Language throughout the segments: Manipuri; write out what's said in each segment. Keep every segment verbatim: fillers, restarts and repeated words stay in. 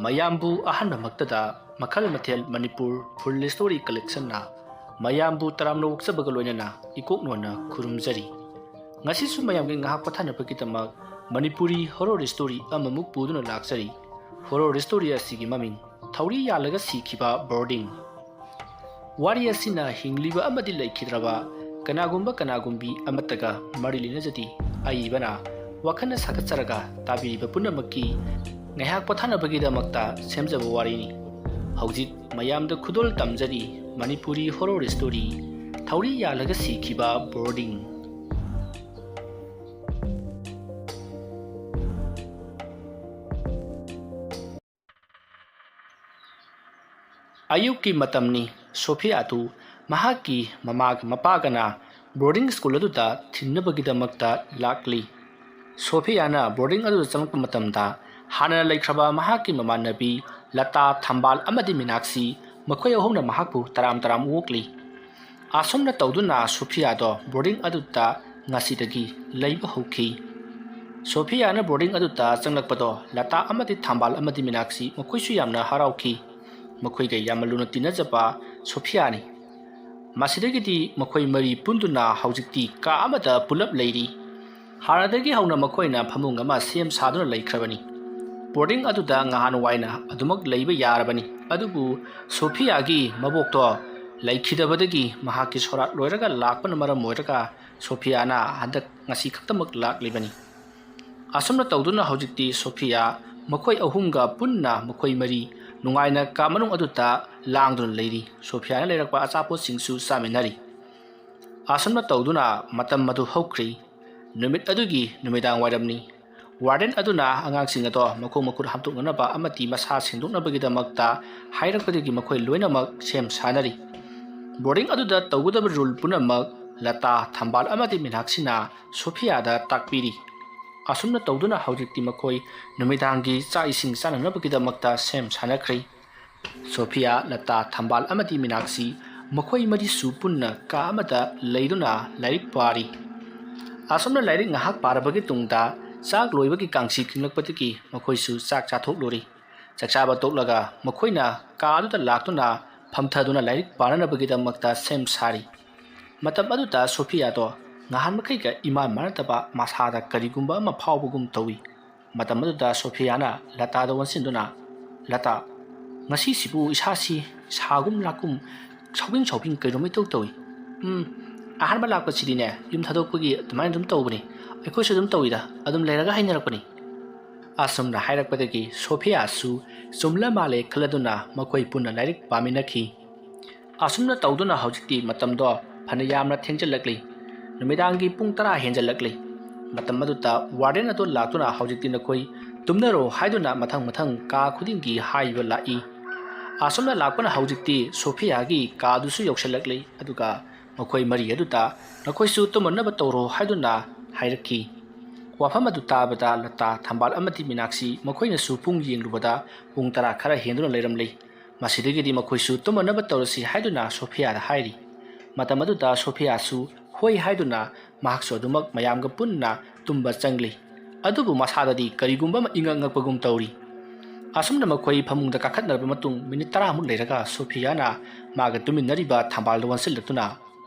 ꯃꯌꯥꯝꯕꯨ ꯑꯍꯥꯟꯕꯃꯛꯇꯗ ꯃꯈꯜ ꯃꯊꯦꯜ ꯃꯅꯤꯄꯨꯔ ꯐꯨꯜ ꯁ꯭ꯇꯣꯔꯤ ꯀꯂꯦꯛꯁꯟꯅ ꯃꯌꯥꯝꯕꯨ ꯇꯔꯥꯝꯅ ꯑꯣꯛꯆꯕꯒ ꯂꯣꯏꯅꯅ ꯏꯀꯣꯛ ꯅꯣꯟꯅ ꯈꯨꯔꯨꯝꯖꯔꯤ꯫ ꯉꯁꯤꯁꯨ ꯃꯌꯥꯝꯒꯤ ꯉꯥꯏꯍꯥꯛ ꯄꯣꯊꯥꯅꯕꯒꯤꯗꯃꯛ ꯃꯅꯤꯄꯨꯔꯤ ꯍꯣꯔꯣꯔ ꯁ꯭ꯇꯣꯔꯤ ꯑꯃꯃꯨꯛ ꯄꯨꯗꯨꯅ ꯂꯥꯛꯆꯔꯤ꯫ ꯍꯣꯔꯣꯔ ꯁ꯭ꯇꯣꯔꯤ ꯑꯁꯤꯒꯤ ꯃꯃꯤꯡ ꯊꯧꯔꯤ ꯌꯥꯜꯂꯒ ꯁꯤꯈꯤꯕ ꯕꯣꯔꯗꯤꯡ꯫ ꯋꯥꯔꯤ ꯑꯁꯤꯅ ꯍꯤꯡꯂꯤꯕ ꯑꯃꯗꯤ ꯂꯩꯈꯤꯗ꯭ꯔꯕ ꯀꯅꯥꯒꯨꯝꯕ ꯀꯅꯥꯒꯨꯝꯕꯤ ꯑꯃꯠꯇꯒ ꯃꯔꯤ ꯂꯩꯅꯖꯗꯦ꯫ ꯑꯏꯕꯅ ꯋꯥꯈꯜꯅ ꯁꯥꯒꯠꯆꯔꯒ ꯇꯥꯕꯤꯔꯤꯕ ꯄꯨꯝꯅꯃꯛꯀꯤ ꯉꯥꯏꯍꯥꯛ ꯄꯣꯊꯥꯅꯕꯒꯤꯗꯃꯛꯇ ꯁꯦꯝꯖꯕ ꯋꯥꯔꯤꯅꯤ꯫ ꯍꯧꯖꯤꯛ ꯃꯌꯥꯝꯗ ꯈꯨꯗꯣꯜ ꯇꯝꯖꯔꯤ ꯃꯅꯤꯄꯨꯔꯤ ꯍꯣꯔꯣꯔ ꯁ꯭ꯇꯣꯔꯤ ꯊꯧꯔꯤ ꯌꯥꯜꯂꯒ ꯁꯤꯈꯤꯕ ꯕꯣꯔꯗꯤꯡ꯫ ꯑꯌꯨꯛꯀꯤ ꯃꯇꯝꯅꯤ꯫ ꯁꯣꯐꯤꯌꯥꯗꯨ ꯃꯍꯥꯛꯀꯤ ꯃꯃꯥꯒ ꯃꯄꯥꯒꯅ ꯕꯣꯔꯗꯤꯡ ꯁ꯭ꯀꯨꯜ ꯑꯗꯨꯗ ꯊꯤꯟꯅꯕꯒꯤꯗꯃꯛꯇ ꯂꯥꯛꯂꯤ꯫ ꯁꯣꯐꯤꯌꯥꯅ ꯕꯣꯔꯗꯤꯡ ꯑꯗꯨꯗ ꯆꯪꯂꯛꯄ ꯃꯇꯝꯗ ꯍꯥꯟꯅꯅ ꯂꯩꯈ꯭ꯔꯕ ꯃꯍꯥꯛꯀꯤ ꯃꯃꯥꯟꯅꯕꯤ ꯂꯇꯥ, ꯊꯝꯕꯥꯜ ꯑꯃꯗꯤ ꯃꯤꯅꯥꯛꯁꯤ ꯃꯈꯣꯏ ꯑꯍꯨꯝꯅ ꯃꯍꯥꯛꯄꯨ ꯇꯔꯥꯝ ꯇꯔꯥꯝ ꯑꯣꯛꯂꯤ꯫ ꯑꯁꯨꯝꯅ ꯇꯧꯗꯨꯅ ꯁꯣꯐꯤꯌꯥꯗꯣ ꯕꯣꯔꯗꯤꯡ ꯑꯗꯨꯗ ꯉꯁꯤꯗꯒꯤ ꯂꯩꯕ ꯍꯧꯈꯤ꯫ ꯁꯣꯐꯤꯌꯥꯅ ꯕꯣꯔꯗꯤꯡ ꯑꯗꯨꯗ ꯆꯪꯂꯛꯄꯗꯣ ꯂꯇꯥ ꯑꯃꯗꯤ ꯊꯝꯕꯥꯜ ꯑꯃꯗꯤ ꯃꯤꯅꯥꯛꯁꯤ ꯃꯈꯣꯏꯁꯨ ꯌꯥꯝꯅ ꯍꯔꯥꯎꯈꯤ꯫ ꯃꯈꯣꯏꯒ ꯌꯥꯝꯅ ꯂꯨꯅ ꯇꯤꯟꯅꯖꯕ ꯁꯣꯐꯤꯌꯥꯅꯤ꯫ ꯃꯁꯤꯗꯒꯤꯗꯤ ꯃꯈꯣꯏ ꯃꯔꯤ ꯄꯨꯟꯗꯨꯅ ꯍꯧꯖꯤꯛꯇꯤ ꯀꯥ ꯑꯃꯗ ꯄꯨꯂꯞ ꯂꯩꯔꯤ꯫ ꯍꯥꯟꯅꯗꯒꯤ ꯍꯧꯅ ꯃꯈꯣꯏꯅ ꯐꯃꯨꯡ ꯑꯃ ꯁꯦꯝ ꯁꯥꯗꯨꯅ ꯂꯩꯈ꯭ꯔꯕꯅꯤ꯫ ꯕꯣꯔꯗꯤꯡ ꯑꯗꯨꯗ ꯉꯍꯥꯟꯋꯥꯏꯅ ꯑꯗꯨꯃꯛ ꯂꯩꯕ ꯌꯥꯔꯕꯅꯤ꯫ ꯑꯗꯨꯕꯨ ꯁꯣꯐꯤꯌꯥꯒꯤ ꯃꯕꯣꯛꯇꯣ ꯂꯩꯈꯤꯗꯕꯗꯒꯤ ꯃꯍꯥꯛꯀꯤ ꯁꯣꯔꯥꯠ ꯂꯣꯏꯔꯒ ꯂꯥꯛꯄꯅ ꯃꯔꯝ ꯑꯣꯏꯔꯒ ꯁꯣꯐꯤꯌꯥꯅ ꯍꯟꯗꯛ ꯉꯁꯤ ꯈꯛꯇꯃꯛ ꯂꯥꯛꯂꯤꯕꯅꯤ꯫ ꯑꯁꯨꯝꯅ ꯇꯧꯗꯨꯅ ꯍꯧꯖꯤꯛꯇꯤ ꯁꯣꯐꯤꯌꯥ ꯃꯈꯣꯏ ꯑꯍꯨꯝꯒ ꯄꯨꯟꯅ ꯃꯈꯣꯏ ꯃꯔꯤ ꯅꯨꯡꯉꯥꯏꯅ ꯀꯥ ꯃꯅꯨꯡ ꯑꯗꯨꯗ ꯂꯥꯡꯗꯨꯅ ꯂꯩꯔꯤ꯫ ꯁꯣꯐꯤꯌꯥꯅ ꯂꯩꯔꯛꯄ ꯑꯆꯥꯄꯣꯠꯁꯤꯡꯁꯨ ꯆꯥꯃꯤꯟꯅꯔꯤ꯫ ꯑꯁꯨꯝꯅ ꯇꯧꯗꯨꯅ ꯃꯇꯝ ꯑꯗꯨ ꯍꯧꯈ꯭ꯔꯤ꯫ ꯅꯨꯃꯤꯠ ꯑꯗꯨꯒꯤ ꯅꯨꯃꯤꯗꯥꯡ ꯋꯥꯏꯔꯝꯅꯤ꯫ ꯋꯥꯔꯗꯦꯟ ꯑꯗꯨꯅ ꯑꯉꯥꯡꯁꯤꯡ ꯑꯗꯣ ꯃꯈꯣꯡ ꯃꯈꯨꯠ ꯍꯥꯝꯗꯣꯛꯅꯅꯕ ꯑꯃꯗꯤ ꯃꯁꯥ ꯁꯦꯡꯗꯣꯛꯅꯕꯒꯤꯗꯃꯛꯇ ꯍꯥꯏꯔꯛꯄꯗꯒꯤ ꯃꯈꯣꯏ ꯂꯣꯏꯅꯃꯛ ꯁꯦꯝ ꯁꯥꯅꯔꯤ꯫ ꯕꯣꯔꯗꯤꯡ ꯑꯗꯨꯗ ꯇꯧꯒꯗꯕ ꯔꯨꯜ ꯄꯨꯝꯅꯃꯛ ꯂꯇꯥ, ꯊꯝꯕꯥꯜ ꯑꯃꯗꯤ ꯃꯤꯅꯥꯛꯁꯤꯅ ꯁꯣꯐꯤꯌꯥꯗ ꯇꯥꯛꯄꯤꯔꯤ꯫ ꯑꯁꯨꯝꯅ ꯇꯧꯗꯨꯅ ꯍꯧꯖꯤꯛꯇꯤ ꯃꯈꯣꯏ ꯅꯨꯃꯤꯗꯥꯡꯒꯤ ꯆꯥꯛ ꯏꯁꯤꯡ ꯆꯥꯅꯅꯕꯒꯤꯗꯃꯛꯇ ꯁꯦꯝ ꯁꯥꯅꯈ꯭ꯔꯦ꯫ ꯁꯣꯐꯤꯌꯥ, ꯂꯇꯥ, ꯊꯝꯕꯥꯜ ꯑꯃꯗꯤ ꯃꯤꯅꯥꯛꯁꯤ ꯃꯈꯣꯏ ꯃꯔꯤꯁꯨ ꯄꯨꯟꯅ ꯀꯥ ꯑꯃꯗ ꯂꯩꯗꯨꯅ ꯂꯥꯏꯔꯤꯛ ꯄꯥꯔꯤ꯫ ꯑꯁꯨꯝꯅ ꯂꯥꯏꯔꯤꯛ ꯉꯥꯏꯍꯥꯛ ꯄꯥꯔꯕꯒꯤ ꯇꯨꯡꯗ ꯆꯥꯛ ꯂꯣꯏꯕꯒꯤ ꯀꯥꯡꯁꯤ ꯈꯤꯡꯂꯛꯄꯗꯒꯤ ꯃꯈꯣꯏꯁꯨ ꯆꯥꯛ ꯆꯥꯊꯣꯛꯂꯨꯔꯤ꯫ ꯆꯥꯛꯆꯥꯕ ꯇꯣꯛꯂꯒ ꯃꯈꯣꯏꯅ ꯀꯥ ꯑꯗꯨꯗ ꯂꯥꯛꯇꯨꯅ ꯐꯝꯊꯗꯨꯅ ꯂꯥꯏꯔꯤꯛ ꯄꯥꯅꯅꯕꯒꯤꯗꯃꯛꯇ ꯁꯦꯝ ꯁꯥꯔꯤ꯫ ꯃꯇꯝ ꯑꯗꯨꯗ ꯁꯣꯐꯤꯌꯥꯗꯣ ꯉꯍꯥꯟ ꯃꯈꯩꯒ ꯏꯃꯥꯟ ꯃꯥꯟꯅꯗꯕ ꯃꯁꯥꯗ ꯀꯔꯤꯒꯨꯝꯕ ꯑꯃ ꯐꯥꯎꯕꯒꯨꯝ ꯇꯧꯏ꯫ ꯃꯇꯝ ꯑꯗꯨꯗ ꯁꯣꯐꯤꯌꯥꯅ ꯂꯇꯥꯗ ꯑꯣꯟꯁꯤꯟꯗꯨꯅ, "ꯂꯇꯥ, ꯉꯁꯤꯁꯤꯕꯨ ꯏꯁꯥꯁꯤ ꯁꯥꯒꯨꯝ ꯂꯥꯛꯀꯨꯝ ꯁꯥꯎꯕꯤꯡ ꯁꯥꯎꯕꯤꯡ ꯀꯩꯅꯣꯝ ꯏꯇꯧ ꯇꯧꯏ꯫ ꯎꯝ, ꯑꯍꯥꯟꯕ ꯂꯥꯛꯄꯁꯤꯗꯤꯅꯦ, ꯌꯨꯝ ꯊꯥꯗꯣꯛꯄꯒꯤ ꯑꯗꯨꯃꯥꯏꯅ ꯑꯗꯨꯝ ꯇꯧꯕꯅꯤ꯫ ꯑꯩꯈꯣꯏꯁꯨ ꯑꯗꯨꯝ ꯇꯧꯏꯗ, ꯑꯗꯨꯝ ꯂꯩꯔꯒ ꯍꯩꯅꯔꯛꯄꯅꯤ"꯫ ꯑꯁꯨꯝꯅ ꯍꯥꯏꯔꯛꯄꯗꯒꯤ ꯁꯣꯐꯤꯌꯥꯁꯨ ꯆꯨꯝꯂ ꯃꯥꯜꯂꯦ ꯈꯜꯂꯗꯨꯅ ꯃꯈꯣꯏ ꯄꯨꯟꯅ ꯂꯥꯏꯔꯤꯛ ꯄꯥꯃꯤꯟꯅꯈꯤ꯫ ꯑꯁꯨꯝꯅ ꯇꯧꯗꯨꯅ ꯍꯧꯖꯤꯛꯇꯤ ꯃꯇꯝꯗꯣ ꯐꯅ ꯌꯥꯝꯅ ꯊꯦꯡꯖꯤꯜꯂꯛꯂꯤ꯫ ꯅꯨꯃꯤꯗꯥꯡꯒꯤ ꯄꯨꯡ ꯇꯔꯥ ꯍꯦꯟꯖꯜꯂꯛꯂꯤ꯫ ꯃꯇꯝ ꯑꯗꯨꯗ ꯋꯥꯔꯗꯦꯟ ꯑꯗꯨ ꯂꯥꯛꯇꯨꯅ ꯍꯧꯖꯤꯛꯇꯤ ꯅꯈꯣꯏ ꯇꯨꯝꯅꯔꯣ ꯍꯥꯏꯗꯨꯅ ꯃꯊꯪ ꯃꯊꯪ ꯀꯥ ꯈꯨꯗꯤꯡꯒꯤ ꯍꯥꯏꯕ ꯂꯥꯛꯏ꯫ ꯑꯁꯨꯝꯅ ꯂꯥꯛꯄꯅ ꯍꯧꯖꯤꯛꯇꯤ ꯁꯣꯐꯤꯌꯥꯒꯤ ꯀꯥꯗꯨꯁꯨ ꯌꯧꯁꯤꯜꯂꯛꯂꯤ꯫ ꯑꯗꯨꯒ ꯃꯈꯣꯏ ꯃꯔꯤ ꯑꯗꯨꯗ "ꯅꯈꯣꯏꯁꯨ ꯇꯨꯝꯃꯅꯕ ꯇꯧꯔꯣ" ꯍꯥꯏꯗꯨꯅ ꯍꯥꯏꯔꯛꯈꯤ꯫ ꯋꯥꯐꯝ ꯑꯗꯨ ꯇꯥꯕꯗ ꯂꯇꯥ, ꯊꯝꯕꯥꯜ ꯑꯃꯗꯤ ꯃꯤꯅꯥꯛꯁꯤ ꯃꯈꯣꯏꯅꯁꯨ ꯄꯨꯡ ꯌꯦꯡꯂꯨꯕꯗ ꯄꯨꯡ ꯇꯔꯥ ꯈꯔ ꯍꯦꯟꯗꯨꯅ ꯂꯩꯔꯝꯂꯤ꯫ ꯃꯁꯤꯗꯒꯤꯗꯤ ꯃꯈꯣꯏꯁꯨ ꯇꯨꯝꯃꯅꯕ ꯇꯧꯔꯁꯤ ꯍꯥꯏꯗꯨꯅ ꯁꯣꯐꯤꯌꯥꯗ ꯍꯥꯏꯔꯤ꯫ ꯃꯇꯝ ꯑꯗꯨꯗ ꯁꯣꯐꯤꯌꯥꯁꯨ ꯍꯣꯏ ꯍꯥꯏꯗꯨꯅ ꯃꯍꯥꯛꯁꯨ ꯑꯗꯨꯃꯛ ꯃꯌꯥꯝꯒ ꯄꯨꯟꯅ ꯇꯨꯝꯕ ꯆꯪꯂꯤ꯫ ꯑꯗꯨꯕꯨ ꯃꯁꯥꯗꯗꯤ ꯀꯔꯤꯒꯨꯝꯕ ꯑꯃ ꯏꯉꯛ ꯉꯛꯄꯒꯨꯝ ꯇꯧꯔꯤ꯫ ꯑꯁꯨꯝꯅ ꯃꯈꯣꯏ ꯐꯃꯨꯡꯗ ꯀꯥꯈꯠꯅꯔꯕ ꯃꯇꯨꯡ ꯃꯤꯅꯤꯠ ꯇꯔꯥꯃꯨꯛ ꯂꯩꯔꯒ ꯁꯣꯐꯤꯌꯥꯅ ꯃꯥꯒ ꯇꯨꯃꯤꯟꯅꯔꯤꯕ ꯊꯝꯕꯥꯜꯗ ꯑꯣꯟꯁꯤꯜꯂꯛꯇꯨꯅ,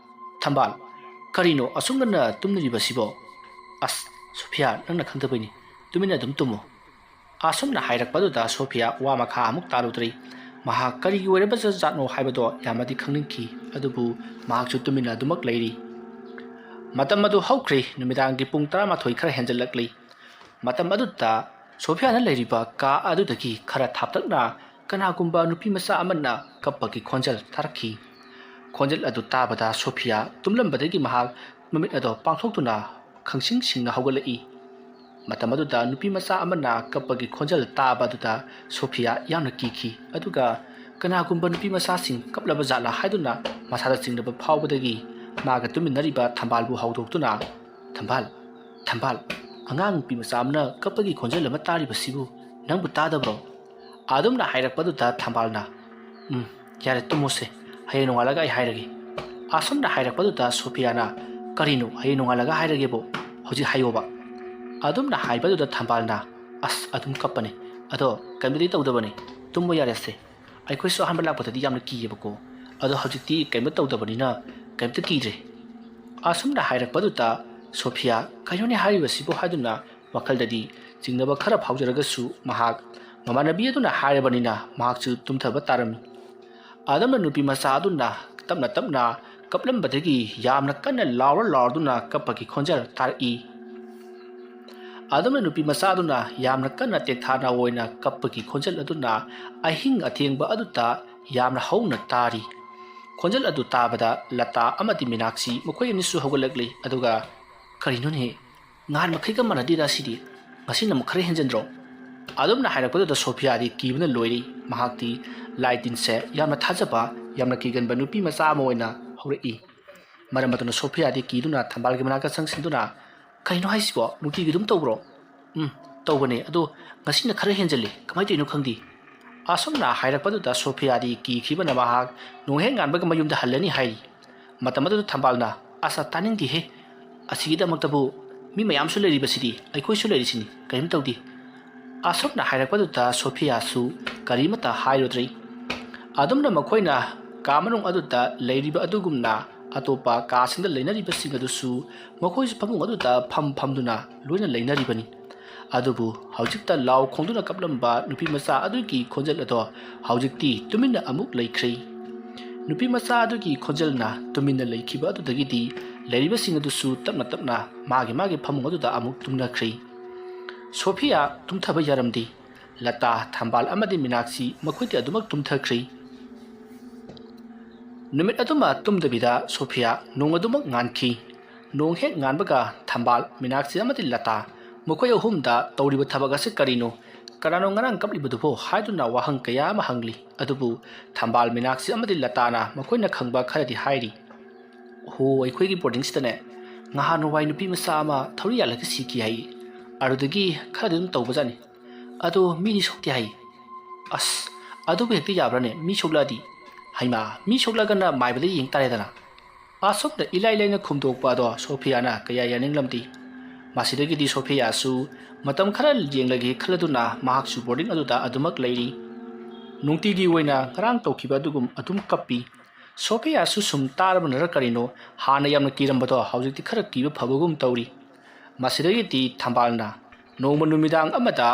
"ꯊꯝꯕꯥꯜ, ꯀꯔꯤꯅꯣ ꯑꯁꯨꯛ ꯉꯟꯅ ꯇꯨꯝꯅꯔꯤꯕꯁꯤꯕꯣ? ꯑꯁ, ꯁꯣꯐꯤꯌꯥ, ꯅꯪꯅ ꯈꯪꯗꯕꯩꯅꯤ꯫ ꯇꯨꯃꯤꯟꯅ ꯑꯗꯨꯝ ꯇꯨꯝꯃꯨ"꯫ ꯑꯁꯨꯝꯅ ꯍꯥꯏꯔꯛꯄꯗꯨꯗ ꯁꯣꯐꯤꯌꯥ ꯋꯥ ꯃꯈꯥ ꯑꯃꯨꯛ ꯇꯥꯔꯨꯗ꯭ꯔꯤ꯫ ꯃꯍꯥꯛ ꯀꯔꯤꯒꯤ ꯑꯣꯏꯔꯕ ꯖꯥꯠꯅꯣ ꯍꯥꯏꯕꯗꯣ ꯌꯥꯝꯅꯗꯤ ꯈꯪꯅꯤꯡꯈꯤ, ꯑꯗꯨꯕꯨ ꯃꯍꯥꯛꯁꯨ ꯇꯨꯃꯤꯟꯅ ꯑꯗꯨꯃꯛ ꯂꯩꯔꯤ꯫ ꯃꯇꯝ ꯑꯗꯨ ꯍꯧꯈ꯭ꯔꯦ꯫ ꯅꯨꯃꯤꯗꯥꯡꯒꯤ ꯄꯨꯡ ꯇꯔꯥꯃꯥꯊꯣꯏ ꯈꯔ ꯍꯦꯟꯖꯜꯂꯛꯂꯤ꯫ ꯃꯇꯝ ꯑꯗꯨꯗ ꯁꯣꯐꯤꯌꯥꯅ ꯂꯩꯔꯤꯕ ꯀꯥ ꯑꯗꯨꯗꯒꯤ ꯈꯔ ꯊꯥꯞꯇꯛꯅ ꯀꯅꯥꯒꯨꯝꯕ ꯅꯨꯄꯤ ꯃꯆꯥ ꯑꯃꯅ ꯀꯞꯄꯒꯤ ꯈꯣꯟꯖꯦꯜ ꯇꯥꯔꯛꯈꯤ꯫ ꯈꯣꯟꯖꯦꯜ ꯑꯗꯨ ꯇꯥꯕꯗ ꯁꯣꯐꯤꯌꯥ ꯇꯨꯝꯂꯝꯕꯗꯒꯤ ꯃꯍꯥꯛ ꯃꯃꯤꯠ ꯑꯗꯣ ꯄꯥꯡꯊꯣꯛꯇꯨꯅ ꯈꯪꯁꯤꯡ ꯁꯤꯡꯅ ꯍꯧꯒꯠꯂꯛꯏ꯫ ꯃꯇꯝ ꯑꯗꯨꯗ ꯅꯨꯄꯤ ꯃꯆꯥ ꯑꯃꯅ ꯀꯞꯄꯒꯤ ꯈꯣꯟꯖꯦꯜ ꯇꯥꯕ ꯑꯗꯨꯗ ꯁꯣꯐꯤꯌꯥ ꯌꯥꯝꯅ ꯀꯤꯈꯤ꯫ ꯑꯗꯨꯒ ꯀꯅꯥꯒꯨꯝꯕ ꯅꯨꯄꯤ ꯃꯆꯥꯁꯤꯡ ꯀꯞꯂꯕ ꯖꯥꯠꯂꯥ ꯍꯥꯏꯗꯨꯅ ꯃꯁꯥꯗ ꯆꯤꯡꯅꯕ ꯐꯥꯎꯕꯗꯒꯤ ꯃꯥꯒ ꯇꯨꯃꯤꯟꯅꯔꯤꯕ ꯊꯝꯕꯥꯜꯕꯨ ꯍꯧꯗꯣꯛꯇꯨꯅ, "ꯊꯝꯕꯥꯜ, ꯊꯝꯕꯥꯜ, ꯑꯉꯥꯡ ꯅꯨꯄꯤ ꯃꯆꯥ ꯑꯃꯅ ꯀꯞꯄꯒꯤ ꯈꯣꯟꯖꯦꯜ ꯑꯃ ꯇꯥꯔꯤꯕꯁꯤꯕꯨ ꯅꯪꯕꯨ ꯇꯥꯗꯕ꯭ꯔꯣ?" ꯑꯗꯨꯝꯅ ꯍꯥꯏꯔꯛꯄꯗꯨꯗ ꯊꯝꯕꯥꯜꯅ, "ꯎꯝ, ꯌꯥꯔꯦ, ꯇꯨꯝꯃꯣꯁꯦ, ꯍꯌꯦꯡ ꯅꯣꯡꯉꯥꯜꯂꯒ ꯑꯩ ꯍꯥꯏꯔꯒꯦ"꯫ ꯑꯁꯨꯝꯅ ꯍꯥꯏꯔꯛꯄꯗꯨꯗ ꯁꯣꯐꯤꯌꯥꯅ, "ꯀꯔꯤꯅꯣ ꯍꯌꯦꯡ ꯅꯣꯡꯉꯥꯜꯂꯒ ꯍꯥꯏꯔꯒꯦꯕꯣ? ꯍꯧꯖꯤꯛ ꯍꯥꯏꯌꯣꯕ"꯫ ꯑꯗꯨꯝꯅ ꯍꯥꯏꯕꯗꯨꯗ ꯊꯝꯕꯥꯜꯅ, "ꯑꯁ, ꯑꯗꯨꯝ ꯀꯞꯄꯅꯦ, "ꯑꯗꯣ ꯀꯩꯝꯇꯗꯤ ꯇꯧꯗꯕꯅꯤ, ꯇꯨꯝꯕ ꯌꯥꯔꯦꯁꯦ꯫ ꯑꯩꯈꯣꯏꯁꯨ ꯑꯍꯥꯟꯕ ꯂꯥꯛꯄꯗꯗꯤ ꯌꯥꯝꯅ ꯀꯤꯌꯦꯕꯀꯣ, ꯑꯗꯣ ꯍꯧꯖꯤꯛꯇꯤ ꯀꯩꯝꯇ ꯇꯧꯗꯕꯅꯤꯅ ꯀꯩꯝꯇ ꯀꯤꯗ꯭ꯔꯦ"꯫ ꯑꯁꯨꯝꯅ ꯍꯥꯏꯔꯛꯄꯗꯨꯗ ꯁꯣꯐꯤꯌꯥ "ꯀꯩꯅꯣꯅꯦ ꯍꯥꯏꯔꯤꯕꯁꯤꯕꯨ?" ꯍꯥꯏꯗꯨꯅ ꯋꯥꯈꯜꯗꯗꯤ ꯆꯤꯡꯅꯕ ꯈꯔ ꯐꯥꯎꯖꯔꯒꯁꯨ ꯃꯍꯥꯛ ꯃꯃꯥꯟꯅꯕꯤ ꯑꯗꯨꯅ ꯍꯥꯏꯔꯕꯅꯤꯅ ꯃꯍꯥꯛꯁꯨ ꯇꯨꯝꯊꯕ ꯇꯥꯔꯝꯃꯤ꯫ ꯑꯗꯨꯝꯅ ꯅꯨꯄꯤ ꯃꯆꯥ ꯑꯗꯨꯅ ꯇꯞꯅ ꯇꯞꯅ ꯀꯞꯂꯝꯕꯗꯒꯤ ꯌꯥꯝꯅ ꯀꯟꯅ ꯂꯥꯎꯔ ꯂꯥꯎꯔꯗꯨꯅ ꯀꯞꯄꯒꯤ ꯈꯣꯟꯖꯦꯜ ꯇꯥꯔꯛꯏ꯫ ꯑꯗꯨꯝꯅ ꯅꯨꯄꯤ ꯃꯆꯥ ꯑꯗꯨꯅ ꯌꯥꯝꯅ ꯀꯟꯅ ꯇꯦꯛꯊꯥꯅ ꯑꯣꯏꯅ ꯀꯞꯄꯒꯤ ꯈꯣꯟꯖꯦꯜ ꯑꯗꯨꯅ ꯑꯍꯤꯡ ꯑꯊꯦꯡꯕ ꯑꯗꯨꯗ ꯌꯥꯝꯅ ꯍꯧꯅ ꯇꯥꯔꯤ꯫ ꯈꯣꯟꯖꯦꯜ ꯑꯗꯨ ꯇꯥꯕꯗ ꯂꯇꯥ ꯑꯃꯗꯤ ꯃꯤꯅꯥꯛꯁꯤ ꯃꯈꯣꯏ ꯑꯅꯤꯁꯨ ꯍꯧꯒꯠꯂꯛꯂꯤ꯫ ꯑꯗꯨꯒ "ꯀꯔꯤꯅꯣꯅꯦ, ꯅꯍꯥꯟ ꯃꯈꯩꯒ ꯃꯥꯟꯅꯗꯦꯗ ꯁꯤꯗꯤ, ꯉꯁꯤꯅ ꯑꯃꯨꯛ ꯈꯔ ꯍꯦꯟꯖꯟꯗ꯭ꯔꯣ?" ꯑꯗꯨꯝꯅ ꯍꯥꯏꯔꯛꯄꯗꯨꯗ ꯁꯣꯐꯤꯌꯥꯗꯤ ꯀꯤꯕꯅ ꯂꯣꯏꯔꯤ꯫ ꯃꯍꯥꯛꯇꯤ ꯂꯥꯏ ꯇꯤꯟꯁꯦ ꯌꯥꯝꯅ ꯊꯥꯖꯕ, ꯌꯥꯝꯅ ꯀꯤꯒꯟꯕ ꯅꯨꯄꯤ ꯃꯆꯥ ꯑꯃ ꯑꯣꯏꯅ ꯍꯧꯔꯛꯏ꯫ ꯃꯔꯝ ꯑꯗꯨꯅ ꯁꯣꯐꯤꯌꯥꯗꯤ ꯀꯤꯗꯨꯅ ꯊꯝꯕꯥꯜꯒꯤ ꯃꯅꯥꯛꯇ ꯆꯪꯁꯤꯟꯗꯨꯅ, "ꯀꯩꯅꯣ ꯍꯥꯏꯁꯤꯕꯣ? ꯅꯨꯡꯇꯤꯒꯤ ꯑꯗꯨꯝ ꯇꯧꯕ꯭ꯔꯣ?" "ꯎꯝ, ꯇꯧꯕꯅꯦ, ꯑꯗꯣ ꯉꯁꯤꯅ ꯈꯔ ꯍꯦꯟꯖꯜꯂꯦ, ꯀꯃꯥꯏꯅ ꯇꯧꯔꯤꯅꯣ ꯈꯪꯗꯦ"꯫ ꯑꯁꯨꯝꯅ ꯍꯥꯏꯔꯛꯄꯗꯨꯗ ꯁꯣꯐꯤꯌꯥꯗꯤ ꯀꯤꯈꯤꯕꯅ ꯃꯍꯥꯛ ꯅꯣꯡꯍꯦꯛ ꯉꯥꯟꯕꯒ ꯃꯌꯨꯝꯗ ꯍꯜꯂꯅꯤ ꯍꯥꯏꯔꯤ꯫ ꯃꯇꯝ ꯑꯗꯨꯗ ꯊꯝꯕꯥꯜꯅ, "ꯑꯁ, ꯇꯥꯅꯤꯡꯗꯦꯍꯦ, ꯑꯁꯤꯒꯤꯗꯃꯛꯇꯕꯨ ꯃꯤ ꯃꯌꯥꯝꯁꯨ ꯂꯩꯔꯤꯕꯁꯤꯗꯤ, ꯑꯩꯈꯣꯏꯁꯨ ꯂꯩꯔꯤꯁꯤꯅꯤ, ꯀꯔꯤꯝ ꯇꯧꯗꯦ"꯫ ꯑꯁꯨꯝꯅ ꯍꯥꯏꯔꯛꯄꯗꯨꯗ ꯁꯣꯐꯤꯌꯥꯁꯨ ꯀꯔꯤꯃꯠꯇ ꯍꯥꯏꯔꯨꯗ꯭ꯔꯤ꯫ ꯑꯗꯨꯝꯅ ꯃꯈꯣꯏꯅ ꯀꯥ ꯃꯅꯨꯡ ꯑꯗꯨꯗ ꯂꯩꯔꯤꯕ ꯑꯗꯨꯒꯨꯝꯅ ꯑꯇꯣꯞꯄ ꯀꯥꯁꯤꯡꯗ ꯂꯩꯅꯔꯤꯕꯁꯤꯡ ꯑꯗꯨꯁꯨ ꯃꯈꯣꯏꯁꯨ ꯐꯃꯨꯡ ꯑꯗꯨꯗ ꯐꯝ ꯐꯝꯗꯨꯅ ꯂꯣꯏꯅ ꯂꯩꯅꯔꯤꯕꯅꯤ꯫ ꯑꯗꯨꯕꯨ ꯍꯧꯖꯤꯛꯇ ꯂꯥꯎ ꯈꯣꯡꯗꯨꯅ ꯀꯞꯂꯝꯕ ꯅꯨꯄꯤ ꯃꯆꯥ ꯑꯗꯨꯒꯤ ꯈꯣꯟꯖꯦꯜ ꯑꯗꯣ ꯍꯧꯖꯤꯛꯇꯤ ꯇꯨꯃꯤꯟꯅ ꯑꯃꯨꯛ ꯂꯩꯈ꯭ꯔꯦ꯫ ꯅꯨꯄꯤ ꯃꯆꯥ ꯑꯗꯨꯒꯤ ꯈꯣꯟꯖꯦꯜꯅ ꯇꯨꯃꯤꯟꯅ ꯂꯩꯈꯤꯕ ꯑꯗꯨꯗꯒꯤꯗꯤ ꯂꯩꯔꯤꯕꯁꯤꯡ ꯑꯗꯨꯁꯨ ꯇꯞꯅ ꯇꯞꯅ ꯃꯥꯒꯤ ꯃꯥꯒꯤ ꯐꯃꯨꯡ ꯑꯗꯨꯗ ꯑꯃꯨꯛ ꯇꯨꯝꯅꯈ꯭ꯔꯦ꯫ ꯁꯣꯐꯤꯌꯥ ꯇꯨꯝꯊꯕ ꯌꯥꯔꯝꯗꯦ꯫ ꯂꯇꯥ, ꯊꯝꯕꯥꯜ ꯑꯃꯗꯤ ꯃꯤꯅꯥꯛꯁꯤ ꯃꯈꯣꯏꯗꯤ ꯑꯗꯨꯃꯛ ꯇꯨꯝꯊꯈ꯭ꯔꯦ꯫ ꯅꯨꯃꯤꯠ ꯑꯗꯨꯃ ꯇꯨꯝꯗꯕꯤꯗ ꯁꯣꯐꯤꯌꯥ ꯅꯣꯡ ꯑꯗꯨꯃꯛ ꯉꯥꯟꯈꯤ꯫ ꯅꯣꯡ ꯍꯦꯛ ꯉꯥꯟꯕꯒ ꯊꯝꯕꯥꯜ, ꯃꯤꯅꯥꯛꯁꯤ ꯑꯃꯗꯤ ꯂꯇꯥ ꯃꯈꯣꯏ ꯑꯍꯨꯝꯗ "ꯇꯧꯔꯤꯕ ꯊꯕꯛ ꯑꯁꯤ ꯀꯔꯤꯅꯣ? ꯀꯅꯥꯅꯣ ꯉꯔꯥꯡ ꯀꯞꯂꯤꯕꯗꯨꯕꯣ?" ꯍꯥꯏꯗꯨꯅ ꯋꯥꯍꯪ ꯀꯌꯥ ꯑꯃ ꯍꯪꯂꯤ꯫ ꯑꯗꯨꯕꯨ ꯊꯝꯕꯥꯜ, ꯃꯤꯅꯥꯛꯁꯤ ꯑꯃꯗꯤ ꯂꯇꯥꯅ ꯃꯈꯣꯏꯅ ꯈꯪꯕ ꯈꯔꯗꯤ ꯍꯥꯏꯔꯤ꯫ "ꯍꯣ, ꯑꯩꯈꯣꯏꯒꯤ ꯕꯣꯔꯗꯤꯡꯁꯤꯗꯅꯦ, ꯅꯍꯥꯟꯋꯥꯏ ꯅꯨꯄꯤ ꯃꯆꯥ ꯑꯃ ꯊꯧꯔꯤ ꯌꯥꯜꯂꯒ ꯁꯤꯈꯤ ꯍꯥꯏ꯫ ꯑꯗꯨꯗꯒꯤ ꯈꯔꯗꯤ ꯑꯗꯨꯝ ꯇꯧꯕꯖꯥꯠꯅꯤ꯫ ꯑꯗꯣ ꯃꯤꯗꯤ ꯁꯣꯛꯇꯦ ꯍꯥꯏ"꯫ "ꯑꯁ, ꯑꯗꯨꯕꯨ ꯍꯦꯛꯇ ꯌꯥꯕ꯭ꯔꯥꯅꯦ? ꯃꯤ ꯁꯣꯛꯂꯛꯑꯗꯤ?" "ꯍꯩꯃꯥ, ꯃꯤ ꯁꯣꯛꯂꯛꯑꯒꯅ ꯃꯥꯏꯕꯗ ꯌꯦꯡ ꯇꯥꯔꯦꯗꯅ"꯫ ꯑꯁꯨꯝꯅ ꯏꯂꯥꯏ ꯂꯥꯏꯅ ꯈꯨꯝꯗꯣꯛꯄ ꯑꯗꯣ ꯁꯣꯐꯤꯌꯥꯅ ꯀꯌꯥ ꯌꯥꯅꯤꯡꯂꯝꯗꯦ꯫ ꯃꯁꯤꯗꯒꯤꯗꯤ ꯁꯣꯐꯤꯌꯥꯁꯨ ꯃꯇꯝ ꯈꯔ ꯌꯦꯡꯂꯒꯦ ꯈꯜꯂꯗꯨꯅ ꯃꯍꯥꯛꯁꯨ ꯕꯣꯔꯗꯤꯡ ꯑꯗꯨꯗ ꯑꯗꯨꯃꯛ ꯂꯩꯔꯤ꯫ ꯅꯨꯡꯇꯤꯒꯤ ꯑꯣꯏꯅ ꯉꯔꯥꯡ ꯇꯧꯈꯤꯕ ꯑꯗꯨꯒꯨꯝ ꯑꯗꯨꯝ ꯀꯞꯄꯤ꯫ ꯁꯣꯐꯤꯌꯥꯁꯨ ꯁꯨꯝ ꯇꯥꯔꯕꯅꯔ ꯀꯔꯤꯅꯣ, ꯍꯥꯟꯅ ꯌꯥꯝꯅ ꯀꯤꯔꯝꯕꯗꯣ ꯍꯧꯖꯤꯛꯇꯤ ꯈꯔ ꯀꯤꯕ ꯐꯕꯒꯨꯝ ꯇꯧꯔꯤ꯫ ꯃꯁꯤꯗꯒꯤꯗꯤ ꯊꯝꯕꯥꯜꯅ ꯅꯣꯡꯃ ꯅꯨꯃꯤꯗꯥꯡ ꯑꯃꯗ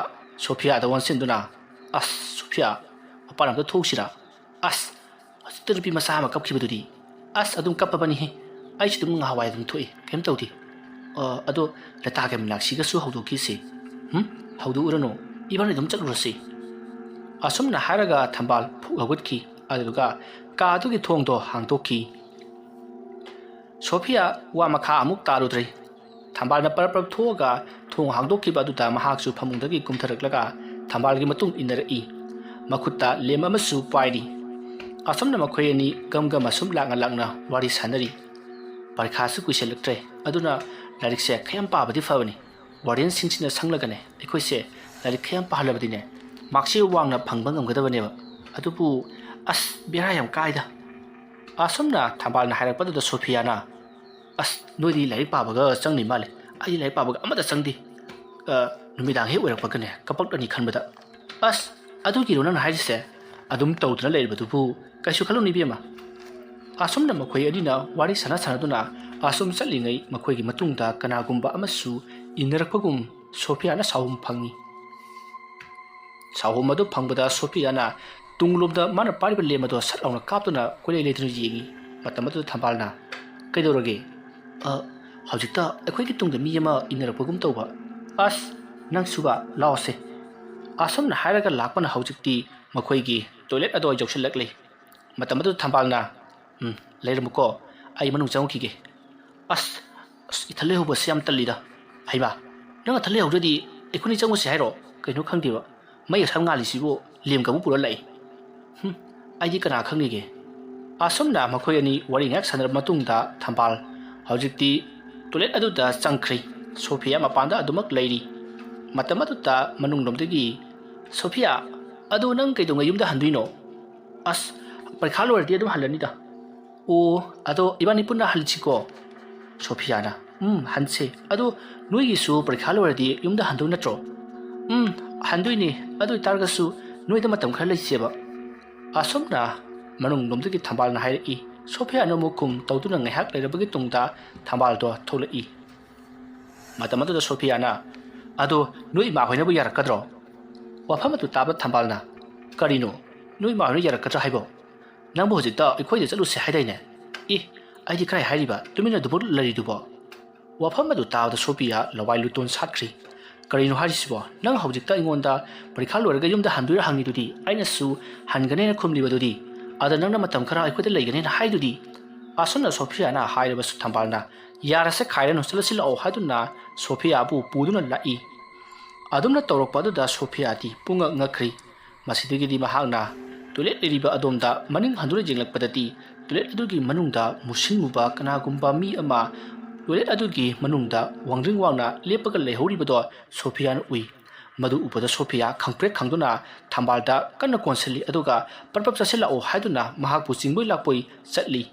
ꯁꯣꯐꯤꯌꯥꯗ ꯑꯣꯟꯁꯤꯟꯗꯨꯅ, "ꯑꯁ ꯁꯣꯐꯤꯌꯥ, ꯃꯄꯥꯟ ꯑꯝꯇ ꯊꯣꯛꯎꯁꯤꯔꯥ? ꯑꯁ, ꯍꯧꯖꯤꯛꯇ ꯅꯨꯄꯤ ꯃꯆꯥ ꯑꯃ ꯀꯞꯈꯤꯕꯗꯨꯗꯤ꯫ ꯑꯁ, ꯑꯗꯨꯝ ꯀꯞꯄꯕꯅꯤꯍꯦ꯫ ꯑꯩꯁꯨ ꯑꯗꯨꯝ ꯉꯍꯥꯟꯋꯥꯏ ꯑꯗꯨꯝ ꯊꯣꯛꯏ, ꯀꯩꯝ ꯇꯧꯗꯦ꯫ ꯑ, ꯑꯗꯣ ꯂꯇꯥꯒ ꯃꯤꯅꯥꯛꯁꯤꯒꯁꯨ ꯍꯧꯗꯣꯛꯈꯤꯁꯦ꯫ ꯍꯨꯝ? ꯍꯧꯗꯣꯛꯎꯔꯅꯨ, ꯏꯕꯥꯅꯤ ꯑꯗꯨꯝ ꯆꯠꯂꯨꯔꯁꯤ꯫" ꯑꯁꯨꯝꯅ ꯍꯥꯏꯔꯒ ꯊꯝꯕꯥꯜ ꯐꯨꯛ ꯍꯧꯒꯠꯈꯤ꯫ ꯑꯗꯨꯗꯨꯒ ꯀꯥꯗꯨꯒꯤ ꯊꯣꯡꯗꯣ ꯍꯥꯡꯗꯣꯛꯈꯤ꯫ ꯁꯣꯐꯤꯌꯥ ꯋꯥ ꯃꯈꯥ ꯑꯃꯨꯛ ꯇꯥꯔꯨꯗ꯭ꯔꯦ꯫ ꯊꯝꯕꯥꯜꯅ ꯄꯔꯞ ꯄꯔꯞ ꯊꯣꯛꯑꯒ ꯊꯣꯡ ꯍꯥꯡꯗꯣꯛꯈꯤꯕ ꯑꯗꯨꯗ ꯃꯍꯥꯛꯁꯨ ꯐꯃꯨꯡꯗꯒꯤ ꯀꯨꯝꯊꯔꯛꯂꯒ ꯊꯝꯕꯥꯜꯒꯤ ꯃꯇꯨꯡ ꯏꯟꯅꯔꯛꯏ꯫ ꯃꯈꯨꯠꯇ ꯂꯦꯝ ꯑꯃꯁꯨ ꯄꯥꯏꯔꯤ꯫ ꯑꯁꯨꯝꯅ ꯃꯈꯣꯏ ꯑꯅꯤ ꯒꯝ ꯒꯝ ꯑꯁꯨꯝ ꯂꯥꯛꯅ ꯂꯥꯛꯅ ꯋꯥꯔꯤ ꯁꯥꯟꯅꯔꯤ꯫ ꯄꯔꯤꯈꯥꯁꯨ ꯀꯨꯏꯁꯜꯂꯛꯇ꯭ꯔꯦ, ꯑꯗꯨꯅ ꯂꯥꯏꯔꯤꯛꯁꯦ ꯈꯔ ꯌꯥꯝ ꯄꯥꯕꯗꯤ ꯐꯕꯅꯤ꯫ ꯋꯥꯔꯗꯦꯟꯁꯤꯡꯁꯤꯅ ꯁꯪꯂꯒꯅꯦ ꯑꯩꯈꯣꯏꯁꯦ ꯂꯥꯏꯔꯤꯛ ꯈꯔ ꯌꯥꯝ ꯄꯥꯍꯜꯂꯕꯗꯤꯅꯦ, ꯃꯥꯔꯛꯁꯦ ꯋꯥꯡꯅ ꯐꯪꯕ ꯉꯝꯒꯗꯕꯅꯦꯕ꯫ ꯑꯗꯨꯕꯨ ꯑꯁ, ꯕꯦꯔꯥ ꯌꯥꯝ ꯀꯥꯏꯗ꯫ ꯑꯁꯨꯝꯅ ꯊꯝꯕꯥꯜꯅ ꯍꯥꯏꯔꯛꯄꯗꯨꯗ ꯁꯣꯐꯤꯌꯥꯅ, "ꯑꯁ, ꯅꯣꯏꯗꯤ ꯂꯥꯏꯔꯤꯛ ꯄꯥꯕꯒ ꯆꯪꯅꯤ ꯃꯥꯜꯂꯦ, ꯑꯩꯗꯤ ꯂꯥꯏꯔꯤꯛ ꯄꯥꯕꯒ ꯑꯃꯠꯇ ꯆꯪꯗꯦ꯫ ꯑ, ꯅꯨꯃꯤꯗꯥꯡ ꯍꯦꯛ ꯑꯣꯏꯔꯛꯄꯒꯅꯦ ꯀꯄꯛꯂꯅꯤ ꯈꯟꯕꯗ꯫" "ꯑꯁ, ꯑꯗꯨꯒꯤꯔꯣ ꯅꯪꯅ ꯍꯥꯏꯔꯤꯁꯦ? ꯑꯗꯨꯝ ꯇꯧꯗꯨꯅ ꯂꯩꯔꯤꯕꯗꯨꯕꯨ ꯀꯩꯁꯨ ꯈꯜꯂꯨꯅꯨ ꯏꯕꯦꯝꯃ꯫" ꯑꯁꯨꯝꯅ ꯃꯈꯣꯏ ꯑꯅꯤꯅ ꯋꯥꯔꯤ ꯁꯥꯟꯅ ꯁꯥꯟꯅꯗꯨꯅ ꯑꯁꯨꯝ ꯆꯠꯂꯤꯉꯩ ꯃꯈꯣꯏꯒꯤ ꯃꯇꯨꯡꯗ ꯀꯅꯥꯒꯨꯝꯕ ꯑꯃꯁꯨ ꯏꯟꯅꯔꯛꯄꯒꯨꯝ ꯁꯣꯐꯤꯌꯥꯅ ꯁꯥꯎꯍꯨꯝ ꯐꯪꯉꯤ꯫ ꯁꯥꯎꯍꯨꯝ ꯑꯗꯨ ꯐꯪꯕꯗ ꯁꯣꯐꯤꯌꯥꯅ ꯇꯨꯡꯂꯣꯝꯗ ꯃꯥꯅ ꯄꯥꯏꯔꯤꯕ ꯂꯦꯝ ꯑꯗꯣ ꯁꯠ ꯂꯥꯎꯅ ꯀꯥꯞꯇꯨꯅ ꯀꯣꯏꯂꯩ ꯂꯩꯗꯨꯅ ꯌꯦꯡꯉꯤ꯫ ꯃꯇꯝ ꯑꯗꯨꯗ ꯊꯝꯕꯥꯜꯅ, "ꯀꯩꯗꯧꯔꯒꯦ?" "ꯑ, ꯍꯧꯖꯤꯛꯇ ꯑꯩꯈꯣꯏꯒꯤ ꯇꯨꯡꯗ ꯃꯤ ꯑꯃ ꯏꯟꯅꯔꯛꯄꯒꯨꯝ ꯇꯧꯕ꯫" "ꯑꯁ, ꯅꯪꯁꯨꯕ, ꯂꯥꯛꯑꯣꯁꯦ꯫" ꯑꯁꯨꯝꯅ ꯍꯥꯏꯔꯒ ꯂꯥꯛꯄꯅ ꯍꯧꯖꯤꯛꯇꯤ ꯃꯈꯣꯏꯒꯤ ꯇꯣꯏꯂꯦꯠ ꯑꯗꯣ ꯌꯧꯁꯤꯜꯂꯛꯂꯤ꯫ ꯃꯇꯝ ꯑꯗꯨꯗ ꯊꯝꯕꯥꯜꯅ, "ꯎꯝ, ꯂꯩꯔꯝꯃꯨꯀꯣ, ꯑꯩ ꯃꯅꯨꯡ ꯆꯪꯉꯨꯈꯤꯒꯦ꯫" "ꯑꯁ, ꯑꯁ, ꯏꯊꯟ ꯂꯩꯍꯧꯕꯁꯦ ꯌꯥꯝ ꯇꯜꯂꯤꯗ꯫" "ꯍꯩꯃꯥ, ꯅꯪ ꯅꯊꯟ ꯂꯩꯍꯧꯗ꯭ꯔꯗꯤ ꯑꯩꯈꯣꯏꯅꯤ ꯆꯪꯉꯨꯁꯦ ꯍꯥꯏꯔꯣ? ꯀꯩꯅꯣ ꯈꯪꯗꯦꯕ, ꯃꯩ ꯑꯁꯥꯝ ꯉꯥꯜꯂꯤꯁꯤꯕꯨ ꯂꯦꯝꯒ ꯑꯃꯨꯛ ꯄꯨꯔ ꯂꯥꯛꯏ꯫ ꯍꯨꯝ, ꯑꯩꯗꯤ ꯀꯅꯥ ꯈꯪꯅꯤꯒꯦ?" ꯑꯁꯨꯝꯅ ꯃꯈꯣꯏ ꯑꯅꯤ ꯋꯥꯔꯤ ꯉꯥꯏꯍꯥꯛ ꯁꯥꯟꯅꯔꯕ ꯃꯇꯨꯡꯗ ꯊꯝꯕꯥꯜ ꯍꯧꯖꯤꯛꯇꯤ ꯇꯣꯏꯂꯦꯠ ꯑꯗꯨꯗ ꯆꯪꯈ꯭ꯔꯦ꯫ ꯁꯣꯐꯤꯌꯥ ꯃꯄꯥꯟꯗ ꯑꯗꯨꯃꯛ ꯂꯩꯔꯤ꯫ ꯃꯇꯝ ꯑꯗꯨꯗ ꯃꯅꯨꯡꯂꯣꯝꯗꯒꯤ, "ꯁꯣꯐꯤꯌꯥ, ꯑꯗꯨ ꯅꯪ ꯀꯩꯗꯧꯉꯩ ꯌꯨꯝꯗ ꯍꯟꯗꯣꯏꯅꯣ?" "ꯑꯁ, ꯄꯔꯤꯈꯥ ꯂꯣꯏꯔꯗꯤ ꯑꯗꯨꯝ ꯍꯜꯂꯅꯤꯗ꯫" "ꯑꯣ, ꯑꯗꯣ ꯏꯕꯥꯅꯤ ꯄꯨꯟꯅ ꯍꯜꯂꯁꯤꯀꯣ?" ꯁꯣꯐꯤꯌꯥꯅ꯫ "ꯎꯝ, ꯍꯟꯁꯦ꯫ ꯑꯗꯣ ꯅꯣꯏꯒꯤꯁꯨ ꯄꯔꯤꯈꯥ ꯂꯣꯏꯔꯗꯤ ꯌꯨꯝꯗ ꯍꯟꯗꯣꯏ ꯅꯠꯇ꯭ꯔꯣ?" "ꯎꯝ, ꯍꯟꯗꯣꯏꯅꯦ꯫ ꯑꯗꯨ ꯑꯣꯏꯇꯥꯔꯒꯁꯨ ꯅꯣꯏꯗ ꯃꯇꯝ ꯈꯔ ꯂꯩꯁꯦꯕ꯫" ꯑꯁꯨꯝꯅ ꯃꯅꯨꯡꯂꯣꯝꯗꯒꯤ ꯊꯝꯕꯥꯜꯅ ꯍꯥꯏꯔꯛꯏ꯫ ꯁꯣꯐꯤꯌꯥꯅ ꯑꯃꯨꯛ ꯈꯨꯝ ꯇꯧꯗꯨꯅ ꯉꯥꯏꯍꯥꯛ ꯂꯩꯔꯕꯒꯤ ꯇꯨꯡꯗ ꯊꯝꯕꯥꯜꯗꯣ ꯊꯣꯛꯂꯛꯏ꯫ ꯃꯇꯝ ꯑꯗꯨꯗ ꯁꯣꯐꯤꯌꯥꯅ, "ꯑꯗꯣ ꯅꯣꯏ ꯏꯃꯥ ꯍꯣꯏꯅꯕꯨ ꯌꯥꯔꯛꯀꯗ꯭ꯔꯣ?" ꯋꯥꯐꯝ ꯑꯗꯨ ꯇꯥꯕ ꯊꯝꯕꯥꯜꯅ, "ꯀꯔꯤꯅꯣ? ꯅꯣꯏ ꯏꯃꯥ ꯍꯣꯏꯅ ꯌꯥꯔꯛꯀꯗ꯭ꯔꯥ ꯍꯥꯏꯕꯣ? ꯅꯪꯕꯨ ꯍꯧꯖꯤꯛꯇ ꯑꯩꯈꯣꯏꯗ ꯆꯠꯂꯨꯁꯦ ꯍꯥꯏꯗꯥꯏꯅꯦ? ꯏ, ꯑꯩꯗꯤ ꯀꯔꯥꯏ ꯍꯥꯏꯔꯤꯕ? ꯇꯨꯃꯤꯟꯅ ꯑꯗꯨꯃꯛ ꯂꯩꯔꯤꯗꯨꯕꯣ?" ꯋꯥꯐꯝ ꯑꯗꯨ ꯇꯥꯕꯗ ꯁꯣꯐꯤꯌꯥ ꯂꯋꯥꯏ ꯂꯨꯇꯣꯟ ꯁꯥꯠꯈ꯭ꯔꯤ꯫ "ꯀꯔꯤꯅꯣ ꯍꯥꯏꯔꯤꯁꯤꯕꯣ? ꯅꯪ ꯍꯧꯖꯤꯛꯇ ꯑꯩꯉꯣꯟꯗ ꯄꯔꯤꯈꯥ ꯂꯣꯏꯔꯒ ꯌꯨꯝꯗ ꯍꯟꯗꯣꯏꯔꯥ ꯍꯪꯉꯤꯗꯨꯗꯤ? ꯑꯩꯅꯁꯨ ꯍꯟꯒꯅꯦꯅ ꯈꯨꯝꯂꯤꯕꯗꯨꯗꯤ꯫ ꯑꯗ ꯅꯪꯅ ꯃꯇꯝ ꯈꯔ ꯑꯩꯈꯣꯏꯗ ꯂꯩꯒꯅꯦꯅ ꯍꯥꯏꯗꯨꯗꯤ?" ꯑꯁꯨꯝꯅ ꯁꯣꯐꯤꯌꯥꯅ ꯍꯥꯏꯔꯕꯁꯨ ꯊꯝꯕꯥꯜꯅ, "ꯌꯥꯔꯁꯦ ꯈꯥꯏꯔꯅꯨ, ꯆꯠꯂꯁꯤ ꯂꯥꯛꯑꯣ" ꯍꯥꯏꯗꯨꯅ ꯁꯣꯐꯤꯌꯥꯕꯨ ꯄꯨꯗꯨꯅ ꯂꯥꯛꯏ꯫ ꯑꯗꯨꯝꯅ ꯇꯧꯔꯛꯄ ꯑꯗꯨꯗ ꯁꯣꯐꯤꯌꯥꯗꯤ ꯄꯨꯡꯉꯛ ꯉꯛꯈ꯭ꯔꯤ꯫ ꯃꯁꯤꯗꯒꯤꯗꯤ ꯃꯍꯥꯛꯅ ꯇꯣꯏꯂꯦꯠ ꯂꯩꯔꯤꯕ ꯑꯗꯣꯝꯗ ꯃꯅꯤꯡ ꯍꯟꯗꯨꯅ ꯌꯦꯡꯂꯛꯄꯗꯗꯤ, ꯇꯣꯏꯂꯦꯠ ꯑꯗꯨꯒꯤ ꯃꯅꯨꯡꯗ ꯃꯨꯁꯤꯟ ꯃꯨꯕ ꯀꯅꯥꯒꯨꯝꯕ ꯃꯤ ꯑꯃ ꯇꯣꯏꯂꯦꯠ ꯑꯗꯨꯒꯤ ꯃꯅꯨꯡꯗ ꯋꯥꯡꯗ꯭ꯔꯤꯡ ꯋꯥꯡꯅ ꯂꯦꯞꯄꯒ ꯂꯩꯍꯧꯔꯤꯕꯗꯣ ꯁꯣꯐꯤꯌꯥꯅ ꯎꯏ꯫ ꯃꯗꯨ ꯎꯕꯗ ꯁꯣꯐꯤꯌꯥ ꯈꯪꯄ꯭ꯔꯦꯛ ꯈꯪꯗꯨꯅ ꯊꯝꯕꯥꯜꯗ ꯀꯟꯅ ꯀꯣꯟꯁꯤꯜꯂꯤ, ꯑꯗꯨꯒ "ꯄꯔꯞ ꯄꯔꯞ ꯆꯠꯁꯤꯜꯂꯛꯑꯣ" ꯍꯥꯏꯗꯨꯅ ꯃꯍꯥꯛꯄꯨ ꯆꯤꯡꯕꯣꯏ ꯂꯥꯛꯄꯣꯏ ꯆꯠꯂꯤ꯫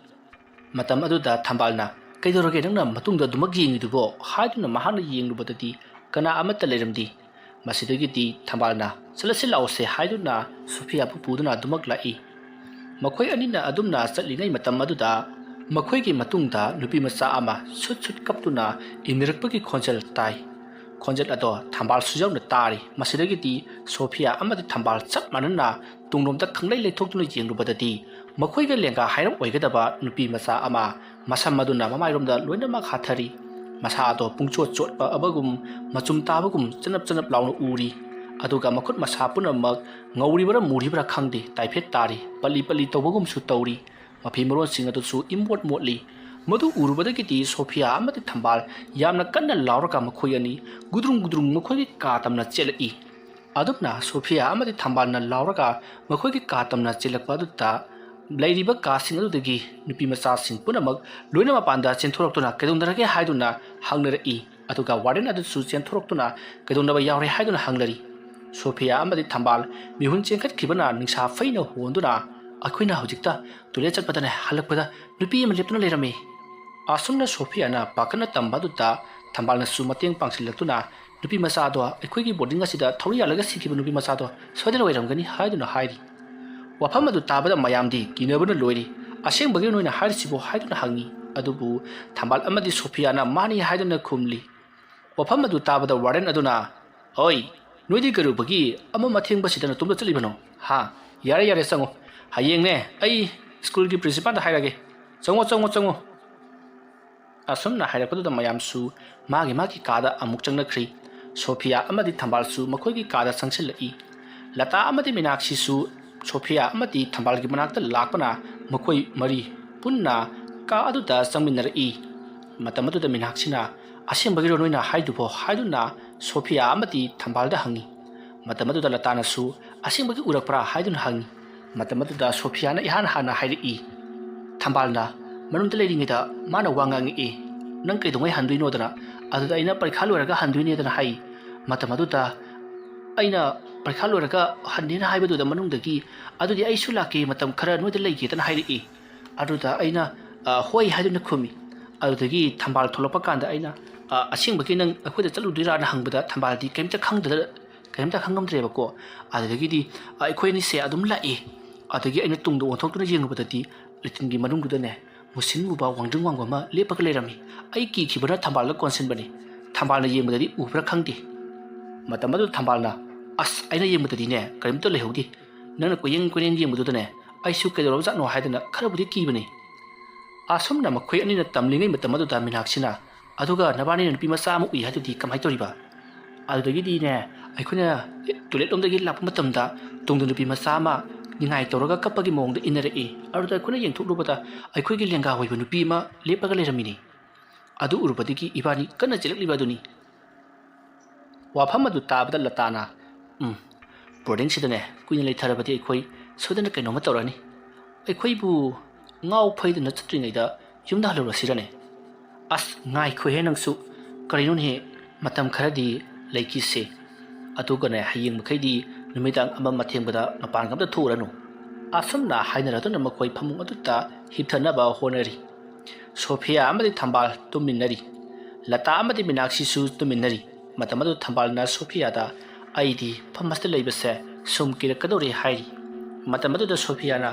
ꯃꯇꯝ ꯑꯗꯨꯗ ꯊꯝꯕꯥꯜꯅ, "ꯀꯩꯗꯧꯔꯒꯦ ꯅꯪꯅ ꯃꯇꯨꯡꯗ ꯑꯗꯨꯃꯛ ꯌꯦꯡꯂꯤꯗꯨꯕꯣ?" ꯍꯥꯏꯗꯨꯅ ꯃꯍꯥꯛꯅ ꯌꯦꯡꯂꯨꯕꯗꯗꯤ ꯀꯅꯥ ꯑꯃꯠꯇ ꯂꯩꯔꯝꯗꯦ꯫ ꯃꯁꯤꯗꯒꯤꯗꯤ ꯊꯝꯕꯥꯜꯅ, "ꯆꯠꯂꯁꯤ ꯂꯥꯛꯑꯣꯁꯦ" ꯍꯥꯏꯗꯨꯅ ꯁꯣꯐꯤꯌꯥꯕꯨ ꯄꯨꯗꯨꯅ ꯑꯗꯨꯃꯛ ꯂꯥꯛꯏ꯫ ꯃꯈꯣꯏ ꯑꯅꯤꯅ ꯑꯗꯨꯝꯅ ꯆꯠꯂꯤꯉꯩ ꯃꯇꯝ ꯑꯗꯨꯗ ꯃꯈꯣꯏꯒꯤ ꯃꯇꯨꯡꯗ ꯅꯨꯄꯤ ꯃꯆꯥ ꯑꯃ ꯁꯨꯠ ꯁꯨꯠ ꯀꯞꯇꯨꯅ ꯏꯟꯅꯔꯛꯄꯒꯤ ꯈꯣꯟꯖꯦꯜ ꯇꯥꯏ꯫ ꯈꯣꯟꯖꯦꯜ ꯑꯗꯣ ꯊꯝꯕꯥꯜꯁꯨ ꯌꯥꯎꯅ ꯇꯥꯔꯤ꯫ ꯃꯁꯤꯗꯒꯤꯗꯤ ꯁꯣꯐꯤꯌꯥ ꯑꯃꯗꯤ ꯊꯝꯕꯥꯜ ꯆꯞ ꯃꯥꯟꯅꯅ ꯇꯨꯡꯂꯣꯝꯗ ꯈꯪꯂꯩ ꯂꯩꯊꯣꯛꯇꯨꯅ ꯌꯦꯡꯂꯨꯕꯗꯗꯤ ꯃꯈꯣꯏꯒ ꯂꯦꯡꯒꯥ ꯍꯥꯏꯔꯞ ꯑꯣꯏꯒꯗꯕ ꯅꯨꯄꯤ ꯃꯆꯥ ꯑꯃ ꯃꯁꯝ ꯑꯗꯨꯅ ꯃꯃꯥꯏꯔꯣꯝꯗ ꯂꯣꯏꯅꯃꯛ ꯍꯥꯊꯔꯤ꯫ ꯃꯁꯥ ꯑꯗꯣ ꯄꯨꯡꯆꯣꯠ ꯆꯣꯠꯄ ꯑꯃꯒꯨꯝ ꯃꯆꯨꯝ ꯇꯥꯕꯒꯨꯝ ꯆꯅꯞ ꯆꯅꯞ ꯂꯥꯎꯅ ꯎꯔꯤ꯫ ꯑꯗꯨꯒ ꯃꯈꯨꯠ ꯃꯁꯥ ꯄꯨꯝꯅꯃꯛ ꯉꯧꯔꯤꯕꯔꯥ ꯃꯨꯔꯤꯕꯔꯥ ꯈꯪꯗꯦ, ꯇꯥꯏꯐꯦꯠ ꯇꯥꯔꯤ, ꯄꯠꯂꯤ ꯄꯠꯂꯤ ꯇꯧꯕꯒꯨꯝꯁꯨ ꯇꯧꯔꯤ꯫ ꯃꯐꯤ ꯃꯔꯣꯟꯁꯤꯡ ꯑꯗꯨꯁꯨ ꯏꯃꯣꯠ ꯃꯣꯠꯂꯤ꯫ ꯃꯗꯨ ꯎꯔꯨꯕꯗꯒꯤꯗꯤ ꯁꯣꯐꯤꯌꯥ ꯑꯃꯗꯤ ꯊꯝꯕꯥꯜ ꯌꯥꯝꯅ ꯀꯟꯅ ꯂꯥꯎꯔꯒ ꯃꯈꯣꯏ ꯑꯅꯤ ꯒꯨꯗ꯭ꯔꯨꯡ ꯒꯨꯗ꯭ꯔꯨꯡ ꯃꯈꯣꯏꯒꯤ ꯀꯥ ꯇꯝꯅ ꯆꯦꯜꯂꯛꯏ꯫ ꯑꯗꯨꯝꯅ ꯁꯣꯐꯤꯌꯥ ꯑꯃꯗꯤ ꯊꯝꯕꯥꯜꯅ ꯂꯥꯎꯔꯒ ꯃꯈꯣꯏꯒꯤ ꯀꯥ ꯇꯝꯅ ꯆꯦꯜꯂꯛꯄ ꯑꯗꯨꯗ ꯂꯩꯔꯤꯕ ꯀꯥꯁꯤꯡ ꯑꯗꯨꯗꯒꯤ ꯅꯨꯄꯤ ꯃꯆꯥꯁꯤꯡ ꯄꯨꯝꯅꯃꯛ ꯂꯣꯏꯅ ꯃꯄꯥꯟꯗ ꯆꯦꯟꯊꯣꯔꯛꯇꯨꯅ ꯀꯩꯗꯧꯅꯔꯒꯦ ꯍꯥꯏꯗꯨꯅ ꯍꯪꯅꯔꯛꯏ꯫ ꯑꯗꯨꯒ ꯋꯥꯔꯗꯦꯟ ꯑꯗꯨꯁꯨ ꯆꯦꯟꯊꯣꯔꯛꯇꯨꯅ ꯀꯩꯗꯧꯅꯕ ꯌꯥꯎꯔꯦ ꯍꯥꯏꯗꯨꯅ ꯍꯪꯅꯔꯤ꯫ ꯁꯣꯐꯤꯌꯥ ꯑꯃꯗꯤ ꯊꯝꯕꯥꯜ ꯃꯤꯍꯨꯟ ꯆꯦꯟꯈꯠꯈꯤꯕꯅ ꯅꯤꯡꯁꯥ ꯐꯩꯅ ꯍꯣꯟꯗꯨꯅ, "ꯑꯩꯈꯣꯏꯅ ꯍꯧꯖꯤꯛꯇ ꯇꯣꯏꯂꯦꯠ ꯆꯠꯄꯗꯅꯦ, ꯍꯜꯂꯛꯄꯗ ꯅꯨꯄꯤ ꯑꯃ ꯂꯦꯞꯇꯨꯅ ꯂꯩꯔꯝꯃꯤ꯫ ꯑꯁꯨꯝꯅ ꯁꯣꯐꯤꯌꯥꯅ ꯄꯥꯈꯠꯅ ꯇꯝꯕ ꯑꯗꯨꯗ ꯊꯝꯕꯥꯜꯅꯁꯨ ꯃꯇꯦꯡ ꯄꯥꯡꯁꯤꯜꯂꯛꯇꯨꯅ, "ꯅꯨꯄꯤ ꯃꯆꯥꯗꯣ ꯑꯩꯈꯣꯏꯒꯤ ꯕꯣꯔꯗꯤꯡ ꯑꯁꯤꯗ ꯊꯧꯔꯤ ꯌꯥꯜꯂꯒ ꯁꯤꯈꯤꯕ ꯅꯨꯄꯤ ꯃꯆꯥꯗꯣ ꯁꯣꯏꯗꯅ ꯑꯣꯏꯔꯝꯒꯅꯤ" ꯍꯥꯏꯗꯨꯅ ꯍꯥꯏꯔꯤ꯫ ꯋꯥꯐꯝ ꯑꯗꯨ ꯇꯥꯕꯗ ꯃꯌꯥꯝꯗꯤ ꯀꯤꯅꯕꯅ ꯂꯣꯏꯔꯤ꯫ "ꯑꯁꯦꯡꯕꯒꯤ ꯅꯣꯏꯅ ꯍꯥꯏꯔꯤꯁꯤꯕꯣ?" ꯍꯥꯏꯗꯨꯅ ꯍꯪꯉꯤ꯫ ꯑꯗꯨꯕꯨ ꯊꯝꯕꯥꯜ ꯑꯃꯗꯤ ꯁꯣꯐꯤꯌꯥꯅ "ꯃꯥꯅꯤ" ꯍꯥꯏꯗꯨꯅ ꯈꯨꯝꯂꯤ꯫ ꯋꯥꯐꯝ ꯑꯗꯨ ꯇꯥꯕꯗ ꯋꯥꯔꯗꯦꯟ ꯑꯗꯨꯅ, "ꯑꯣꯏ, ꯅꯣꯏꯗꯤ ꯀꯩꯗꯧꯕꯒꯤ ꯑꯃꯝ ꯑꯊꯦꯡꯕꯁꯤꯗ ꯅꯇꯣꯝꯇ ꯆꯠꯂꯤꯕꯅꯣ? ꯍꯥ? ꯌꯥꯔꯦ, ꯌꯥꯔꯦ, ꯆꯪꯉꯣ꯫ ꯍꯌꯦꯡꯅꯦ ꯑꯩ ꯁ꯭ꯀꯨꯜꯒꯤ ꯄ꯭ꯔꯤꯟꯁꯤꯄꯥꯜꯗ ꯍꯥꯏꯔꯒꯦ꯫ ꯆꯪꯉꯣ, ꯆꯪꯉꯣ, ꯆꯪꯉꯣ"꯫ ꯑꯁꯨꯝꯅ ꯍꯥꯏꯔꯛꯄꯗꯨꯗ ꯃꯌꯥꯝꯁꯨ ꯃꯥꯒꯤ ꯃꯥꯒꯤ ꯀꯥꯗ ꯑꯃꯨꯛ ꯆꯪꯅꯈ꯭ꯔꯤ꯫ ꯁꯣꯐꯤꯌꯥ ꯑꯃꯗꯤ ꯊꯝꯕꯥꯜꯁꯨ ꯃꯈꯣꯏꯒꯤ ꯀꯥꯗ ꯆꯪꯁꯤꯜꯂꯛꯏ꯫ ꯂꯇꯥ ꯑꯃꯗꯤ ꯃꯤꯅꯥꯛꯁꯤꯁꯨ ꯁꯣꯐꯤꯌꯥ ꯑꯃꯗꯤ ꯊꯝꯕꯥꯜꯒꯤ ꯃꯅꯥꯛꯇ ꯂꯥꯛꯄꯅ ꯃꯈꯣꯏ ꯃꯔꯤ ꯄꯨꯟꯅ ꯀꯥ ꯑꯗꯨꯗ ꯆꯪꯃꯤꯟꯅꯔꯛꯏ꯫ ꯃꯇꯝ ꯑꯗꯨꯗ ꯃꯤꯅꯥꯛꯁꯤꯅ, "ꯑꯁꯦꯡꯕꯒꯤꯔꯣ ꯅꯣꯏꯅ ꯍꯥꯏꯗꯨꯕꯣ?" ꯍꯥꯏꯗꯨꯅ ꯁꯣꯐꯤꯌꯥ ꯑꯃꯗꯤ ꯊꯝꯕꯥꯜꯗ ꯍꯪꯉꯤ꯫ ꯃꯇꯝ ꯑꯗꯨꯗ ꯂꯇꯥꯅꯁꯨ, "ꯑꯁꯦꯡꯕꯒꯤ ꯎꯔꯛꯄ꯭ꯔꯥ?" ꯍꯥꯏꯗꯨꯅ ꯍꯪꯉꯤ꯫ ꯃꯇꯝ ꯑꯗꯨꯗ ꯁꯣꯐꯤꯌꯥꯅ ꯏꯍꯥꯟ ꯍꯥꯟꯅ ꯍꯥꯏꯔꯛꯏ, "ꯊꯝꯕꯥꯜꯅ ꯃꯅꯨꯡꯗ ꯂꯩꯔꯤꯉꯩꯗ ꯃꯥꯅ ꯋꯥ ꯉꯥꯡꯉꯛꯏ, 'ꯅꯪ ꯀꯩꯗꯧꯉꯩ ꯍꯟꯗꯣꯏꯅꯣꯗꯅ?' ꯑꯗꯨꯗ ꯑꯩꯅ, 'ꯄꯔꯤꯈꯥ ꯂꯣꯏꯔꯒ ꯍꯟꯗꯣꯏꯅꯦꯗꯅ' ꯍꯥꯏ꯫ ꯃꯇꯝ ꯑꯗꯨꯗ ꯑꯩꯅ ꯄꯔꯤꯈꯥ ꯂꯣꯏꯔꯒ ꯍꯟꯅꯦꯅ ꯍꯥꯏꯕꯗꯨꯗ ꯃꯅꯨꯡꯗꯒꯤ, 'ꯑꯗꯨꯗꯤ ꯑꯩꯁꯨ ꯂꯥꯛꯀꯦ, ꯃꯇꯝ ꯈꯔ ꯅꯣꯏꯗ ꯂꯩꯒꯦꯗꯅ' ꯍꯥꯏꯔꯛꯏ꯫ ꯑꯗꯨꯗ ꯑꯩꯅ, "ꯑ, ꯍꯣꯏ" ꯍꯥꯏꯗꯨꯅ ꯈꯨꯝꯃꯤ꯫ ꯑꯗꯨꯗꯒꯤ ꯊꯝꯕꯥꯜ ꯊꯣꯛꯂꯛꯄ ꯀꯥꯟꯗ ꯑꯩꯅ, "ꯑ, ꯑꯁꯦꯡꯕꯒꯤ ꯅꯪ ꯑꯩꯈꯣꯏꯗ ꯆꯠꯂꯨꯗꯣꯏꯔꯥꯅ?" ꯍꯪꯕꯗ ꯊꯝꯕꯥꯜꯗꯤ ꯀꯔꯤꯝꯇ ꯈꯪꯗ-, ꯀꯔꯤꯝꯇ ꯈꯪꯉꯝꯗ꯭ꯔꯦꯕꯀꯣ꯫ ꯑꯗꯨꯗꯒꯤꯗꯤ, ꯑ, ꯑꯩꯈꯣꯏ ꯑꯅꯤꯁꯦ ꯑꯗꯨꯝ ꯂꯥꯛꯑꯦ꯫ ꯑꯗꯒꯤ ꯑꯩꯅ ꯇꯨꯡꯗ ꯑꯣꯟꯊꯣꯛꯇꯨꯅ ꯌꯦꯡꯉꯨꯕꯗꯗꯤ ꯂꯦꯇ꯭ꯔꯤꯟꯒꯤ ꯃꯅꯨꯡꯗꯨꯗꯅꯦ, ꯃꯨꯁꯤꯟ ꯃꯨꯕ ꯋꯥꯡꯗ꯭ꯔꯤꯡ ꯋꯥꯡꯕ ꯑꯃ ꯂꯦꯞꯄꯒ ꯂꯩꯔꯝꯃꯤ꯫ ꯑꯩ ꯀꯤꯈꯤꯕꯅ ꯊꯝꯕꯥꯜꯗ ꯀꯣꯟꯁꯤꯟꯕꯅꯤ꯫ ꯊꯝꯕꯥꯜꯅ ꯌꯦꯡꯕꯗꯗꯤ ꯎꯕ꯭ꯔꯥ ꯈꯪꯗꯦ꯫ ꯃꯇꯝ ꯑꯗꯨꯗ ꯊꯝꯕꯥꯜꯅ, "ꯑꯁ, ꯑꯩꯅ ꯌꯦꯡꯕꯗꯗꯤꯅꯦ, ꯀꯔꯤꯝꯇ ꯂꯩꯍꯧꯗꯦ꯫ ꯅꯪꯅ ꯀꯣꯏꯌꯦꯡ ꯀꯣꯏꯌꯦꯡ ꯌꯦꯡꯕꯗꯨꯗꯅꯦ, ꯑꯩꯁꯨ ꯀꯩꯗꯧꯔꯕꯖꯥꯠꯅꯣ ꯍꯥꯏꯗꯅ ꯈꯔꯕꯨꯗꯤ ꯀꯤꯕꯅꯤ"꯫ ꯑꯁꯨꯝꯅ ꯃꯈꯣꯏ ꯑꯅꯤꯅ ꯇꯝꯂꯤꯉꯩ ꯃꯇꯝ ꯑꯗꯨꯗ ꯃꯤꯅꯥꯛꯁꯤꯅ, "ꯑꯗꯨꯒ ꯅꯕꯥꯅꯤꯅ ꯅꯨꯄꯤ ꯃꯆꯥ ꯑꯃ ꯎꯏ ꯍꯥꯏꯗꯨꯗꯤ ꯀꯃꯥꯏꯅ ꯇꯧꯔꯤꯕ?" ꯑꯗꯨꯗꯒꯤꯗꯤꯅꯦ, ꯑꯩꯈꯣꯏꯅ ꯇꯣꯏꯂꯦꯠ ꯂꯣꯝꯗꯒꯤ ꯂꯥꯛꯄ ꯃꯇꯝꯗ ꯇꯨꯡꯗ ꯅꯨꯄꯤ ꯃꯆꯥ ꯑꯃ ꯅꯤꯡꯉꯥꯏ ꯇꯧꯔꯒ ꯀꯞꯄꯒꯤ ꯃꯑꯣꯡꯗ ꯏꯟꯅꯔꯛꯏ꯫ ꯑꯗꯨꯗ ꯑꯩꯈꯣꯏꯅ ꯌꯦꯡꯊꯣꯛꯂꯨꯕꯗ ꯑꯩꯈꯣꯏꯒꯤ ꯂꯦꯡꯒꯥ ꯑꯣꯏꯕ ꯅꯨꯄꯤ ꯑꯃ ꯂꯦꯞꯄꯒ ꯂꯩꯔꯝꯃꯤꯅꯤ꯫ ꯑꯗꯨ ꯎꯔꯨꯕꯗꯒꯤ ꯏꯕꯥꯅꯤ ꯀꯟꯅ ꯆꯦꯜꯂꯛꯂꯤꯕ ꯑꯗꯨꯅꯤ꯫ ꯋꯥꯐꯝ ꯑꯗꯨ ꯇꯥꯕꯗ ꯂꯇꯥꯅ, "ꯎꯝ, ꯕꯣꯔꯗꯤꯡꯁꯤꯗꯅꯦ ꯀꯨꯏꯅ ꯂꯩꯊꯔꯕꯗꯤ ꯑꯩꯈꯣꯏ ꯁꯣꯏꯗꯅ ꯀꯩꯅꯣꯝꯃ ꯇꯧꯔꯅꯤ꯫ ꯑꯩꯈꯣꯏꯕꯨ ꯉꯥꯎ ꯐꯩꯗꯅ ꯆꯠꯇ꯭ꯔꯤꯉꯩꯗ ꯌꯨꯝꯗ ꯍꯜꯍꯧꯔꯁꯤꯔꯅꯦ?" "ꯑꯁ, ꯉꯥꯏꯈꯣꯍꯦ ꯅꯪꯁꯨ, ꯀꯔꯤꯅꯣꯅꯦꯍꯦ? ꯃꯇꯝ ꯈꯔꯗꯤ ꯂꯩꯈꯤꯁꯦ꯫ ꯑꯗꯨꯒꯅꯦ, ꯍꯌꯦꯡ ꯃꯈꯩꯗꯤ ꯅꯨꯃꯤꯗꯥꯡ ꯑꯃꯝ ꯑꯊꯦꯡꯕꯗ ꯃꯄꯥꯟꯒ ꯑꯝꯇ ꯊꯣꯛꯎꯔꯅꯨ"꯫ ꯑꯁꯨꯝꯅ ꯍꯥꯏꯅꯔꯗꯨꯅ ꯃꯈꯣꯏ ꯐꯃꯨꯡ ꯑꯗꯨꯗ ꯍꯤꯞꯊꯅꯕ ꯍꯣꯠꯅꯔꯤ꯫ ꯁꯣꯐꯤꯌꯥ ꯑꯃꯗꯤ ꯊꯝꯕꯥꯜ ꯇꯨꯝꯃꯤꯟꯅꯔꯤ꯫ ꯂꯇꯥ ꯑꯃꯗꯤ ꯃꯤꯅꯥꯛꯁꯤꯁꯨ ꯇꯨꯝꯃꯤꯟꯅꯔꯤ꯫ ꯃꯇꯝ ꯑꯗꯨ ꯊꯝꯕꯥꯜꯅ ꯁꯣꯐꯤꯌꯥꯗ, "ꯑꯩꯗꯤ ꯐꯝ ꯑꯁꯤꯗ ꯂꯩꯕꯁꯦ ꯁꯨꯝ ꯀꯤꯔꯛꯀꯗꯧꯔꯦ" ꯍꯥꯏꯔꯤ꯫ ꯃꯇꯝ ꯑꯗꯨꯗ ꯁꯣꯐꯤꯌꯥꯅ,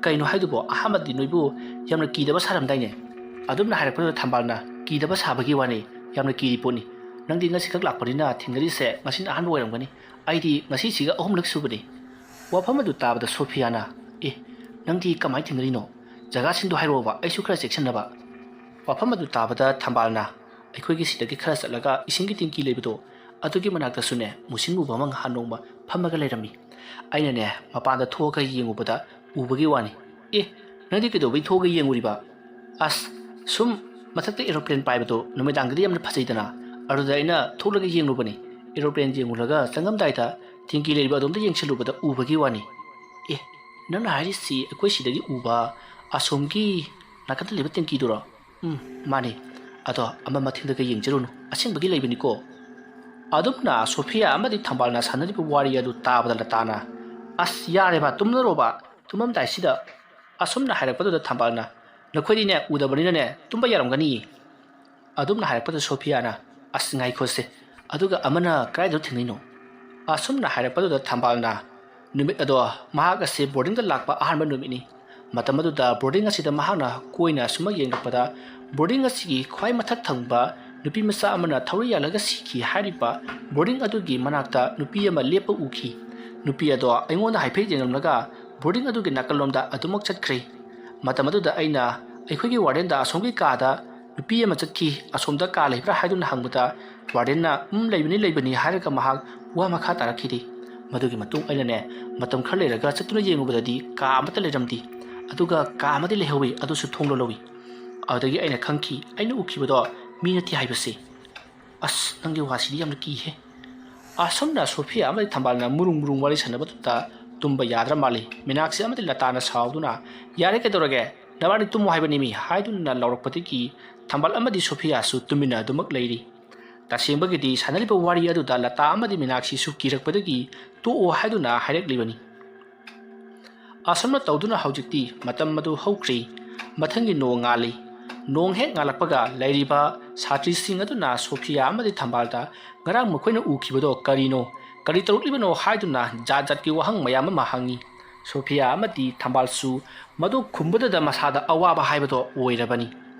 "ꯀꯩꯅꯣ ꯍꯥꯏꯗꯨꯕꯣ? ꯑꯍꯥꯟꯕꯗꯤ ꯅꯣꯏꯕꯨ ꯌꯥꯝꯅ ꯀꯤꯗꯕ ꯁꯥꯔꯝꯗꯥꯏꯅꯦ?" ꯑꯗꯨꯝꯅ ꯍꯥꯏꯔꯛꯄꯗꯨꯗ ꯊꯝꯕꯥꯜꯅ, "ꯀꯤꯗꯕ ꯁꯥꯕꯒꯤ ꯋꯥꯅꯤ, ꯌꯥꯝꯅ ꯀꯤꯔꯤ ꯄꯣꯠꯅꯤ꯫ ꯅꯪꯗꯤ ꯉꯁꯤꯈꯛ ꯂꯥꯛꯄꯅꯤꯅ ꯊꯦꯡꯅꯔꯤꯁꯦ ꯉꯁꯤꯅ ꯑꯍꯥꯟꯕ ꯑꯣꯏꯔꯝꯒꯅꯤ꯫ ꯑꯩꯗꯤ ꯉꯁꯤꯁꯤꯒ ꯑꯍꯨꯝꯂꯛ ꯁꯨꯕꯅꯤ꯫" ꯋꯥꯐꯝ ꯑꯗꯨ ꯇꯥꯕꯗ ꯁꯣꯐꯤꯌꯥꯅ, "ꯑꯦ, ꯅꯪꯗꯤ ꯀꯃꯥꯏꯅ ꯊꯦꯡꯅꯔꯤꯅꯣ? ꯖꯒꯥꯁꯤꯡꯗꯣ ꯍꯥꯏꯔꯛꯑꯣꯕ, ꯑꯩꯁꯨ ꯈꯔ ꯆꯦꯛꯁꯤꯟꯅꯕ꯫" ꯋꯥꯐꯝ ꯑꯗꯨ ꯇꯥꯕꯗ ꯊꯝꯕꯥꯜꯅ, "ꯑꯩꯈꯣꯏꯒꯤ ꯁꯤꯗꯒꯤ ꯈꯔ ꯆꯠꯂꯒ ꯏꯁꯤꯡꯒꯤ ꯇꯦꯡꯀꯤ ꯂꯩꯕꯗꯣ, ꯑꯗꯨꯒꯤ ꯃꯅꯥꯛꯇꯁꯨꯅꯦ ꯃꯨꯁꯤꯟ ꯃꯨꯕ ꯑꯃ ꯉꯍꯥꯟ ꯅꯣꯡꯃ ꯐꯝꯃꯒ ꯂꯩꯔꯝꯃꯤ꯫ ꯑꯩꯅꯅꯦ ꯃꯄꯥꯟꯗ ꯊꯣꯛꯑꯒ ꯌꯦꯡꯉꯨꯕꯗ ꯎꯕꯒꯤ ꯋꯥꯅꯤ꯫" "ꯑꯦ, ꯅꯪꯗꯤ ꯀꯩꯗꯧꯕꯩ ꯊꯣꯛꯑꯒ ꯌꯦꯡꯉꯨꯔꯤꯕ?" "ꯑꯁ, ꯁꯨꯝ ꯃꯊꯛꯇ ꯑꯦꯔꯣꯄ꯭ꯂꯦꯟ ꯄꯥꯏꯕꯗꯣ ꯅꯨꯃꯤꯗꯥꯡꯗꯗꯤ ꯌꯥꯝꯅ ꯐꯖꯩꯗꯅ, ꯑꯗꯨꯗ ꯑꯩꯅ ꯊꯣꯛꯂꯒ ꯌꯦꯡꯂꯨꯕꯅꯤ꯫ ꯑꯦꯔꯣꯄ꯭ꯂꯦꯟ ꯌꯦꯡꯉꯨꯔꯒ ꯆꯪꯉꯝꯗꯥꯏꯗ ꯇꯦꯡꯀꯤ ꯂꯩꯕ ꯑꯗꯣꯝꯗ ꯌꯦꯡꯁꯤꯜꯂꯨꯕꯗ ꯎꯕꯒꯤ ꯋꯥꯅꯤ꯫" "ꯑꯦ, ꯅꯪꯅ ꯍꯥꯏꯔꯤꯁꯤ ꯑꯩꯈꯣꯏ ꯁꯤꯗꯒꯤ ꯎꯕ ꯑꯁꯣꯝꯒꯤ ꯅꯥꯀꯟꯗ ꯂꯩꯕ ꯇꯦꯡꯀꯤꯗꯨꯔꯣ?" "ꯎꯝ, ꯃꯥꯅꯤ꯫ ꯑꯗꯣ ꯑꯃ ꯃꯊꯤꯟꯗꯒ ꯌꯦꯡꯖꯔꯨꯅꯨ, ꯑꯁꯦꯡꯕꯒꯤ ꯂꯩꯕꯅꯤꯀꯣ꯫" ꯑꯗꯨꯝꯅ ꯁꯣꯐꯤꯌꯥ ꯑꯃꯗꯤ ꯊꯝꯕꯥꯜꯅ ꯁꯥꯟꯅꯔꯤꯕ ꯋꯥꯔꯤ ꯑꯗꯨ ꯇꯥꯕꯗ ꯂꯇꯥꯅ, "ꯑꯁ, ꯌꯥꯔꯦꯕ, ꯇꯨꯝꯅꯔꯣꯕ꯫ ꯇꯨꯝꯃꯝꯗꯥꯏꯁꯤꯗ ꯑꯁꯨꯝꯅ ꯍꯥꯏꯔꯛꯄꯗꯨꯗ ꯊꯝꯕꯥꯜꯅ, "ꯅꯈꯣꯏꯗꯤꯅꯦ ꯎꯗꯕꯅꯤꯅꯅꯦ ꯇꯨꯝꯕ ꯌꯥꯔꯝꯒꯅꯤ꯫" ꯑꯗꯨꯝꯅ ꯍꯥꯏꯔꯛꯄꯗ ꯁꯣꯐꯤꯌꯥꯅ, "ꯑꯁ, ꯉꯥꯏꯈꯣꯁꯦ, ꯑꯗꯨꯒ ꯑꯃꯅ ꯀꯗꯥꯏꯗ ꯊꯦꯡꯅꯩꯅꯣ?" ꯑꯁꯨꯝꯅ ꯍꯥꯏꯔꯛꯄꯗꯨꯗ ꯊꯝꯕꯥꯜꯅ, ꯅꯨꯃꯤꯠ ꯑꯗꯣ ꯃꯍꯥꯛ ꯑꯁꯤ ꯕꯣꯔꯗꯤꯡꯗ ꯂꯥꯛꯄ ꯑꯍꯥꯟꯕ ꯅꯨꯃꯤꯠꯅꯤ꯫ ꯃꯇꯝ ꯑꯗꯨꯗ ꯕꯣꯔꯗꯤꯡ ꯑꯁꯤꯗ ꯃꯍꯥꯛꯅ ꯀꯣꯏꯅ ꯁꯨꯝ ꯌꯦꯡꯂꯛꯄꯗ, ꯕꯣꯔꯗꯤꯡ ꯑꯁꯤꯒꯤ ꯈ꯭ꯋꯥꯏ ꯃꯊꯛ ꯊꯪꯕ ꯅꯨꯄꯤ ꯃꯆꯥ ꯑꯃꯅ ꯊꯧꯔꯤ ꯌꯥꯜꯂꯒ ꯁꯤꯈꯤ ꯍꯥꯏꯔꯤꯕ ꯕꯣꯔꯗꯤꯡ ꯑꯗꯨꯒꯤ ꯃꯅꯥꯛꯇ ꯅꯨꯄꯤ ꯑꯃ ꯂꯦꯞꯄ ꯎꯈꯤ꯫ ꯅꯨꯄꯤ ꯑꯗꯣ ꯑꯩꯉꯣꯟꯗ ꯍꯥꯏꯐꯦꯠ ꯌꯦꯡꯂꯝꯂꯒ ꯕꯣꯔꯗꯤꯡ ꯑꯗꯨꯒꯤ ꯅꯥꯀꯜꯂꯣꯝꯗ ꯑꯗꯨꯃꯛ ꯆꯠꯈ꯭ꯔꯦ꯫ ꯃꯇꯝ ꯑꯗꯨꯗ ꯑꯩꯅ ꯑꯩꯈꯣꯏꯒꯤ ꯋꯥꯔꯗꯦꯟꯗ ꯑꯁꯣꯝꯒꯤ ꯀꯥꯗ ꯅꯨꯄꯤ ꯑꯃ ꯆꯠꯈꯤ, ꯑꯁꯣꯝꯗ ꯀꯥ ꯂꯩꯕ꯭ꯔꯥ ꯍꯥꯏꯗꯨꯅ ꯍꯪꯕꯗ, ꯋꯥꯔꯗꯦꯟꯅ, "ꯎꯝ, ꯂꯩꯕꯅꯤ, ꯂꯩꯕꯅꯤ" ꯍꯥꯏꯔꯒ ꯃꯍꯥꯛ ꯋꯥ ꯃꯈꯥ ꯇꯥꯔꯛꯈꯤꯗꯦ꯫ ꯃꯗꯨꯒꯤ ꯃꯇꯨꯡ ꯑꯩꯅꯅꯦ, ꯃꯇꯝ ꯈꯔ ꯂꯩꯔꯒ ꯆꯠꯇꯨꯅ ꯌꯦꯡꯉꯨꯕꯗꯗꯤ ꯀꯥ ꯑꯃꯠꯇ ꯂꯩꯔꯝꯗꯦ꯫ ꯑꯗꯨꯒ ꯀꯥ ꯑꯃꯗꯤ ꯂꯩꯍꯧꯋꯤ, ꯑꯗꯨꯁꯨ ꯊꯣꯡ ꯂꯣꯜꯍꯧꯋꯤ꯫ ꯑꯗꯨꯗꯒꯤ ꯑꯩꯅ ꯈꯪꯈꯤ, ꯑꯩꯅ ꯎꯈꯤꯕꯗꯣ ꯃꯤ ꯅꯠꯇꯦ ꯍꯥꯏꯕꯁꯦ꯫ ꯑꯁ, ꯅꯪꯒꯤ ꯋꯥꯁꯤꯗꯤ ꯌꯥꯝꯅ ꯀꯤꯍꯦ꯫ ꯑꯁꯨꯝꯅ ꯁꯣꯐꯤꯌꯥ ꯑꯃꯗꯤ ꯊꯝꯕꯥꯜꯅ ꯃꯨꯔꯨꯡ ꯃꯨꯔꯨꯡ ꯋꯥꯔꯤ ꯁꯥꯟꯅꯕꯗꯨꯗ ꯇꯨꯝꯕ ꯌꯥꯗ꯭ꯔ ꯃꯥꯜꯂꯤ꯫ ꯃꯤꯅꯥꯛꯁꯤ ꯑꯃꯗꯤ ꯂꯇꯥꯅ ꯁꯥꯎꯗꯨꯅ, "ꯌꯥꯔꯦ, ꯀꯩꯗꯧꯔꯒꯦ? ꯅꯕꯥꯅꯤ ꯇꯨꯝꯃꯣ ꯍꯥꯏꯕꯅꯤꯃꯤ" ꯍꯥꯏꯗꯨꯅ ꯂꯥꯎꯔꯛꯄꯗꯒꯤ ꯊꯝꯕꯥꯜ ꯑꯃꯗꯤ ꯁꯣꯐꯤꯌꯥꯁꯨ ꯇꯨꯃꯤꯟꯅ ꯑꯗꯨꯃꯛ ꯂꯩꯔꯤ꯫ ꯇꯁꯦꯡꯕꯒꯤꯗꯤ ꯁꯥꯟꯅꯔꯤꯕ ꯋꯥꯔꯤ ꯑꯗꯨꯗ ꯂꯇꯥ ꯑꯃꯗꯤ ꯃꯤꯅꯥꯛꯁꯤꯁꯨ ꯀꯤꯔꯛꯄꯗꯒꯤ ꯇꯣꯛꯑꯣ ꯍꯥꯏꯗꯨꯅ ꯍꯥꯏꯔꯛꯂꯤꯕꯅꯤ꯫ ꯑꯁꯨꯝꯅ ꯇꯧꯗꯨꯅ ꯍꯧꯖꯤꯛꯇꯤ ꯃꯇꯝ ꯑꯗꯨ ꯍꯧꯈ꯭ꯔꯦ꯫ ꯃꯊꯪꯒꯤ ꯅꯣꯡꯉꯥꯜꯂꯤ꯫ ꯅꯣꯡ ꯍꯦꯛ ꯉꯥꯜꯂꯛꯄꯒ ꯂꯩꯔꯤꯕ ꯁꯥꯇ꯭ꯔꯤꯁꯤꯡ ꯑꯗꯨꯅ ꯁꯣꯐꯤꯌꯥ ꯑꯃꯗꯤ ꯊꯝꯕꯥꯜꯗ ꯉꯔꯥꯡ ꯃꯈꯣꯏꯅ ꯎꯈꯤꯕꯗꯣ ꯀꯔꯤꯅꯣ, ꯀꯔꯤ ꯇꯧꯔꯛꯂꯤꯕꯅꯣ ꯍꯥꯏꯗꯨꯅ ꯖꯥꯠ ꯖꯥꯠꯀꯤ ꯋꯥꯍꯪ ꯃꯌꯥꯝ ꯑꯃ ꯍꯪꯉꯤ꯫ ꯁꯣꯐꯤꯌꯥ ꯑꯃꯗꯤ ꯊꯝꯕꯥꯜꯁꯨ ꯃꯗꯨ ꯈꯨꯝꯕꯗꯗ ꯃꯁꯥꯗ ꯑꯋꯥꯕ ꯍꯥꯏꯕꯗꯣ ꯑꯣꯏꯔꯕꯅꯤ꯫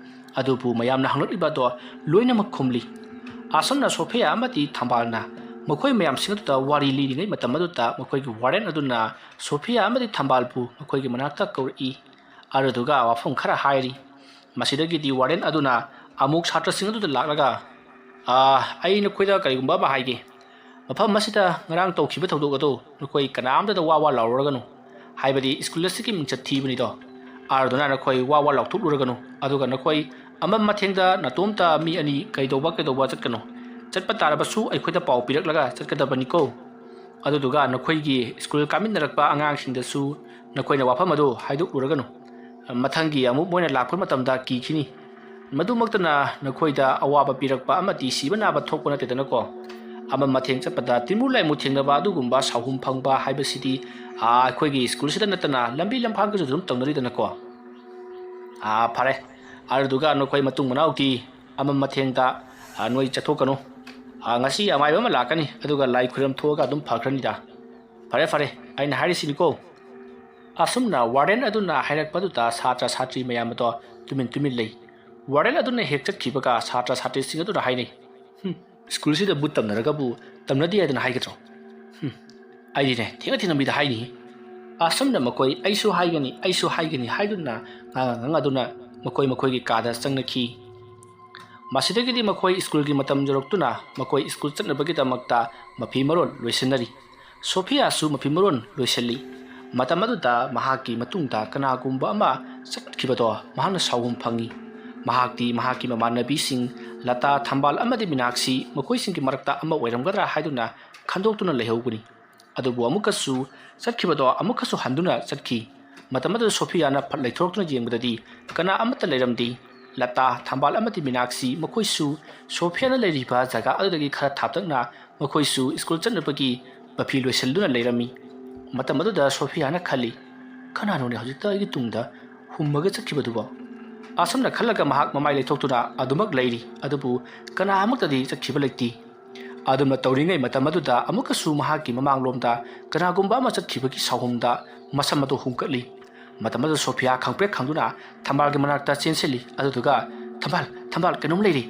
ꯑꯗꯨꯕꯨ ꯃꯌꯥꯝꯅ ꯍꯪꯂꯛꯂꯤꯕ ꯑꯗꯣ ꯂꯣꯏꯅꯃꯛ ꯈꯨꯝꯂꯤ꯫ ꯑꯁꯨꯝꯅ ꯁꯣꯐꯤꯌꯥ ꯑꯃꯗꯤ ꯊꯝꯕꯥꯜꯅ ꯃꯈꯣꯏ ꯃꯌꯥꯝꯁꯤꯡ ꯑꯗꯨꯗ ꯋꯥꯔꯤ ꯂꯤꯔꯤꯉꯩ ꯃꯇꯝ ꯑꯗꯨꯗ ꯃꯈꯣꯏꯒꯤ ꯋꯥꯔꯗꯦꯟ ꯑꯗꯨꯅ ꯁꯣꯐꯤꯌꯥ ꯑꯃꯗꯤ ꯊꯝꯕꯥꯜꯕꯨ ꯃꯈꯣꯏꯒꯤ ꯃꯅꯥꯛꯇ ꯀꯧꯔꯛꯏ꯫ ꯑꯗꯨꯗꯨꯒ ꯋꯥꯐꯝ ꯈꯔ ꯍꯥꯏꯔꯤ꯫ ꯃꯁꯤꯗꯒꯤꯗꯤ ꯋꯥꯔꯗꯦꯟ ꯑꯗꯨꯅ ꯑꯃꯨꯛ ꯁꯥꯇ꯭ꯔꯁꯤꯡ ꯑꯗꯨꯗ ꯂꯥꯛꯂꯒ, "ꯑꯥ, ꯑꯩ ꯅꯈꯣꯏꯗ ꯀꯔꯤꯒꯨꯝꯕ ꯑꯃ ꯍꯥꯏꯒꯦ꯫ ꯃꯐꯝ ꯑꯁꯤꯗ ꯉꯔꯥꯡ ꯇꯧꯈꯤꯕ ꯊꯧꯗꯣꯛ ꯑꯗꯨ ꯅꯈꯣꯏ ꯀꯅꯥꯝꯇꯗ ꯋꯥ ꯋꯥ ꯂꯥꯎꯔꯨꯔꯒꯅꯨ꯫ ꯍꯥꯏꯕꯗꯤ ꯁ꯭ꯀꯨꯜ ꯑꯁꯤꯒꯤ ꯃꯤꯡꯆꯠ ꯊꯤꯕꯅꯤꯗꯣ꯫ ꯑꯗꯨꯅ ꯅꯈꯣꯏ ꯋꯥ ꯋꯥ ꯂꯥꯎꯊꯣꯛꯂꯨꯔꯒꯅꯨ꯫ ꯑꯗꯨꯒ ꯅꯈꯣꯏ ꯑꯃꯝ ꯑꯊꯦꯡꯗ ꯅꯇꯣꯝꯇ ꯃꯤ ꯑꯅꯤ ꯀꯩꯗꯧꯕ ꯀꯩꯗꯧꯕ ꯆꯠꯀꯅꯨ꯫ ꯆꯠꯄ ꯇꯥꯔꯕꯁꯨ ꯑꯩꯈꯣꯏꯗ ꯄꯥꯎ ꯄꯤꯔꯛꯂꯒ ꯆꯠꯀꯗꯕꯅꯤꯀꯣ꯫ ꯑꯗꯨꯗꯨꯒ ꯅꯈꯣꯏꯒꯤ ꯁ꯭ꯀꯨꯜ ꯀꯥꯃꯤꯟꯅꯔꯛꯄ ꯑꯉꯥꯡꯁꯤꯡꯗꯁꯨ ꯅꯈꯣꯏꯅ ꯋꯥꯐꯝ ꯑꯗꯨ ꯍꯥꯏꯗꯣꯛꯂꯨꯔꯒꯅꯨ꯫ ꯃꯊꯪꯒꯤ ꯑꯃꯨꯛ ꯃꯣꯏꯅ ꯂꯥꯛꯄ ꯃꯇꯝꯗ ꯀꯤꯈꯤꯅꯤ꯫ ꯃꯗꯨꯃꯛꯇꯅ ꯅꯈꯣꯏꯗ ꯑꯋꯥꯕ ꯄꯤꯔꯛꯄ ꯑꯃꯗꯤ ꯁꯤꯕ ꯅꯥꯕ ꯊꯣꯛꯄ ꯅꯠꯇꯦꯗꯅꯀꯣ꯫ ꯑꯃꯝ ꯑꯊꯦꯡ ꯆꯠꯄꯗ ꯇꯤꯟꯃꯨ ꯂꯥꯏꯃꯨ ꯊꯦꯡꯅꯕ ꯑꯗꯨꯒꯨꯝꯕ ꯁꯥꯎꯍꯨꯝ ꯐꯪꯕ ꯍꯥꯏꯕꯁꯤꯗꯤ, ꯑꯥ, ꯑꯩꯈꯣꯏꯒꯤ ꯁ꯭ꯀꯨꯜꯁꯤꯗ ꯅꯠꯇꯅ ꯂꯝꯕꯤ ꯂꯝꯈꯥꯡꯒꯤꯁꯨ ꯑꯗꯨꯝ ꯇꯧꯅꯔꯤꯗꯅꯀꯣ꯫ ꯑꯥ, ꯐꯔꯦ꯫ ꯑꯗꯨꯗꯨꯒ ꯅꯈꯣꯏ ꯃꯇꯨꯡ ꯃꯅꯥꯎꯗꯤ ꯑꯃꯝ ꯑꯊꯦꯡꯗ, ꯑꯥ, ꯅꯣꯏ ꯆꯠꯊꯣꯛꯀꯅꯨ꯫ ꯑꯥ, ꯉꯁꯤ ꯑꯃꯥꯏꯕ ꯑꯃ ꯂꯥꯛꯀꯅꯤ, ꯑꯗꯨꯒ ꯂꯥꯏ ꯈꯨꯔꯨꯝ ꯊꯣꯛꯑꯒ ꯑꯗꯨꯝ ꯐꯈ꯭ꯔꯅꯤꯗ꯫ ꯐꯔꯦ, ꯐꯔꯦ, ꯑꯩꯅ ꯍꯥꯏꯔꯤꯁꯤꯅꯤꯀꯣ꯫ ꯑꯁꯨꯝꯅ ꯋꯥꯔꯗꯦꯟ ꯑꯗꯨꯅ ꯍꯥꯏꯔꯛꯄꯗꯨꯗ ꯁꯥꯇ꯭ꯔ ꯁꯥꯇ꯭ꯔꯤ ꯃꯌꯥꯝ ꯑꯗꯣ ꯇꯨꯃꯤꯟ ꯇꯨꯃꯤꯟ ꯂꯩ꯫ ꯋꯥꯔꯗꯦꯟ ꯑꯗꯨꯅ ꯍꯦꯛ ꯆꯠꯈꯤꯕꯒ ꯁꯥꯇ꯭ꯔ ꯁꯥꯇ꯭ꯔꯤꯁꯤꯡ ꯑꯗꯨꯅ ꯍꯥꯏꯅꯩ, "ꯍꯨꯝ, ꯁ꯭ꯀꯨꯜꯁꯤꯗꯕꯨ ꯇꯝꯅꯔꯒꯕꯨ ꯇꯝꯅꯗꯦ ꯍꯥꯏꯗꯅ ꯍꯥꯏꯒꯗ꯭ꯔꯣ? ꯍꯨꯝ, ꯑꯩꯗꯤꯅꯦ ꯊꯦꯡꯅ ꯊꯦꯡꯅ ꯃꯤꯗ ꯍꯥꯏꯅꯤ꯫" ꯑꯁꯨꯝꯅ ꯃꯈꯣꯏ "ꯑꯩꯁꯨ ꯍꯥꯏꯒꯅꯤ, ꯑꯩꯁꯨ ꯍꯥꯏꯒꯅꯤ" ꯍꯥꯏꯗꯨꯅ ꯉꯥꯡꯉ ꯉꯥꯡꯉꯗꯨꯅ ꯃꯈꯣꯏ ꯃꯈꯣꯏꯒꯤ ꯀꯥꯗ ꯆꯪꯅꯈꯤ꯫ ꯃꯁꯤꯗꯒꯤꯗꯤ ꯃꯈꯣꯏ ꯁ꯭ꯀꯨꯜꯒꯤ ꯃꯇꯝ ꯌꯧꯔꯛꯇꯨꯅ ꯃꯈꯣꯏ ꯁ꯭ꯀꯨꯜ ꯆꯠꯅꯕꯒꯤꯗꯃꯛꯇ ꯃꯐꯤ ꯃꯔꯣꯜ ꯂꯣꯏꯁꯤꯟꯅꯔꯤ꯫ ꯁꯣꯐꯤꯌꯥꯁꯨ ꯃꯐꯤ ꯃꯔꯣꯜ ꯂꯣꯏꯁꯤꯜꯂꯤ꯫ ꯃꯇꯝ ꯑꯗꯨꯗ ꯃꯍꯥꯛꯀꯤ ꯃꯇꯨꯡꯗ ꯀꯅꯥꯒꯨꯝꯕ ꯑꯃ ꯆꯠꯈꯤꯕꯗꯣ ꯃꯍꯥꯛꯅ ꯁꯥꯎꯍꯨꯝ ꯐꯪꯏ꯫ ꯃꯍꯥꯛꯇꯤ ꯃꯍꯥꯛꯀꯤ ꯃꯃꯥꯟꯅꯕꯤꯁꯤꯡ ꯂꯇꯥ, ꯊꯝꯕꯥꯜ ꯑꯃꯗꯤ ꯃꯤꯅꯥꯛꯁꯤ ꯃꯈꯣꯏꯁꯤꯡꯒꯤ ꯃꯔꯛꯇ ꯑꯃ ꯑꯣꯏꯔꯝꯒꯗ꯭ꯔꯥ ꯍꯥꯏꯗꯨꯅ ꯈꯟꯗꯣꯛꯇꯨꯅ ꯂꯩꯍꯧꯕꯅꯤ꯫ ꯑꯗꯨꯕꯨ ꯑꯃꯨꯛꯀꯁꯨ ꯆꯠꯈꯤꯕꯗꯣ ꯑꯃꯨꯛꯀꯁꯨ ꯍꯟꯗꯨꯅ ꯆꯠꯈꯤ꯫ ꯃꯇꯝ ꯑꯗꯨꯗ ꯁꯣꯐꯤꯌꯥꯅ ꯐꯠ ꯂꯩꯊꯣꯔꯛꯇꯨꯅ ꯌꯦꯡꯕꯗꯗꯤ ꯀꯅꯥ ꯑꯃꯠꯇ ꯂꯩꯔꯝꯗꯦ꯫ ꯂꯇꯥ, ꯊꯝꯕꯥꯜ ꯑꯃꯗꯤ ꯃꯤꯅꯥꯛꯁꯤ ꯃꯈꯣꯏꯁꯨ ꯁꯣꯐꯤꯌꯥꯅ ꯂꯩꯔꯤꯕ ꯖꯒꯥ ꯑꯗꯨꯗꯒꯤ ꯈꯔ ꯊꯥꯞꯇꯛꯅ ꯃꯈꯣꯏꯁꯨ ꯁ꯭ꯀꯨꯜ ꯆꯠꯅꯕꯒꯤ ꯃꯐꯤ ꯂꯣꯏꯁꯤꯟꯗꯨꯅ ꯂꯩꯔꯝꯃꯤ꯫ ꯃꯇꯝ ꯑꯗꯨꯗ ꯁꯣꯐꯤꯌꯥꯅ ꯈꯜꯂꯤ, "ꯀꯅꯥꯅꯣꯅꯦ ꯍꯧꯖꯤꯛꯇ ꯑꯩꯒꯤ ꯇꯨꯡꯗ ꯍꯨꯝꯃꯒ ꯆꯠꯈꯤꯕꯗꯨꯕꯣ?" ꯑꯁꯨꯝꯅ ꯈꯜꯂꯒ ꯃꯍꯥꯛ ꯃꯃꯥꯏ ꯂꯩꯊꯣꯛꯇꯨꯅ ꯑꯗꯨꯃꯛ ꯂꯩꯔꯤ, ꯑꯗꯨꯕꯨ ꯀꯅꯥ ꯑꯃꯠꯇꯗꯤ ꯆꯠꯈꯤꯕ ꯂꯩꯇꯦ꯫ ꯑꯗꯨꯝꯅ ꯇꯧꯔꯤꯉꯩ ꯃꯇꯝ ꯑꯗꯨꯗ ꯑꯃꯨꯛꯀꯁꯨ ꯃꯍꯥꯛꯀꯤ ꯃꯃꯥꯡꯂꯣꯝꯗ ꯀꯅꯥꯒꯨꯝꯕ ꯑꯃ ꯆꯠꯈꯤꯕꯒꯤ ꯁꯥꯎꯍꯨꯝꯗ ꯃꯁꯝ ꯑꯗꯨ ꯍꯨꯝꯀꯠꯂꯤ꯫ ꯃꯇꯝ ꯑꯗꯨꯗ ꯁꯣꯐꯤꯌꯥ ꯈꯪꯄ꯭ꯔꯦꯛ ꯈꯪꯗꯨꯅ ꯊꯝꯕꯥꯜꯒꯤ ꯃꯅꯥꯛꯇ ꯆꯦꯟꯁꯤꯜꯂꯤ, ꯑꯗꯨꯗꯨꯒ, "ꯊꯝꯕꯥꯜ, ꯊꯝꯕꯥꯜ, ꯀꯩꯅꯣꯝ ꯂꯩꯔꯦ!"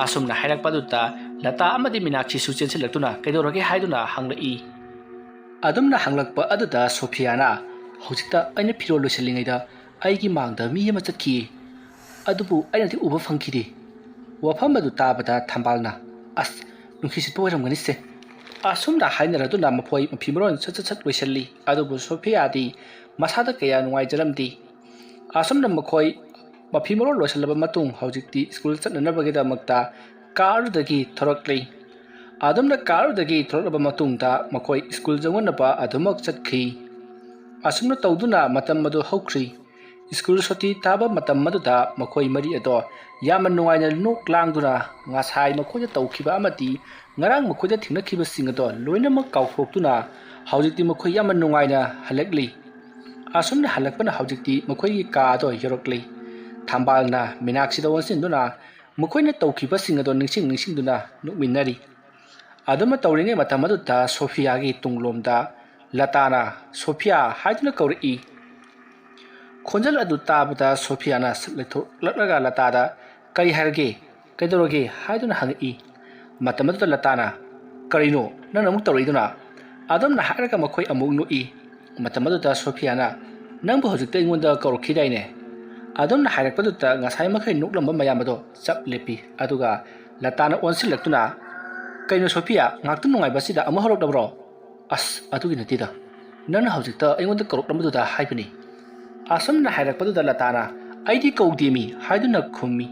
ꯑꯁꯨꯝꯅ ꯍꯥꯏꯔꯛꯄ ꯑꯗꯨꯗ ꯂꯇꯥ ꯑꯃꯗꯤ ꯃꯤꯅꯥꯛꯁꯤꯁꯨ ꯆꯦꯟꯁꯤꯜꯂꯛꯇꯨꯅ, "ꯀꯩꯗꯧꯔꯒꯦ?" ꯍꯥꯏꯗꯨꯅ ꯍꯪꯂꯛꯏ꯫ ꯑꯗꯨꯝꯅ ꯍꯪꯂꯛꯄ ꯑꯗꯨꯗ ꯁꯣꯐꯤꯌꯥꯅ, "ꯍꯧꯖꯤꯛꯇ ꯑꯩꯅ ꯐꯤꯔꯣꯜ ꯂꯣꯏꯁꯤꯜꯂꯤꯉꯩꯗ ꯑꯩꯒꯤ ꯃꯥꯡꯗ ꯃꯤ ꯑꯃ ꯆꯠꯈꯤꯌꯦ, ꯑꯗꯨꯕꯨ ꯑꯩꯅꯗꯤ ꯎꯕ ꯐꯪꯈꯤꯗꯦ꯫" ꯋꯥꯐꯝ ꯑꯗꯨ ꯇꯥꯕꯗ ꯊꯝꯕꯥꯜꯅ, "ꯑꯁ, ꯅꯨꯡꯁꯤꯠ ꯁꯤꯠꯄ ꯑꯣꯏꯔꯝꯒꯅꯤꯁꯦ꯫" ꯑꯁꯨꯝꯅ ꯍꯥꯏꯅꯔꯗꯨꯅ ꯃꯈꯣꯏ ꯃꯐꯤ ꯃꯔꯣꯟ ꯁꯠ ꯁꯠ ꯁꯠ ꯂꯣꯏꯁꯤꯜꯂꯤ꯫ ꯑꯗꯨꯕꯨ ꯁꯣꯐꯤꯌꯥꯗꯤ ꯃꯁꯥꯗ ꯀꯌꯥ ꯅꯨꯡꯉꯥꯏꯖꯔꯝꯗꯦ꯫ ꯑꯁꯨꯝꯅ ꯃꯈꯣꯏ ꯃꯐꯤ ꯃꯔꯣꯟ ꯂꯣꯏꯁꯤꯜꯂꯕ ꯃꯇꯨꯡ ꯍꯧꯖꯤꯛꯇꯤ ꯁ꯭ꯀꯨꯜ ꯆꯠꯅꯅꯕꯒꯤꯗꯃꯛꯇ ꯀꯥꯔꯗꯨꯗꯒꯤ ꯊꯣꯔꯛꯂꯤ꯫ ꯑꯗꯨꯝꯅ ꯀꯥꯔꯗꯨꯗꯒꯤ ꯊꯣꯔꯛꯂꯕ ꯃꯇꯨꯡꯗ ꯃꯈꯣꯏ ꯁ꯭ꯀꯨꯜ ꯌꯧꯅꯅꯕ ꯑꯗꯨꯃꯛ ꯆꯠꯈꯤ꯫ ꯑꯁꯨꯝꯅ ꯇꯧꯗꯨꯅ ꯃꯇꯝ ꯑꯗꯨ ꯍꯧꯈ꯭ꯔꯤ꯫ ꯁ꯭ꯀꯨꯜ ꯁꯨꯇꯤ ꯊꯥꯕ ꯃꯇꯝ ꯑꯗꯨꯗ ꯃꯈꯣꯏ ꯃꯔꯤ ꯑꯗꯣ ꯌꯥꯝꯅ ꯅꯨꯡꯉꯥꯏꯅ ꯅꯣꯛ ꯂꯥꯡꯗꯨꯅ ꯉꯁꯥꯏ ꯃꯈꯣꯏꯗ ꯇꯧꯈꯤꯕ ꯑꯃꯗꯤ ꯉꯔꯥꯡ ꯃꯈꯣꯏꯗ ꯊꯦꯡꯅꯈꯤꯕꯁꯤꯡ ꯑꯗꯣ ꯂꯣꯏꯅꯃꯛ ꯀꯥꯎꯊꯣꯛꯇꯨꯅ ꯍꯧꯖꯤꯛꯇꯤ ꯃꯈꯣꯏ ꯌꯥꯝꯅ ꯅꯨꯡꯉꯥꯏꯅ ꯍꯜꯂꯛꯂꯤ꯫ ꯑꯁꯨꯝꯅ ꯍꯜꯂꯛꯄꯅ ꯍꯧꯖꯤꯛꯇꯤ ꯃꯈꯣꯏꯒꯤ ꯀꯥ ꯑꯗꯣ ꯌꯧꯔꯛꯂꯤ꯫ ꯊꯝꯕꯥꯜꯅ ꯃꯤꯅꯥꯛꯁꯤꯗ ꯑꯣꯟꯁꯤꯟꯗꯨꯅ ꯃꯈꯣꯏꯅ ꯇꯧꯈꯤꯕꯁꯤꯡ ꯑꯗꯣ ꯅꯤꯡꯁꯤꯡ ꯅꯤꯡꯁꯤꯡꯗꯨꯅ ꯅꯣꯛꯃꯤꯟꯅꯔꯤ꯫ ꯑꯗꯨꯝꯅ ꯇꯧꯔꯤꯉꯩ ꯃꯇꯝ ꯑꯗꯨꯗ ꯁꯣꯐꯤꯌꯥꯒꯤ ꯇꯨꯡꯂꯣꯝꯗ ꯂꯇꯥꯅ "ꯁꯣꯐꯤꯌꯥ" ꯍꯥꯏꯗꯨꯅ ꯀꯧꯔꯛꯏ꯫ ꯈꯣꯟꯖꯦꯜ ꯑꯗꯨ ꯇꯥꯕꯗ ꯁꯣꯐꯤꯌꯥꯅ ꯁꯠ ꯂꯩꯊꯣꯛꯂꯛꯂꯒ ꯂꯇꯥꯗ "ꯀꯔꯤ ꯍꯥꯏꯔꯒꯦ? ꯀꯩꯗꯧꯔꯒꯦ?" ꯍꯥꯏꯗꯨꯅ ꯍꯪꯉꯛꯏ꯫ ꯃꯇꯝ ꯑꯗꯨꯗ ꯂꯇꯥꯅ, "ꯀꯔꯤꯅꯣ ꯅꯪꯅ ꯑꯃꯨꯛ ꯇꯧꯔꯛꯏꯗꯨꯅ?" ꯑꯗꯨꯝꯅ ꯍꯥꯏꯔꯒ ꯃꯈꯣꯏ ꯑꯃꯨꯛ ꯅꯣꯛꯏ꯫ ꯃꯇꯝ ꯑꯗꯨꯗ ꯁꯣꯐꯤꯌꯥꯅ, "ꯅꯪꯕꯨ ꯍꯧꯖꯤꯛꯇ ꯑꯩꯉꯣꯟꯗ ꯀꯧꯔꯛꯈꯤꯗꯥꯏꯅꯦ?" ꯑꯗꯨꯝꯅ ꯍꯥꯏꯔꯛꯄꯗꯨꯗ ꯉꯁꯥꯏ ꯃꯈꯩ ꯅꯣꯛꯂꯝꯕ ꯃꯌꯥꯝ ꯑꯗꯣ ꯆꯞ ꯂꯦꯞꯄꯤ꯫ ꯑꯗꯨꯒ ꯂꯇꯥꯅ ꯑꯣꯟꯁꯤꯜꯂꯛꯇꯨꯅ, "ꯀꯩꯅꯣ ꯁꯣꯐꯤꯌꯥ, ꯉꯥꯛꯇꯪ ꯅꯨꯡꯉꯥꯏꯕꯁꯤꯗ ꯑꯃꯨꯛ ꯍꯧꯔꯛꯂꯕ꯭ꯔꯣ?" "ꯑꯁ, ꯑꯗꯨꯒꯤ ꯅꯠꯇꯦꯗ, ꯅꯪꯅ ꯍꯧꯖꯤꯛꯇ ꯑꯩꯉꯣꯟꯗ ꯀꯧꯔꯛꯂꯝꯕꯗꯨꯗ ꯍꯥꯏꯕꯅꯤ꯫" ꯑꯁꯨꯝꯅ ꯍꯥꯏꯔꯛꯄꯗꯨꯗ ꯂꯇꯥꯅ, "ꯑꯩꯗꯤ ꯀꯧꯗꯦꯃꯤ" ꯍꯥꯏꯗꯨꯅ ꯈꯨꯝꯃꯤ꯫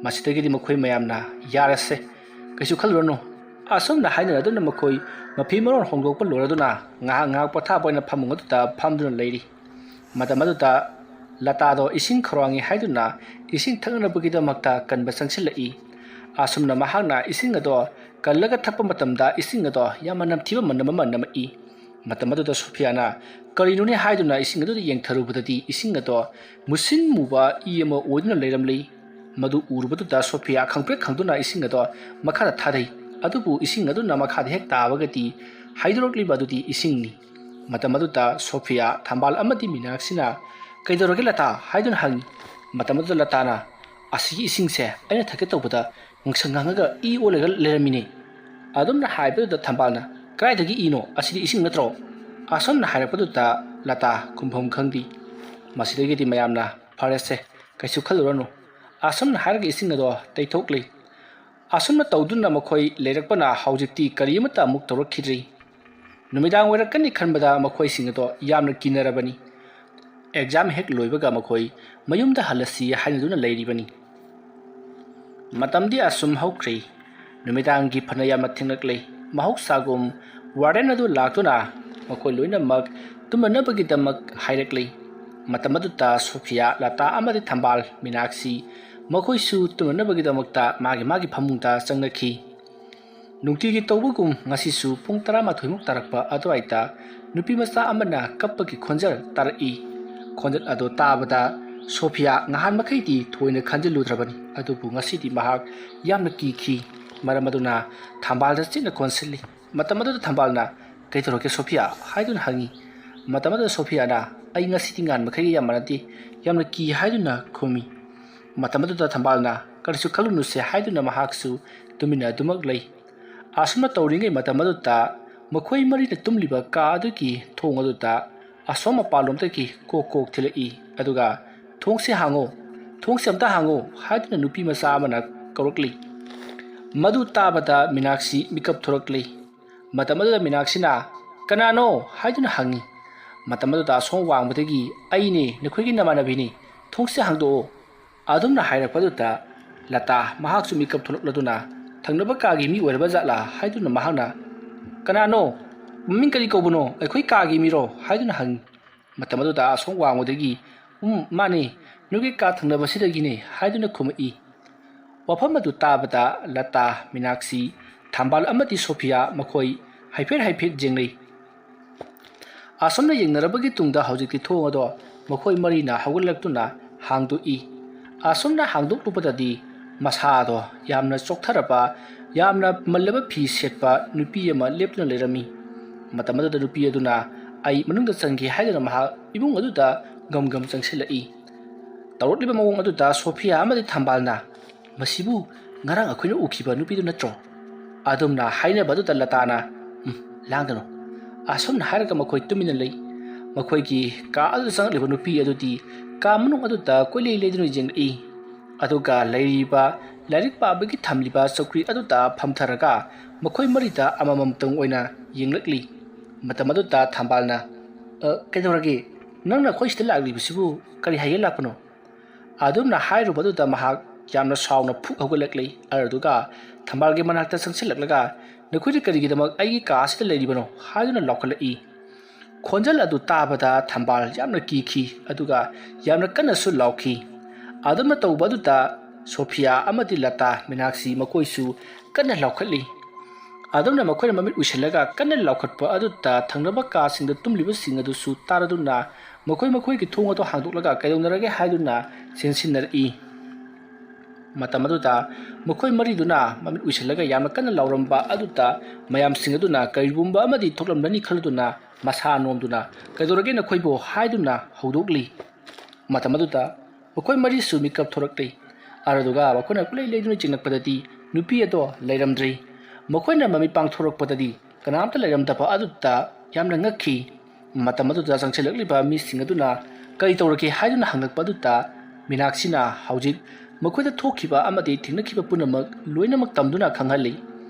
ꯃꯁꯤꯗꯒꯤꯗꯤ ꯃꯈꯣꯏ ꯃꯌꯥꯝꯅ, "ꯌꯥꯔꯦꯁꯦ, ꯀꯩꯁꯨ ꯈꯜꯂꯨꯔꯅꯨ꯫" ꯑꯁꯨꯝꯅ ꯍꯥꯏꯅꯔꯗꯨꯅ ꯃꯈꯣꯏ ꯃꯐꯤ ꯃꯔꯣꯟ ꯍꯣꯡꯗꯣꯛꯄ ꯂꯣꯏꯔꯗꯨꯅ ꯉꯥꯏꯍꯥꯛ ꯉꯥꯏꯍꯥꯛ ꯄꯣꯊꯥꯕ ꯑꯣꯏꯅ ꯐꯃꯨꯡ ꯑꯗꯨꯗ ꯐꯝꯗꯨꯅ ꯂꯩꯔꯤ꯫ ꯃꯇꯝ ꯑꯗꯨꯗ ꯂꯇꯥꯗꯣ ꯏꯁꯤꯡ ꯈꯧꯔꯥꯡꯉꯤ ꯍꯥꯏꯗꯨꯅ ꯏꯁꯤꯡ ꯊꯛꯅꯅꯕꯒꯤꯗꯃꯛꯇ ꯀꯟꯕ ꯆꯪꯁꯤꯜꯂꯛꯏ꯫ ꯑꯁꯨꯝꯅ ꯃꯍꯥꯛꯅ ꯏꯁꯤꯡ ꯑꯗꯣ ꯀꯜꯂꯒ ꯊꯛꯄ ꯃꯇꯝꯗ ꯏꯁꯤꯡ ꯑꯗꯣ ꯌꯥꯝꯅ ꯅꯝꯊꯤꯕ ꯃꯅꯝ ꯑꯃ ꯅꯝꯃꯛꯏ꯫ ꯃꯇꯝ ꯑꯗꯨꯗ ꯁꯣꯐꯤꯌꯥꯅ ꯀꯔꯤꯅꯣꯅꯦ ꯍꯥꯏꯗꯨꯅ ꯏꯁꯤꯡ ꯑꯗꯨꯗ ꯌꯦꯡꯊꯔꯨꯕꯗꯗꯤ, ꯏꯁꯤꯡ ꯑꯗꯣ ꯃꯨꯁꯤꯟ ꯃꯨꯕ ꯏ ꯑꯃ ꯑꯣꯏꯗꯨꯅ ꯂꯩꯔꯝꯂꯤ꯫ ꯃꯗꯨ ꯎꯔꯨꯕꯗꯨꯗ ꯁꯣꯐꯤꯌꯥ ꯈꯪꯄ꯭ꯔꯦꯛ ꯈꯪꯗꯨꯅ ꯏꯁꯤꯡ ꯑꯗꯣ ꯃꯈꯥꯗ ꯊꯥꯗꯩ꯫ ꯑꯗꯨꯕꯨ ꯏꯁꯤꯡ ꯑꯗꯨꯅ ꯃꯈꯥꯗ ꯍꯦꯛ ꯇꯥꯕꯒꯗꯤ ꯍꯥꯏꯗꯣꯔꯛꯂꯤꯕ ꯑꯗꯨꯗꯤ ꯏꯁꯤꯡꯅꯤ꯫ ꯃꯇꯝ ꯑꯗꯨꯗ ꯁꯣꯐꯤꯌꯥ ꯊꯝꯕꯥꯜ ꯑꯃꯗꯤ ꯃꯤꯅꯥꯛꯁꯤꯅ, "ꯀꯩꯗꯧꯔꯒꯦ ꯂꯇꯥ?" ꯍꯥꯏꯗꯨꯅ ꯍꯪꯉꯤ꯫ ꯃꯇꯝ ꯑꯗꯨꯗ ꯂꯇꯥꯅ, "ꯑꯁꯤꯒꯤ ꯏꯁꯤꯡꯁꯦ ꯑꯩꯅ ꯊꯛꯀꯦ ꯇꯧꯕꯗ ꯉꯥꯡꯁꯪ ꯉꯥꯡꯉꯒ ꯏ ꯑꯣꯜꯂꯒ ꯂꯩꯔꯝꯃꯤꯅꯦ"꯫ ꯑꯗꯨꯝꯅ ꯍꯥꯏꯕꯗꯨꯗ ꯊꯝꯕꯥꯜꯅ, "ꯀꯗꯥꯏꯗꯒꯤ ꯏꯅꯣ? ꯑꯁꯤꯗꯤ ꯏꯁꯤꯡ ꯅꯠꯇ꯭ꯔꯣ?" ꯑꯁꯨꯝꯅ ꯍꯥꯏꯔꯛꯄꯗꯨꯗ ꯂꯇꯥ ꯈꯨꯝꯐꯝ ꯈꯪꯗꯦ꯫ ꯃꯁꯤꯗꯒꯤꯗꯤ ꯃꯌꯥꯝꯅ, "ꯐꯔꯦꯁꯦ, ꯀꯩꯁꯨ ꯈꯜꯂꯨꯔꯅꯨ"꯫ ꯑꯁꯨꯝꯅ ꯍꯥꯏꯔꯒ ꯏꯁꯤꯡ ꯑꯗꯣ ꯇꯩꯊꯣꯛꯂꯤ꯫ ꯑꯁꯨꯝꯅ ꯇꯧꯗꯨꯅ ꯃꯈꯣꯏ ꯂꯩꯔꯛꯄꯅ ꯍꯧꯖꯤꯛꯇꯤ ꯀꯔꯤ ꯑꯃꯠꯇ ꯑꯃꯨꯛ ꯇꯧꯔꯛꯈꯤꯗ꯭ꯔꯤ꯫ ꯅꯨꯃꯤꯗꯥꯡ ꯑꯣꯏꯔꯛꯀꯅꯤ ꯈꯟꯕꯗ ꯃꯈꯣꯏꯁꯤꯡ ꯑꯗꯣ ꯌꯥꯝꯅ ꯀꯤꯅꯔꯕꯅꯤ꯫ ꯑꯦꯛꯖꯥꯝ ꯍꯦꯛ ꯂꯣꯏꯕꯒ ꯃꯈꯣꯏ ꯃꯌꯨꯝꯗ ꯍꯜꯂꯁꯤ ꯍꯥꯏꯅꯗꯨꯅ ꯂꯩꯔꯤꯕꯅꯤ꯫ ꯃꯇꯝꯗꯤ ꯑꯁꯨꯝ ꯍꯧꯈ꯭ꯔꯦ꯫ ꯅꯨꯃꯤꯗꯥꯡꯒꯤ ꯐꯅ ꯌꯥꯝꯅ ꯊꯦꯡꯂꯛꯂꯦ꯫ ꯃꯍꯧꯁꯥꯒꯨꯝ ꯋꯥꯔꯗꯦꯟ ꯑꯗꯨ ꯂꯥꯛꯇꯨꯅ ꯃꯈꯣꯏ ꯂꯣꯏꯅꯃꯛ ꯇꯨꯝꯅꯅꯕꯒꯤꯗꯃꯛ ꯍꯥꯏꯔꯛꯂꯦ꯫ ꯃꯇꯝ ꯑꯗꯨꯗ ꯁꯣꯐꯤꯌꯥ, ꯂꯇꯥ ꯑꯃꯗꯤ ꯊꯝꯕꯥꯜ, ꯃꯤꯅꯥꯛꯁꯤ ꯃꯈꯣꯏꯁꯨ ꯇꯨꯝꯅꯅꯕꯒꯤꯗꯃꯛꯇ ꯃꯥꯒꯤ ꯃꯥꯒꯤ ꯐꯃꯨꯡꯗ ꯆꯪꯅꯈꯤ꯫ ꯅꯨꯡꯇꯤꯒꯤ ꯇꯧꯕꯒꯨꯝ ꯉꯁꯤꯁꯨ ꯄꯨꯡ ꯇꯔꯥꯃꯥꯊꯣꯏꯃꯨꯛ ꯇꯥꯔꯛꯄ ꯑꯗꯨꯋꯥꯏꯗ ꯅꯨꯄꯤ ꯃꯆꯥ ꯑꯃꯅ ꯀꯞꯄꯒꯤ ꯈꯣꯟꯖꯦꯜ ꯇꯥꯔꯛꯏ꯫ ꯈꯣꯟꯖꯦꯜ ꯑꯗꯨ ꯇꯥꯕꯗ ꯁꯣꯐꯤꯌꯥ ꯅꯍꯥꯟ ꯃꯈꯩꯗꯤ ꯊꯣꯏꯅ ꯈꯟꯖꯤꯜꯂꯨꯗ꯭ꯔꯕꯅꯤ, ꯑꯗꯨꯕꯨ ꯉꯁꯤꯗꯤ ꯃꯍꯥꯛ ꯌꯥꯝꯅ ꯀꯤꯈꯤ꯫ ꯃꯔꯝ ꯑꯗꯨꯅ ꯊꯝꯕꯥꯜꯗ ꯆꯦꯠꯅ ꯀꯣꯟꯁꯤꯜꯂꯤ꯫ ꯃꯇꯝ ꯑꯗꯨꯗ ꯊꯝꯕꯥꯜꯅ, "ꯀꯩꯗꯧꯔꯒꯦ ꯁꯣꯐꯤꯌꯥ?" ꯍꯥꯏꯗꯨꯅ ꯍꯪꯉꯤ꯫ ꯃꯇꯝ ꯑꯗꯨꯗ ꯁꯣꯐꯤꯌꯥꯅ, "ꯑꯩ ꯉꯁꯤꯗꯤ ꯅꯍꯥꯟ ꯃꯈꯩꯒ ꯌꯥꯝ ꯃꯥꯟꯅꯗꯦ, ꯌꯥꯝꯅ ꯀꯤ" ꯍꯥꯏꯗꯨꯅ ꯈꯨꯝꯃꯤ꯫ ꯃꯇꯝ ꯑꯗꯨꯗ ꯊꯝꯕꯥꯜꯅ, "ꯀꯔꯤꯁꯨ ꯈꯜꯂꯨꯅꯨꯁꯦ" ꯍꯥꯏꯗꯨꯅ ꯃꯍꯥꯛꯁꯨ ꯇꯨꯃꯤꯟꯅ ꯑꯗꯨꯃꯛ ꯂꯩ꯫ ꯑꯁꯨꯝꯅ ꯇꯧꯔꯤꯉꯩ ꯃꯇꯝ ꯑꯗꯨꯗ ꯃꯈꯣꯏ ꯃꯔꯤꯅ ꯇꯨꯝꯂꯤꯕ ꯀꯥ ꯑꯗꯨꯒꯤ ꯊꯣꯡ ꯑꯗꯨꯗ ꯑꯁꯣꯝ ꯃꯄꯥꯟꯂꯣꯝꯗꯒꯤ ꯀꯣꯛ ꯀꯣꯛ ꯊꯤꯜꯂꯛꯏ꯫ ꯑꯗꯨꯒ, "ꯊꯣꯡꯁꯦ ꯍꯥꯡꯉꯣ, ꯊꯣꯡꯁꯦ ꯑꯝꯇ ꯍꯥꯡꯉꯣ" ꯍꯥꯏꯗꯨꯅ ꯅꯨꯄꯤ ꯃꯆꯥ ꯑꯃꯅ ꯀꯧꯔꯛꯂꯤ꯫ ꯃꯗꯨ ꯇꯥꯕꯗ ꯃꯤꯅꯥꯛꯁꯤ ꯃꯤꯀꯞ ꯊꯣꯔꯛꯂꯤ꯫ ꯃꯇꯝ ꯑꯗꯨꯗ ꯃꯤꯅꯥꯛꯁꯤꯅ, "ꯀꯅꯥꯅꯣ?" ꯍꯥꯏꯗꯨꯅ ꯍꯪꯉꯤ꯫ ꯃꯇꯝ ꯑꯗꯨꯗ ꯑꯁꯣꯝ ꯋꯥꯡꯃꯗꯒꯤ, "ꯑꯩꯅꯦ, ꯅꯈꯣꯏꯒꯤ ꯅꯃꯥꯟꯅꯕꯤꯅꯤ, ꯊꯣꯡꯁꯦ ꯍꯥꯡꯗꯣꯛꯑꯣ"꯫ ꯑꯗꯨꯝꯅ ꯍꯥꯏꯔꯛꯄꯗꯨꯗ ꯂꯇꯥ ꯃꯍꯥꯛꯁꯨ ꯃꯤꯀꯞ ꯊꯣꯛꯂꯛꯂꯗꯨꯅ, "ꯊꯪꯅꯕ ꯀꯥꯒꯤ ꯃꯤ ꯑꯣꯏꯔꯕ ꯖꯥꯠꯂꯥ?" ꯍꯥꯏꯗꯨꯅ ꯃꯍꯥꯛꯅ, "ꯀꯅꯥꯅꯣ? ꯃꯃꯤꯡ ꯀꯔꯤ ꯀꯧꯕꯅꯣ? ꯑꯩꯈꯣꯏ ꯀꯥꯒꯤ ꯃꯤꯔꯣ?" ꯍꯥꯏꯗꯨꯅ ꯍꯪꯉꯤ꯫ ꯃꯇꯝ ꯑꯗꯨꯗ ꯑꯁꯣꯝ ꯋꯥꯡꯃꯗꯒꯤ, "ꯎꯝ, ꯃꯥꯅꯦ, ꯅꯣꯏꯒꯤ ꯀꯥ ꯊꯪꯅꯕꯁꯤꯗꯒꯤꯅꯦ" ꯍꯥꯏꯗꯨꯅ ꯈꯨꯝꯃꯛꯏ꯫ ꯋꯥꯐꯝ ꯑꯗꯨ ꯇꯥꯕꯗ ꯂꯇꯥ, ꯃꯤꯅꯥꯛꯁꯤ, ꯊꯝꯕꯥꯜ ꯑꯃꯗꯤ ꯁꯣꯐꯤꯌꯥ ꯃꯈꯣꯏ ꯍꯥꯏꯐꯦꯠ ꯍꯥꯏꯐꯦꯠ ꯌꯦꯡꯅꯩ꯫ ꯑꯁꯨꯝꯅ ꯌꯦꯡꯅꯔꯕꯒꯤ ꯇꯨꯡꯗ ꯍꯧꯖꯤꯛꯇꯤ ꯊꯣꯡ ꯑꯗꯣ ꯃꯈꯣꯏ ꯃꯔꯤꯅ ꯍꯧꯒꯠꯂꯛꯇꯨꯅ ꯍꯥꯡꯗꯣꯛꯏ꯫ ꯑꯁꯨꯝꯅ ꯍꯥꯡꯗꯣꯛꯂꯨꯕꯗꯗꯤ ꯃꯁꯥꯗꯣ ꯌꯥꯝꯅ ꯆꯣꯛꯊꯔꯕ, ꯌꯥꯝꯅ ꯃꯜꯂꯕ ꯐꯤ ꯁꯦꯠꯄ ꯅꯨꯄꯤ ꯑꯃ ꯂꯦꯞꯇꯨꯅ ꯂꯩꯔꯝꯃꯤ꯫ ꯃꯇꯝ ꯑꯗꯨꯗ ꯅꯨꯄꯤ ꯑꯗꯨꯅ "ꯑꯩ ꯃꯅꯨꯡꯗ ꯆꯪꯒꯦ" ꯍꯥꯏꯗꯨꯅ ꯃꯍꯥꯛ ꯏꯃꯨꯡ ꯑꯗꯨꯗ ꯒꯝ ꯒꯝ ꯆꯪꯁꯤꯜꯂꯛꯏ꯫ ꯇꯧꯔꯛꯂꯤꯕ ꯃꯑꯣꯡ ꯑꯗꯨꯗ ꯁꯣꯐꯤꯌꯥ ꯑꯃꯗꯤ ꯊꯝꯕꯥꯜꯅ, "ꯃꯁꯤꯕꯨ ꯉꯔꯥꯡ ꯑꯩꯈꯣꯏꯅ ꯎꯈꯤꯕ ꯅꯨꯄꯤꯗꯨ ꯅꯠꯇ꯭ꯔꯣ?" ꯑꯗꯨꯝꯅ ꯍꯥꯏꯅꯕ ꯑꯗꯨꯗ ꯂꯇꯥꯅ, "ꯎꯝ, ꯂꯥꯡꯒꯅꯨ"꯫ ꯑꯁꯨꯝꯅ ꯍꯥꯏꯔꯒ ꯃꯈꯣꯏ ꯇꯨꯃꯤꯟꯅ ꯂꯩ꯫ ꯃꯈꯣꯏꯒꯤ ꯀꯥ ꯑꯗꯨꯗ ꯆꯪꯂꯛꯂꯤꯕ ꯅꯨꯄꯤ ꯑꯗꯨꯗꯤ ꯀꯥ ꯃꯅꯨꯡ ꯑꯗꯨꯗ ꯀꯣꯏꯂꯩ ꯂꯩꯗꯨꯅ ꯌꯦꯡꯂꯛꯏ꯫ ꯑꯗꯨꯒ ꯂꯩꯔꯤꯕ ꯂꯥꯏꯔꯤꯛ ꯄꯥꯕꯒꯤ ꯊꯝꯂꯤꯕ ꯆꯧꯀ꯭ꯔꯤ ꯑꯗꯨꯗ ꯐꯝꯊꯔꯒ ꯃꯈꯣꯏ ꯃꯔꯤꯗ ꯑꯃꯃꯝꯇꯪ ꯑꯣꯏꯅ ꯌꯦꯡꯂꯛꯂꯤ꯫ ꯃꯇꯝ ꯑꯗꯨꯗ ꯊꯝꯕꯥꯜꯅ, "ꯑ, ꯀꯩꯗꯧꯔꯒꯦ? ꯅꯪꯅ ꯑꯩꯈꯣꯏ ꯁꯤꯗ ꯂꯥꯛꯂꯤꯕꯁꯤꯕꯨ ꯀꯔꯤ ꯍꯥꯏꯒꯦ ꯂꯥꯛꯄꯅꯣ?" ꯑꯗꯨꯝꯅ ꯍꯥꯏꯔꯨꯕꯗꯨꯗ ꯃꯍꯥꯛ ꯌꯥꯝꯅ ꯁꯥꯎꯅ ꯐꯨꯛ ꯍꯧꯒꯠꯂꯛꯂꯤ꯫ ꯑꯗꯨꯗꯨꯒ ꯊꯝꯕꯥꯜꯒꯤ ꯃꯅꯥꯛꯇ ꯆꯪꯁꯤꯜꯂꯛꯂꯒ, "ꯅꯈꯣꯏꯗꯤ ꯀꯔꯤꯒꯤꯗꯃꯛ ꯑꯩꯒꯤ ꯀꯥ ꯑꯁꯤꯗ ꯂꯩꯔꯤꯕꯅꯣ?" ꯍꯥꯏꯗꯨꯅ ꯂꯥꯎꯈꯠꯂꯛꯏ꯫ ꯈꯣꯟꯖꯦꯜ ꯑꯗꯨ ꯇꯥꯕꯗ ꯊꯝꯕꯥꯜ ꯌꯥꯝꯅ ꯀꯤꯈꯤ, ꯑꯗꯨꯒ ꯌꯥꯝꯅ ꯀꯟꯅꯁꯨ ꯂꯥꯎꯈꯤ꯫ ꯑꯗꯨꯝꯅ ꯇꯧꯕ ꯑꯗꯨꯗ ꯁꯣꯐꯤꯌꯥ ꯑꯃꯗꯤ ꯂꯇꯥ, ꯃꯤꯅꯥꯛꯁꯤ ꯃꯈꯣꯏꯁꯨ ꯀꯟꯅ ꯂꯥꯎꯈꯠꯂꯤ꯫ ꯑꯗꯨꯝꯅ ꯃꯈꯣꯏꯅ ꯃꯃꯤꯠ ꯎꯏꯁꯤꯜꯂꯒ ꯀꯟꯅ ꯂꯥꯎꯈꯠꯄ ꯑꯗꯨꯗ ꯊꯪꯅꯕ ꯀꯥꯁꯤꯡꯗ ꯇꯨꯝꯂꯤꯕꯁꯤꯡ ꯑꯗꯨꯁꯨ ꯇꯥꯔꯗꯨꯅ ꯃꯈꯣꯏ ꯃꯈꯣꯏꯒꯤ ꯊꯣꯡ ꯑꯗꯨ ꯍꯥꯡꯗꯣꯛꯂꯒ ꯀꯩꯗꯧꯅꯔꯒꯦ ꯍꯥꯏꯗꯨꯅ ꯆꯦꯟꯁꯤꯟꯅꯔꯛꯏ꯫ ꯃꯇꯝ ꯑꯗꯨꯗ ꯃꯈꯣꯏ ꯃꯔꯤꯗꯨꯅ ꯃꯃꯤꯠ ꯎꯏꯁꯤꯜꯂꯒ ꯌꯥꯝꯅ ꯀꯟꯅ ꯂꯥꯎꯔꯝꯕ ꯑꯗꯨꯗ ꯃꯌꯥꯝꯁꯤꯡ ꯑꯗꯨꯅ ꯀꯔꯤꯒꯨꯝꯕ ꯑꯃꯗꯤ ꯊꯣꯛꯂꯝꯂꯅꯤ ꯈꯜꯂꯗꯨꯅ ꯃꯁꯥ ꯅꯣꯝꯗꯨꯅ, "ꯀꯩꯗꯧꯔꯒꯦ ꯅꯈꯣꯏꯕꯨ?" ꯍꯥꯏꯗꯨꯅ ꯍꯧꯗꯣꯛꯂꯤ꯫ ꯃꯇꯝ ꯑꯗꯨꯗ ꯃꯈꯣꯏ ꯃꯔꯤꯁꯨ ꯃꯤꯀꯞ ꯊꯣꯔꯛꯂꯤ꯫ ꯑꯗꯨꯗꯨꯒ ꯃꯈꯣꯏꯅ ꯀꯣꯏꯂꯩ ꯂꯩꯗꯨꯅ ꯆꯤꯡꯂꯛꯄꯗꯗꯤ ꯅꯨꯄꯤ ꯑꯗꯣ ꯂꯩꯔꯝꯗ꯭ꯔꯤ꯫ ꯃꯈꯣꯏꯅ ꯃꯃꯤꯠ ꯄꯥꯡꯊꯣꯔꯛꯄꯗꯗꯤ ꯀꯅꯥꯝꯇ ꯂꯩꯔꯝꯗꯕ ꯑꯗꯨꯗ ꯌꯥꯝꯅ ꯉꯛꯈꯤ꯫ ꯃꯇꯝ ꯑꯗꯨꯗ ꯆꯪꯁꯤꯜꯂꯛꯂꯤꯕ ꯃꯤꯁꯤꯡ ꯑꯗꯨꯅ ꯀꯔꯤ ꯇꯧꯔꯒꯦ ꯍꯥꯏꯗꯨꯅ ꯍꯪꯂꯛꯄ ꯑꯗꯨꯗ ꯃꯤꯅꯥꯛꯁꯤꯅ ꯍꯧꯖꯤꯛ ꯃꯈꯣꯏꯗ ꯊꯣꯛꯈꯤꯕ ꯑꯃꯗꯤ ꯊꯦꯡꯅꯈꯤꯕ ꯄꯨꯝꯅꯃꯛ ꯂꯣꯏꯅꯃꯛ ꯇꯝꯗꯨꯅ ꯈꯪꯍꯜꯂꯤ꯫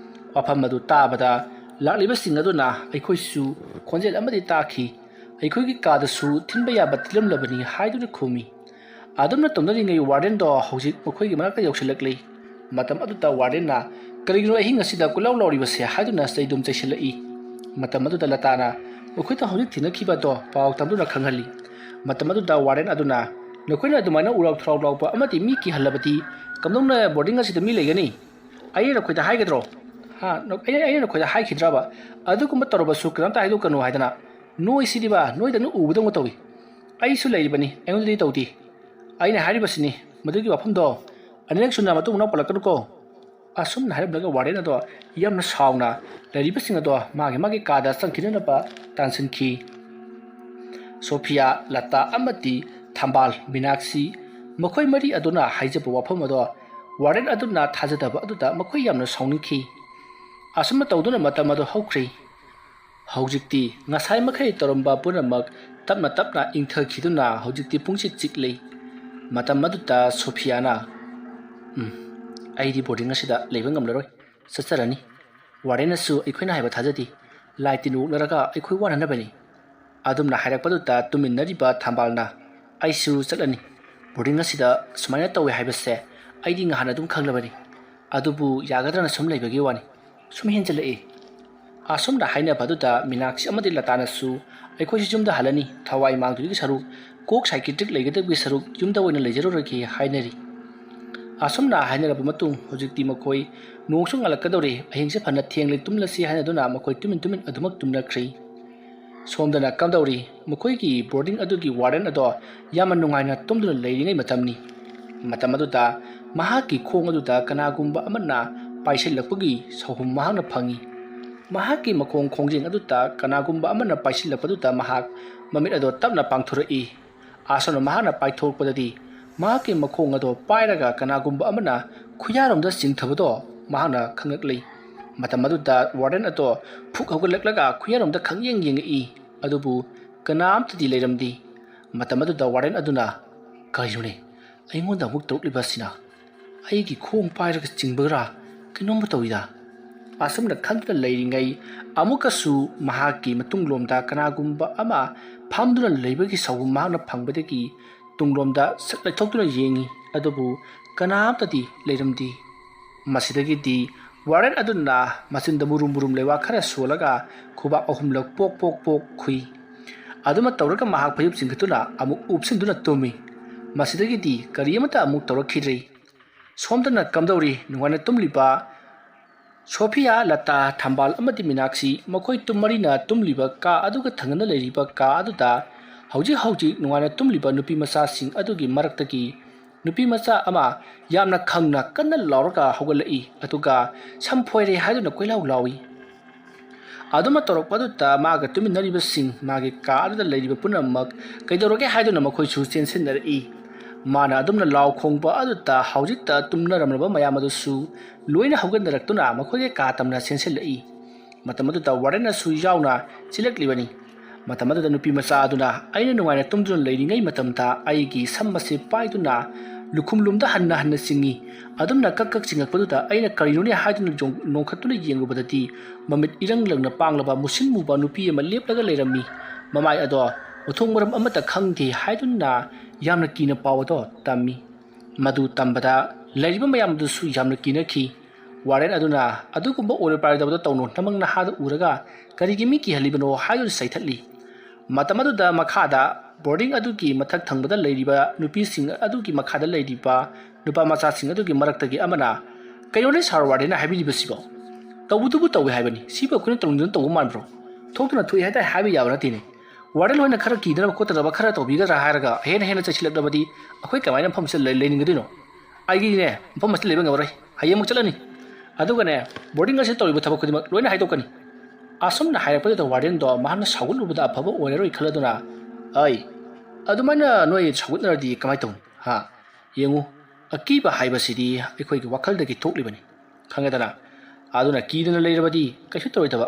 ꯋꯥꯐꯝ ꯑꯗꯨ ꯇꯥꯕꯗ ꯂꯥꯛꯂꯤꯕꯁꯤꯡ ꯑꯗꯨꯅ ꯑꯩꯈꯣꯏꯁꯨ ꯈꯣꯟꯖꯦꯜ ꯑꯃꯗꯤ ꯇꯥꯈꯤ꯫ ꯑꯩꯈꯣꯏꯒꯤ ꯀꯥꯗꯁꯨ ꯊꯤꯟꯕ ꯌꯥꯕ ꯊꯤꯜꯂꯝꯂꯕꯅꯤ ꯍꯥꯏꯗꯨꯅ ꯈꯨꯝꯃꯤ꯫ ꯑꯗꯨꯝꯅ ꯇꯧꯅꯔꯤꯉꯩ ꯋꯥꯔꯗꯦꯟꯗꯣ ꯍꯧꯖꯤꯛ ꯃꯈꯣꯏꯒꯤ ꯃꯅꯥꯛꯇ ꯌꯧꯁꯤꯜꯂꯛꯂꯤ꯫ ꯃꯇꯝ ꯑꯗꯨꯗ ꯋꯥꯔꯗꯦꯟꯅ, "ꯀꯔꯤꯒꯤꯅꯣ ꯑꯍꯤꯡ ꯑꯁꯤꯗ ꯀꯣꯏꯂꯥꯎ ꯂꯥꯎꯔꯤꯕꯁꯦ?" ꯍꯥꯏꯗꯨꯅ ꯆꯩꯗꯨꯝ ꯆꯩꯁꯤꯜꯂꯛꯏ꯫ ꯃꯇꯝ ꯑꯗꯨꯗ ꯂꯇꯥꯅ ꯃꯈꯣꯏꯗ ꯍꯧꯖꯤꯛ ꯊꯦꯡꯅꯈꯤꯕꯗꯣ ꯄꯥꯎ ꯇꯝꯗꯨꯅ ꯈꯪꯍꯜꯂꯤ꯫ ꯃꯇꯝ ꯑꯗꯨꯗ ꯋꯥꯔꯗꯦꯟ ꯑꯗꯨꯅ, "ꯅꯈꯣꯏꯅ ꯑꯗꯨꯃꯥꯏꯅ ꯎꯔꯥꯎ ꯊꯔꯥꯎ ꯂꯥꯎꯕ ꯑꯃꯗꯤ ꯃꯤ ꯀꯤꯍꯜꯂꯕꯗꯤ ꯀꯝꯗꯧꯅ ꯕꯣꯔꯗꯤꯡ ꯑꯁꯤꯗ ꯃꯤ ꯂꯩꯒꯅꯤ? ꯑꯩꯅ ꯅꯈꯣꯏꯗ ꯍꯥꯏꯒꯗ꯭ꯔꯣ? ꯍꯥ? ꯑꯩꯅ, ꯑꯩꯅ ꯅꯈꯣꯏꯗ ꯍꯥꯏꯈꯤꯗ꯭ꯔꯕ? ꯑꯗꯨꯒꯨꯝꯕ ꯇꯧꯔꯕꯁꯨ ꯀꯅꯥꯝꯇ ꯍꯥꯏꯗꯣꯛꯀꯅꯨ ꯍꯥꯏꯗꯅ?" "ꯅꯣꯏꯁꯤꯗꯤꯕ ꯅꯣꯏꯗꯪꯅ ꯎꯕꯗꯧꯅ ꯇꯧꯏ꯫ ꯑꯩꯁꯨ ꯂꯩꯔꯤꯕꯅꯤ, ꯑꯩꯉꯣꯟꯗꯗꯤ ꯇꯧꯗꯦ꯫ ꯑꯩꯅ ꯍꯥꯏꯔꯤꯕꯁꯤꯅꯤ, ꯃꯗꯨꯒꯤ ꯋꯥꯐꯝꯗꯣ ꯑꯅꯤꯔꯛ ꯁꯨꯅ ꯃꯇꯨꯡ ꯃꯅꯥꯎ ꯄꯜꯂꯛꯀꯅꯨꯀꯣ"꯫ ꯑꯁꯨꯝꯅ ꯍꯥꯏꯔꯝꯂꯒ ꯋꯥꯔꯗꯦꯟ ꯑꯗꯣ ꯌꯥꯝꯅ ꯁꯥꯎꯅ ꯂꯩꯔꯤꯕꯁꯤꯡ ꯑꯗꯣ ꯃꯥꯒꯤ ꯃꯥꯒꯤ ꯀꯥꯗ ꯆꯪꯈꯤꯅꯅꯕ ꯇꯥꯟꯁꯤꯟꯈꯤ꯫ ꯁꯣꯐꯤꯌꯥ, ꯂꯇꯥ ꯑꯃꯗꯤ ꯊꯝꯕꯥꯜ, ꯃꯤꯅꯥꯛꯁꯤ, ꯃꯈꯣꯏ ꯃꯔꯤ ꯑꯗꯨꯅ ꯍꯥꯏꯖꯕ ꯋꯥꯐꯝ ꯑꯗꯣ ꯋꯥꯔꯗꯦꯟ ꯑꯗꯨꯅ ꯊꯥꯖꯗꯕ ꯑꯗꯨꯗ ꯃꯈꯣꯏ ꯌꯥꯝꯅ ꯁꯥꯎꯅꯤꯡꯈꯤ꯫ ꯑꯁꯨꯝꯅ ꯇꯧꯗꯨꯅ ꯃꯇꯝ ꯑꯗꯨ ꯍꯧꯈ꯭ꯔꯦ꯫ ꯍꯧꯖꯤꯛꯇꯤ ꯉꯁꯥꯏ ꯃꯈꯩ ꯇꯧꯔꯝꯕ ꯄꯨꯝꯅꯃꯛ ꯇꯞꯅ ꯇꯞꯅ ꯏꯪꯊꯈꯤꯗꯨꯅ ꯍꯧꯖꯤꯛꯇꯤ ꯄꯨꯡꯆꯤꯛ ꯆꯤꯛꯂꯤ꯫ ꯃꯇꯝ ꯑꯗꯨꯗ ꯁꯣꯐꯤꯌꯥꯅ, "ꯎꯝ, ꯑꯩꯗꯤ ꯕꯣꯔꯗꯤꯡ ꯑꯁꯤꯗ ꯂꯩꯕ ꯉꯝꯂꯔꯣꯏ꯫ ꯆꯠꯆꯔꯅꯤ꯫ ꯋꯥꯔꯗꯦꯟꯅꯁꯨ ꯑꯩꯈꯣꯏꯅ ꯍꯥꯏꯕ ꯊꯥꯖꯗꯦ꯫ ꯂꯥꯏ ꯇꯤꯟ ꯑꯣꯛꯅꯔꯒ ꯑꯩꯈꯣꯏ ꯋꯥꯅꯅꯕꯅꯤ"꯫ ꯑꯗꯨꯝꯅ ꯍꯥꯏꯔꯛꯄꯗꯨꯗ ꯇꯨꯃꯤꯟꯅꯔꯤꯕ ꯊꯝꯕꯥꯜꯅ, "ꯑꯩꯁꯨ ꯆꯠꯂꯅꯤ꯫ ꯕꯣꯔꯗꯤꯡ ꯑꯁꯤꯗ ꯁꯨꯃꯥꯏꯅ ꯇꯧꯋꯦ ꯍꯥꯏꯕꯁꯦ ꯑꯩꯗꯤ ꯉꯍꯥꯟ ꯑꯗꯨꯝ ꯈꯪꯂꯕꯅꯤ꯫ ꯑꯗꯨꯕꯨ ꯌꯥꯒꯗ꯭ꯔꯅ ꯁꯨꯝ ꯂꯩꯕꯒꯤ ꯋꯥꯅꯤ꯫ ꯁꯨꯝ ꯍꯦꯟꯖꯤꯜꯂꯛꯏ"꯫ ꯑꯁꯨꯝꯅ ꯍꯥꯏꯅꯕ ꯑꯗꯨꯗ ꯃꯤꯅꯥꯛꯁꯤ ꯑꯃꯗꯤ ꯂꯇꯥꯅꯁꯨ, "ꯑꯩꯈꯣꯏꯁꯨ ꯌꯨꯝꯗ ꯍꯜꯂꯅꯤ꯫ ꯊꯋꯥꯏ ꯃꯥꯡꯗꯨꯒꯤ ꯁꯔꯨꯛ, ꯀꯣꯛ ꯁꯥꯏꯀꯤꯇ꯭ꯔꯤꯛ ꯂꯩꯒꯗꯕꯒꯤ ꯁꯔꯨꯛ ꯌꯨꯝꯗ ꯑꯣꯏꯅ ꯂꯩꯖꯔꯨꯔꯒꯦ" ꯍꯥꯏꯅꯔꯤ꯫ ꯑꯁꯨꯝꯅ ꯍꯥꯏꯅꯔꯕ ꯃꯇꯨꯡ ꯍꯧꯖꯤꯛꯇꯤ ꯃꯈꯣꯏ ꯅꯣꯡꯁꯨ ꯉꯥꯜꯂꯛꯀꯗꯧꯔꯦ, ꯑꯍꯤꯡꯁꯦ ꯐꯅ ꯊꯦꯡꯂꯦ, ꯇꯨꯝꯂꯁꯤ ꯍꯥꯏꯅꯗꯨꯅ ꯃꯈꯣꯏ ꯇꯨꯃꯤꯟ ꯇꯨꯃꯤꯟ ꯑꯗꯨꯃꯛ ꯇꯨꯝꯅꯈ꯭ꯔꯦ꯫ ꯁꯣꯝꯗꯅ ꯀꯝꯗꯧꯔꯤ? ꯃꯈꯣꯏꯒꯤ ꯕꯣꯔꯗꯤꯡ ꯑꯗꯨꯒꯤ ꯋꯥꯔꯗꯦꯟ ꯑꯗꯣ ꯌꯥꯝꯅ ꯅꯨꯡꯉꯥꯏꯅ ꯇꯨꯝꯗꯨꯅ ꯂꯩꯔꯤꯉꯩ ꯃꯇꯝꯅꯤ꯫ ꯃꯇꯝ ꯑꯗꯨꯗ ꯃꯍꯥꯛꯀꯤ ꯈꯣꯡ ꯑꯗꯨꯗ ꯀꯅꯥꯒꯨꯝꯕ ꯑꯃꯅ ꯄꯥꯏꯁꯤꯜꯂꯛꯄꯒꯤ ꯁꯥꯎꯍꯨꯝ ꯃꯍꯥꯛꯅ ꯐꯪꯏ꯫ ꯃꯍꯥꯛꯀꯤ ꯃꯈꯣꯡ ꯈꯣꯡꯖꯦꯡ ꯑꯗꯨꯗ ꯀꯅꯥꯒꯨꯝꯕ ꯑꯃꯅ ꯄꯥꯏꯁꯤꯜꯂꯛꯄꯗꯨꯗ ꯃꯍꯥꯛ ꯃꯃꯤꯠ ꯑꯗꯣ ꯇꯞꯅ ꯄꯥꯡꯊꯣꯔꯛꯏ꯫ ꯑꯁꯨꯝꯅ ꯃꯍꯥꯛꯅ ꯄꯥꯏꯊꯣꯔꯛꯄꯗꯗꯤ ꯃꯍꯥꯛꯀꯤ ꯃꯈꯣꯡ ꯑꯗꯣ ꯄꯥꯏꯔꯒ ꯀꯅꯥꯒꯨꯝꯕ ꯑꯃꯅ ꯈꯨꯌꯥꯔꯣꯝꯗ ꯆꯤꯡꯊꯕꯗꯣ ꯃꯍꯥꯛꯅ ꯈꯪꯂꯛꯂꯤ꯫ ꯃꯇꯝ ꯑꯗꯨꯗ ꯋꯥꯔꯗꯦꯟ ꯑꯗꯣ ꯐꯨꯛ ꯍꯧꯒꯠꯂꯛꯂꯒ ꯈꯨꯌꯥꯔꯣꯝꯗ ꯈꯪꯌꯦꯡ ꯌꯦꯡꯉꯛꯏ꯫ ꯑꯗꯨꯕꯨ ꯀꯅꯥꯝꯇꯗꯤ ꯂꯩꯔꯝꯗꯦ꯫ ꯃꯇꯝ ꯑꯗꯨꯗ ꯋꯥꯔꯗꯦꯟ ꯑꯗꯨꯅ, "ꯀꯔꯤꯅꯣꯅꯦ? ꯑꯩꯉꯣꯟꯗ ꯑꯃꯨꯛ ꯇꯧꯔꯛꯂꯤꯕ ꯑꯁꯤꯅ? ꯑꯩꯒꯤ ꯈꯣꯡ ꯄꯥꯏꯔꯒ ꯆꯤꯡꯕꯒꯔꯥ? ꯀꯩꯅꯣꯝꯃ ꯇꯧꯏꯗ"꯫ ꯑꯁꯨꯝꯅ ꯈꯟꯗꯨꯅ ꯂꯩꯔꯤꯉꯩ ꯑꯃꯨꯛꯀꯁꯨ ꯃꯍꯥꯛꯀꯤ ꯃꯇꯨꯡꯂꯣꯝꯗ ꯀꯅꯥꯒꯨꯝꯕ ꯑꯃ ꯐꯝꯗꯨꯅ ꯂꯩꯕꯒꯤ ꯁꯥꯎꯍꯨꯝ ꯃꯍꯥꯛꯅ ꯐꯪꯕꯗꯒꯤ ꯇꯨꯡꯂꯣꯝꯗ ꯁꯠ ꯂꯩꯊꯣꯛꯇꯨꯅ ꯌꯦꯡꯉꯤ, ꯑꯗꯨꯕꯨ ꯀꯅꯥꯝꯇꯗꯤ ꯂꯩꯔꯝꯗꯦ꯫ ꯃꯁꯤꯗꯒꯤꯗꯤ ꯋꯥꯔꯗꯦꯟ ꯑꯗꯨꯅ ꯃꯆꯤꯟꯗ ꯃꯨꯔꯨꯝ ꯃꯨꯔꯨꯝ ꯂꯩꯋꯥ ꯈꯔ ꯁꯣꯜꯂꯒ ꯈꯨꯕꯥꯛ ꯑꯍꯨꯝꯂꯛ ꯄꯣꯛ ꯄꯣꯛ ꯄꯣꯛ ꯈꯨꯏ꯫ ꯑꯗꯨꯃ ꯇꯧꯔꯒ ꯃꯍꯥꯛ ꯐꯩꯖꯨꯞ ꯆꯤꯡꯈꯠꯇꯨꯅ ꯑꯃꯨꯛ ꯎꯞꯁꯤꯟꯗꯨꯅ ꯇꯨꯝꯃꯤ꯫ ꯃꯁꯤꯗꯒꯤꯗꯤ ꯀꯔꯤ ꯑꯃꯠꯇ ꯑꯃꯨꯛ ꯇꯧꯔꯛꯈꯤꯗ꯭ꯔꯦ꯫ ꯁꯣꯝꯗꯅ ꯀꯝꯗꯧꯔꯤ? ꯅꯨꯡꯉꯥꯏꯅ ꯇꯨꯝꯂꯤꯕ ꯁꯣꯐꯤꯌꯥ, ꯂꯇꯥ, ꯊꯝꯕꯥꯜ ꯑꯃꯗꯤ ꯃꯤꯅꯥꯛꯁꯤ ꯃꯈꯣꯏ ꯇꯨꯝ ꯃꯔꯤꯅ ꯇꯨꯝꯂꯤꯕ ꯀꯥ ꯑꯗꯨꯒ ꯊꯪꯅꯅ ꯂꯩꯔꯤꯕ ꯀꯥ ꯑꯗꯨꯗ ꯍꯧꯖꯤꯛ ꯍꯧꯖꯤꯛ ꯅꯨꯡꯉꯥꯏꯅ ꯇꯨꯝꯂꯤꯕ ꯅꯨꯄꯤ ꯃꯆꯥꯁꯤꯡ ꯑꯗꯨꯒꯤ ꯃꯔꯛꯇꯒꯤ ꯅꯨꯄꯤ ꯃꯆꯥ ꯑꯃ ꯌꯥꯝꯅ ꯈꯪꯅ ꯀꯟꯅ ꯂꯥꯎꯔꯒ ꯍꯧꯒꯠꯂꯛꯏ, ꯑꯗꯨꯒ ꯁꯝ ꯐꯣꯏꯔꯦ ꯍꯥꯏꯗꯨꯅ ꯀꯣꯏꯂꯥꯎ ꯂꯥꯎꯏ꯫ ꯑꯗꯨꯝꯅ ꯇꯧꯔꯛꯄ ꯑꯗꯨꯗ ꯃꯥꯒ ꯇꯨꯃꯤꯟꯅꯔꯤꯕꯁꯤꯡ, ꯃꯥꯒꯤ ꯀꯥ ꯑꯗꯨꯗ ꯂꯩꯔꯤꯕ ꯄꯨꯝꯅꯃꯛ ꯀꯩꯗꯧꯔꯒꯦ ꯍꯥꯏꯗꯨꯅ ꯃꯈꯣꯏꯁꯨ ꯆꯦꯟꯁꯤꯟꯅꯔꯛꯏ꯫ ꯃꯥꯅ ꯑꯗꯨꯝꯅ ꯂꯥꯎ ꯈꯣꯡꯕ ꯑꯗꯨꯗ ꯍꯧꯖꯤꯛꯇ ꯇꯨꯝꯅꯔꯝꯂꯕ ꯃꯌꯥꯝ ꯑꯗꯨꯁꯨ ꯂꯣꯏꯅ ꯍꯧꯒꯠꯅꯔꯛꯇꯨꯅ ꯃꯈꯣꯏꯒꯤ ꯀꯥ ꯇꯝꯅ ꯆꯦꯟꯁꯤꯜꯂꯛꯏ꯫ ꯃꯇꯝ ꯑꯗꯨꯗ ꯋꯥꯔꯗꯦꯟꯅꯁꯨ ꯌꯥꯎꯅ ꯆꯦꯜꯂꯛꯂꯤꯕꯅꯤ꯫ ꯃꯇꯝ ꯑꯗꯨꯗ ꯅꯨꯄꯤ ꯃꯆꯥ ꯑꯗꯨꯅ ꯑꯩꯅ ꯅꯨꯡꯉꯥꯏꯅ ꯇꯨꯝꯗꯨꯅ ꯂꯩꯔꯤꯉꯩ ꯃꯇꯝꯗ ꯑꯩꯒꯤ ꯁꯝ ꯑꯁꯤ ꯄꯥꯏꯗꯨꯅ ꯂꯨꯈꯨꯝꯂꯨꯝꯗ ꯍꯟꯅ ꯍꯟꯅ ꯆꯤꯡꯏ꯫ ꯑꯗꯨꯝꯅ ꯀꯛ ꯀꯛ ꯆꯤꯡꯉꯛꯄꯗꯨꯗ ꯑꯩꯅ ꯀꯔꯤꯅꯣꯅꯦ ꯍꯥꯏꯗꯨꯅ ꯌꯣꯡ-, ꯅꯣꯡꯈꯠꯇꯨꯅ ꯌꯦꯡꯂꯨꯕꯗꯗꯤ ꯃꯃꯤꯠ ꯏꯔꯪ ꯂꯪꯅ ꯄꯥꯡꯂꯕ ꯃꯨꯁꯤꯟ ꯃꯨꯕ ꯅꯨꯄꯤ ꯑꯃ ꯂꯦꯞꯂꯒ ꯂꯩꯔꯝꯃꯤ꯫ ꯃꯃꯥꯏ ꯑꯗꯣ ꯃꯊꯣꯡ ꯃꯔꯝ ꯑꯃꯠꯇ ꯈꯪꯗꯦ ꯍꯥꯏꯗꯨꯅ ꯌꯥꯝꯅ ꯀꯤꯅ ꯄꯥꯎ ꯑꯗꯣ ꯇꯝꯃꯤ꯫ ꯃꯗꯨ ꯇꯝꯕꯗ ꯂꯩꯔꯤꯕ ꯃꯌꯥꯝ ꯑꯗꯨꯁꯨ ꯌꯥꯝꯅ ꯀꯤꯅꯈꯤ꯫ ꯋꯥꯔꯦꯟ ꯑꯗꯨꯅ ꯑꯗꯨꯒꯨꯝꯕ ꯑꯣꯏꯔꯣꯏ ꯄꯥꯔꯣꯏꯗꯕꯗꯣ ꯇꯧꯅꯨ, ꯅꯃꯪ ꯅꯍꯥꯗ ꯎꯔꯒ ꯀꯔꯤꯒꯤ ꯃꯤ ꯀꯤꯍꯜꯂꯤꯕꯅꯣ ꯍꯥꯏꯗꯨꯅ ꯆꯩꯊꯠꯂꯤ꯫ ꯃꯇꯝ ꯑꯗꯨꯗ ꯃꯈꯥꯗ ꯕꯣꯔꯗꯤꯡ ꯑꯗꯨꯒꯤ ꯃꯊꯛ ꯊꯪꯕꯗ ꯂꯩꯔꯤꯕ ꯅꯨꯄꯤꯁꯤꯡ ꯑꯗꯨꯒꯤ ꯃꯈꯥꯗ ꯂꯩꯔꯤꯕ ꯅꯨꯄꯥ ꯃꯆꯥꯁꯤꯡ ꯑꯗꯨꯒꯤ ꯃꯔꯛꯇꯒꯤ ꯑꯃꯅ, "ꯀꯩꯅꯣꯅꯦ ꯁꯥꯔ ꯋꯥꯔꯗꯦꯟꯅ ꯍꯥꯏꯕꯤꯔꯤꯕꯁꯤꯕꯣ? ꯇꯧꯕꯗꯨꯕꯨ ꯇꯧꯏ ꯍꯥꯏꯕꯅꯤ꯫ ꯁꯤꯕꯨ ꯑꯩꯈꯣꯏꯅ ꯇꯧꯅꯤꯡꯗꯨꯅ ꯇꯧꯕ ꯃꯥꯟꯕ꯭ꯔꯣ? ꯊꯣꯛꯇꯨꯅ ꯊꯣꯛꯏ ꯍꯥꯏꯇꯥꯔꯦ ꯍꯥꯏꯕ ꯌꯥꯕ ꯅꯠꯇꯦꯅꯦ꯫ ꯋꯥꯔꯗꯦꯟ ꯍꯣꯏꯅ ꯈꯔ ꯀꯤꯗꯅꯕ ꯈꯣꯠꯇꯅꯕ ꯈꯔ ꯇꯧꯕꯤꯒꯗ꯭ꯔꯥ ꯍꯥꯏꯔꯒ ꯑꯍꯦꯟ ꯑꯍꯦꯟꯅ ꯆꯩꯁꯤꯜꯂꯛꯂꯕꯗꯤ ꯑꯩꯈꯣꯏ ꯀꯃꯥꯏꯅ ꯃꯐꯝꯁꯤꯗ ꯂꯩ-, ꯂꯩꯅꯤꯡꯒꯗꯣꯏꯅꯣ? ꯑꯩꯒꯤꯅꯦ ꯃꯐꯝ ꯑꯁꯤꯗ ꯂꯩꯕ ꯉꯝꯃꯔꯣꯏ꯫ ꯍꯌꯦꯡꯃꯛ ꯆꯠꯂꯅꯤ꯫ ꯑꯗꯨꯒꯅꯦ, ꯕꯣꯔꯗꯤꯡ ꯑꯁꯤꯗ ꯇꯧꯔꯤꯕ ꯊꯕꯛ ꯈꯨꯗꯤꯡꯃꯛ ꯂꯣꯏꯅ ꯍꯥꯏꯗꯣꯛꯀꯅꯤ꯫" ꯑꯁꯨꯝꯅ ꯍꯥꯏꯔꯛꯄꯗꯨꯗ ꯋꯥꯔꯗꯦꯟꯗꯣ ꯃꯍꯥꯛꯅ ꯁꯥꯎꯒꯠꯂꯨꯕꯗ ꯑꯐꯕ ꯑꯣꯏꯔꯔꯣꯏ ꯈꯜꯂꯗꯨꯅ, "ꯑꯩ, ꯑꯗꯨꯃꯥꯏꯅ ꯅꯣꯏ ꯁꯥꯎꯒꯠꯅꯔꯗꯤ ꯀꯃꯥꯏꯅ ꯇꯧꯅꯤ? ꯍꯥ? ꯌꯦꯡꯉꯨ, ꯑꯀꯤꯕ ꯍꯥꯏꯕꯁꯤꯗꯤ ꯑꯩꯈꯣꯏꯒꯤ ꯋꯥꯈꯜꯗꯒꯤ ꯊꯣꯛꯂꯤꯕꯅꯤ꯫ ꯈꯪꯉꯦꯗꯅ? ꯑꯗꯨꯅ ꯀꯤꯗꯅ ꯂꯩꯔꯕꯗꯤ ꯀꯩꯁꯨ ꯇꯧꯔꯣꯏꯗꯕ꯫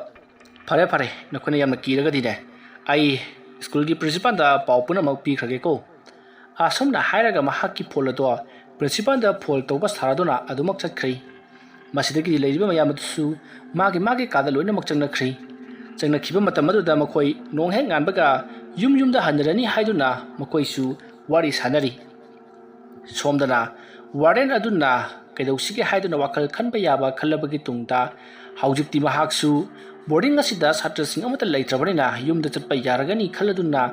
ꯐꯔꯦ, ꯐꯔꯦ, ꯅꯈꯣꯏꯅ ꯌꯥꯝꯅ ꯀꯤꯔꯒꯗꯤꯅꯦ, ꯑꯩ ꯁ꯭ꯀꯨꯜꯒꯤ ꯄ꯭ꯔꯤꯟꯁꯤꯄꯥꯜꯗ ꯄꯥꯎ ꯄꯨꯝꯅꯃꯛ ꯄꯤꯈ꯭ꯔꯒꯦꯀꯣ꯫" ꯑꯁꯨꯝꯅ ꯍꯥꯏꯔꯒ ꯃꯍꯥꯛꯀꯤ ꯐꯣꯟ ꯑꯗꯣ ꯄ꯭ꯔꯤꯟꯁꯤꯄꯥꯜꯗ ꯐꯣꯟ ꯇꯧꯕ ꯁꯥꯔꯗꯨꯅ ꯑꯗꯨꯃꯛ ꯆꯠꯈ꯭ꯔꯦ꯫ ꯃꯁꯤꯗꯒꯤꯗꯤ ꯂꯩꯔꯤꯕ ꯃꯌꯥꯝ ꯑꯗꯨꯁꯨ ꯃꯥꯒꯤ ꯃꯥꯒꯤ ꯀꯥꯗ ꯂꯣꯏꯅꯃꯛ ꯆꯪꯅꯈ꯭ꯔꯦ꯫ ꯆꯪꯅꯈꯤꯕ ꯃꯇꯝ ꯑꯗꯨꯗ ꯃꯈꯣꯏ ꯅꯣꯡ ꯍꯦꯛ ꯉꯥꯟꯕꯒ ꯌꯨꯝ ꯌꯨꯝꯗ ꯍꯟꯅꯔꯅꯤ ꯍꯥꯏꯗꯨꯅ ꯃꯈꯣꯏꯁꯨ ꯋꯥꯔꯤ ꯁꯥꯅꯔꯤ꯫ ꯁꯣꯝꯗꯅ ꯋꯥꯔꯗꯦꯟ ꯑꯗꯨꯅ ꯀꯩꯗꯧꯁꯤꯒꯦ ꯍꯥꯏꯗꯨꯅ ꯋꯥꯈꯜ ꯈꯟꯕ ꯌꯥꯕ ꯈꯜꯂꯕꯒꯤ ꯇꯨꯡꯗ, ꯍꯧꯖꯤꯛꯇꯤ ꯃꯍꯥꯛꯁꯨ ꯕꯣꯔꯗꯤꯡ ꯑꯁꯤꯗ ꯁꯥꯇ꯭ꯔꯁꯤꯡ ꯑꯃꯠꯇ ꯂꯩꯇ꯭ꯔꯕꯅꯤꯅ ꯌꯨꯝꯗ ꯆꯠꯄ ꯌꯥꯔꯒꯅꯤ ꯈꯜꯂꯗꯨꯅ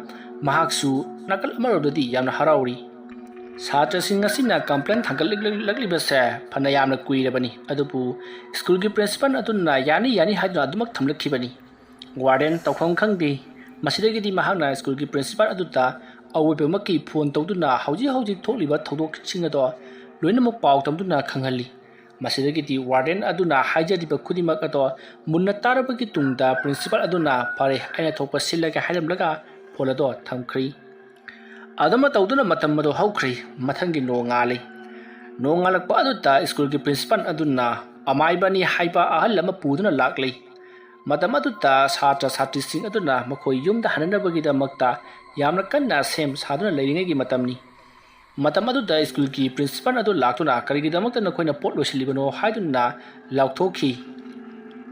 ꯃꯍꯥꯛꯁꯨ ꯅꯥꯀꯜ ꯑꯃꯔꯣꯝꯗꯗꯤ ꯌꯥꯝꯅ ꯍꯔꯥꯎꯔꯤ꯫ ꯁꯥꯇ꯭ꯔꯁꯤꯡ ꯑꯁꯤꯅ complain ꯊꯥꯡꯒꯠꯂꯛꯂꯤꯕꯁꯦ ꯐꯅ ꯌꯥꯝꯅ ꯀꯨꯏꯔꯕꯅꯤ, ꯑꯗꯨꯕꯨ ꯁ꯭ꯀꯨꯜꯒꯤ principal ꯑꯗꯨꯅ ꯌꯥꯅꯤ ꯌꯥꯅꯤ ꯍꯥꯏꯗꯨꯅ ꯑꯗꯨꯃꯛ ꯊꯝꯂꯛꯈꯤꯕꯅꯤ꯫ Warden ꯇꯧꯐꯝ ꯈꯪꯗꯦ꯫ ꯃꯁꯤꯗꯒꯤꯗꯤ ꯃꯍꯥꯛꯅ ꯁ꯭ꯀꯨꯜꯒꯤ principal ꯑꯗꯨꯗ ꯑꯋꯣꯏꯕꯃꯛꯀꯤ phone ꯇꯧꯗꯨꯅ ꯍꯧꯖꯤꯛ ꯍꯧꯖꯤꯛ ꯊꯣꯛꯂꯤꯕ ꯊꯧꯗꯣꯛꯁꯤꯡ ꯑꯗꯣ ꯂꯣꯏꯅꯃꯛ ꯄꯥꯎ ꯇꯝꯗꯨꯅ ꯈꯪꯍꯜꯂꯤ꯫ ꯃꯁꯤꯗꯒꯤꯗꯤ warden ꯑꯗꯨꯅ ꯍꯥꯏꯖꯔꯤꯕ ꯈꯨꯗꯤꯡꯃꯛ ꯑꯗꯣ ꯃꯨꯟꯅ ꯇꯥꯔꯕꯒꯤ ꯇꯨꯡꯗ principal ꯑꯗꯨꯅ "ꯐꯔꯦ, ꯑꯩꯅ ꯊꯣꯛꯄ ꯁꯤꯜꯂꯒꯦ" ꯍꯥꯏꯔꯝꯂꯒ phone ꯑꯗꯣ ꯊꯝꯈ꯭ꯔꯤ꯫ ꯑꯗꯨꯝꯅ ꯇꯧꯗꯨꯅ ꯃꯇꯝ ꯑꯗꯨ ꯍꯧꯈ꯭ꯔꯦ꯫ ꯃꯊꯪꯒꯤ ꯅꯣꯡꯉꯥꯜꯂꯤ꯫ ꯅꯣꯡꯉꯥꯜꯂꯛꯄ ꯑꯗꯨꯗ ꯁ꯭ꯀꯨꯜꯒꯤ principal ꯑꯗꯨꯅ ꯑꯃꯥꯏꯕꯅꯤ ꯍꯥꯏꯕ ꯑꯍꯜ ꯑꯃ ꯄꯨꯗꯨꯅ ꯂꯥꯛꯂꯤ꯫ ꯃꯇꯝ ꯑꯗꯨꯗ ꯁꯥꯇ꯭ꯔ ꯁꯥꯇ꯭ꯔꯤꯁꯤꯡ ꯑꯗꯨꯅ ꯃꯈꯣꯏ ꯌꯨꯝꯗ ꯍꯟꯅꯅꯕꯒꯤꯗꯃꯛꯇ ꯌꯥꯝꯅ ꯀꯟꯅ ꯁꯦꯝ ꯁꯥꯗꯨꯅ ꯂꯩꯔꯤꯉꯩꯒꯤ ꯃꯇꯝꯅꯤ꯫ ꯃꯇꯝ ꯑꯗꯨꯗ ꯁ꯭ꯀꯨꯜꯒꯤ principal ꯑꯗꯨ ꯂꯥꯛꯇꯨꯅ "ꯀꯔꯤꯒꯤꯗꯃꯛꯇ ꯅꯈꯣꯏꯅ ꯄꯣꯠ ꯂꯣꯏꯁꯤꯜꯂꯤꯕꯅꯣ?" ꯍꯥꯏꯗꯨꯅ ꯂꯥꯎꯊꯣꯛꯈꯤ꯫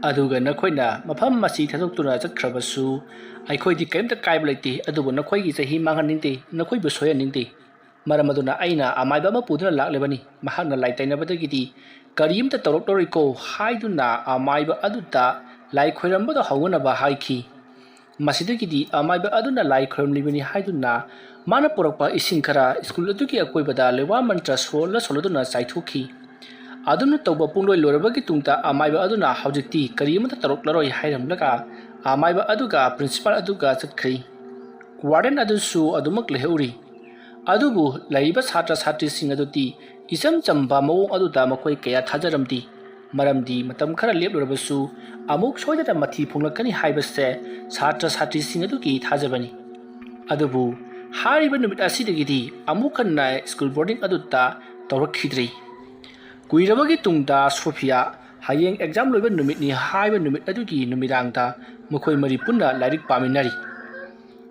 "ꯑꯗꯨꯒ ꯅꯈꯣꯏꯅ ꯃꯐꯝ ꯑꯁꯤ ꯊꯥꯗꯣꯛꯇꯨꯅ ꯆꯠꯈ꯭ꯔꯕꯁꯨ ꯑꯩꯈꯣꯏꯗꯤ ꯀꯔꯤꯝꯇ ꯀꯥꯏꯕ ꯂꯩꯇꯦ, ꯑꯗꯨꯕꯨ ꯅꯈꯣꯏꯒꯤ ꯆꯍꯤ ꯃꯥꯡꯍꯟꯅꯤꯡꯗꯦ, ꯅꯈꯣꯏꯕꯨ ꯁꯣꯏꯍꯟꯅꯤꯡꯗꯦ꯫ ꯃꯔꯝ ꯑꯗꯨꯅ ꯑꯩꯅ ꯑꯃꯥꯏꯕ ꯑꯃ ꯄꯨꯗꯨꯅ ꯂꯥꯛꯂꯤꯕꯅꯤ, ꯃꯍꯥꯛꯅ ꯂꯥꯏ ꯇꯩꯅꯕꯗꯒꯤꯗꯤ ꯀꯔꯤꯝꯇ ꯇꯧꯔꯛꯂꯔꯣꯏꯀꯣ" ꯍꯥꯏꯗꯨꯅ ꯑꯃꯥꯏꯕ ꯑꯗꯨꯗ ꯂꯥꯏ ꯈꯣꯏꯔꯝꯕꯗ ꯍꯧꯅꯅꯕ ꯍꯥꯏꯈꯤ꯫ ꯃꯁꯤꯗꯒꯤꯗꯤ ꯑꯃꯥꯏꯕ ꯑꯗꯨꯅ ꯂꯥꯏ ꯈꯣꯏꯔꯝꯂꯤꯕꯅꯤ ꯍꯥꯏꯗꯨꯅ ꯃꯥꯅ ꯄꯨꯔꯛꯄ ꯏꯁꯤꯡ ꯈꯔ ꯁ꯭ꯀꯨꯜ ꯑꯗꯨꯒꯤ ꯑꯀꯣꯏꯕꯗ ꯂꯩꯋꯥ ꯃꯟꯇ꯭ꯔ ꯁꯣꯜꯂ ꯁꯣꯜꯂꯗꯨꯅ ꯆꯥꯏꯊꯣꯛꯈꯤ꯫ ꯑꯗꯨꯝꯅ ꯇꯧꯕ ꯄꯨꯡꯂꯣꯏ ꯂꯣꯏꯔꯕꯒꯤ ꯇꯨꯡꯗ ꯑꯃꯥꯏꯕ ꯑꯗꯨꯅ "ꯍꯧꯖꯤꯛꯇꯤ ꯀꯔꯤ ꯑꯃꯠꯇ ꯇꯧꯔꯛꯂꯔꯣꯏ" ꯍꯥꯏꯔꯝꯂꯒ ꯑꯃꯥꯏꯕ ꯑꯗꯨꯒ principal ꯑꯗꯨꯒ ꯆꯠꯈ꯭ꯔꯤ꯫ Warden ꯑꯗꯨꯁꯨ ꯑꯗꯨꯃꯛ ꯂꯩꯍꯧꯔꯤ꯫ ꯑꯗꯨꯕꯨ ꯂꯩꯔꯤꯕ ꯁꯥꯇ꯭ꯔ ꯁꯥꯇ꯭ꯔꯤꯁꯤꯡ ꯑꯗꯨꯗꯤ ꯏꯆꯝ ꯆꯝꯕ ꯃꯑꯣꯡ ꯑꯗꯨꯗ ꯃꯈꯣꯏ ꯀꯌꯥ ꯊꯥꯖꯔꯝꯗꯦ꯫ ꯃꯔꯝꯗꯤ ꯃꯇꯝ ꯈꯔ ꯂꯦꯞꯂꯨꯔꯕꯁꯨ ꯑꯃꯨꯛ ꯁꯣꯏꯗꯅ ꯃꯊꯤ ꯐꯣꯡꯂꯛꯀꯅꯤ ꯍꯥꯏꯕꯁꯦ ꯁꯥꯇ꯭ꯔ ꯁꯥꯇ꯭ꯔꯤꯁꯤꯡ ꯑꯗꯨꯒꯤ ꯊꯥꯖꯕꯅꯤ꯫ ꯑꯗꯨꯕꯨ ꯍꯥꯏꯔꯤꯕ ꯅꯨꯃꯤꯠ ꯑꯁꯤꯗꯒꯤꯗꯤ ꯑꯃꯨꯛ ꯍꯟꯅ ꯁ꯭ꯀꯨꯜ boarding ꯑꯗꯨꯗ ꯇꯧꯔꯛꯈꯤꯗ꯭ꯔꯦ꯫ ꯀꯨꯏꯔꯕꯒꯤ ꯇꯨꯡꯗ ꯁꯣꯐꯤꯌꯥ ꯍꯌꯦꯡ exam ꯂꯣꯏꯕ ꯅꯨꯃꯤꯠꯅꯤ ꯍꯥꯏꯕ ꯅꯨꯃꯤꯠ ꯑꯗꯨꯒꯤ ꯅꯨꯃꯤꯗꯥꯡꯗ ꯃꯈꯣꯏ ꯃꯔꯤ ꯄꯨꯟꯅ ꯂꯥꯏꯔꯤꯛ ꯄꯥꯃꯤꯟꯅꯔꯤ꯫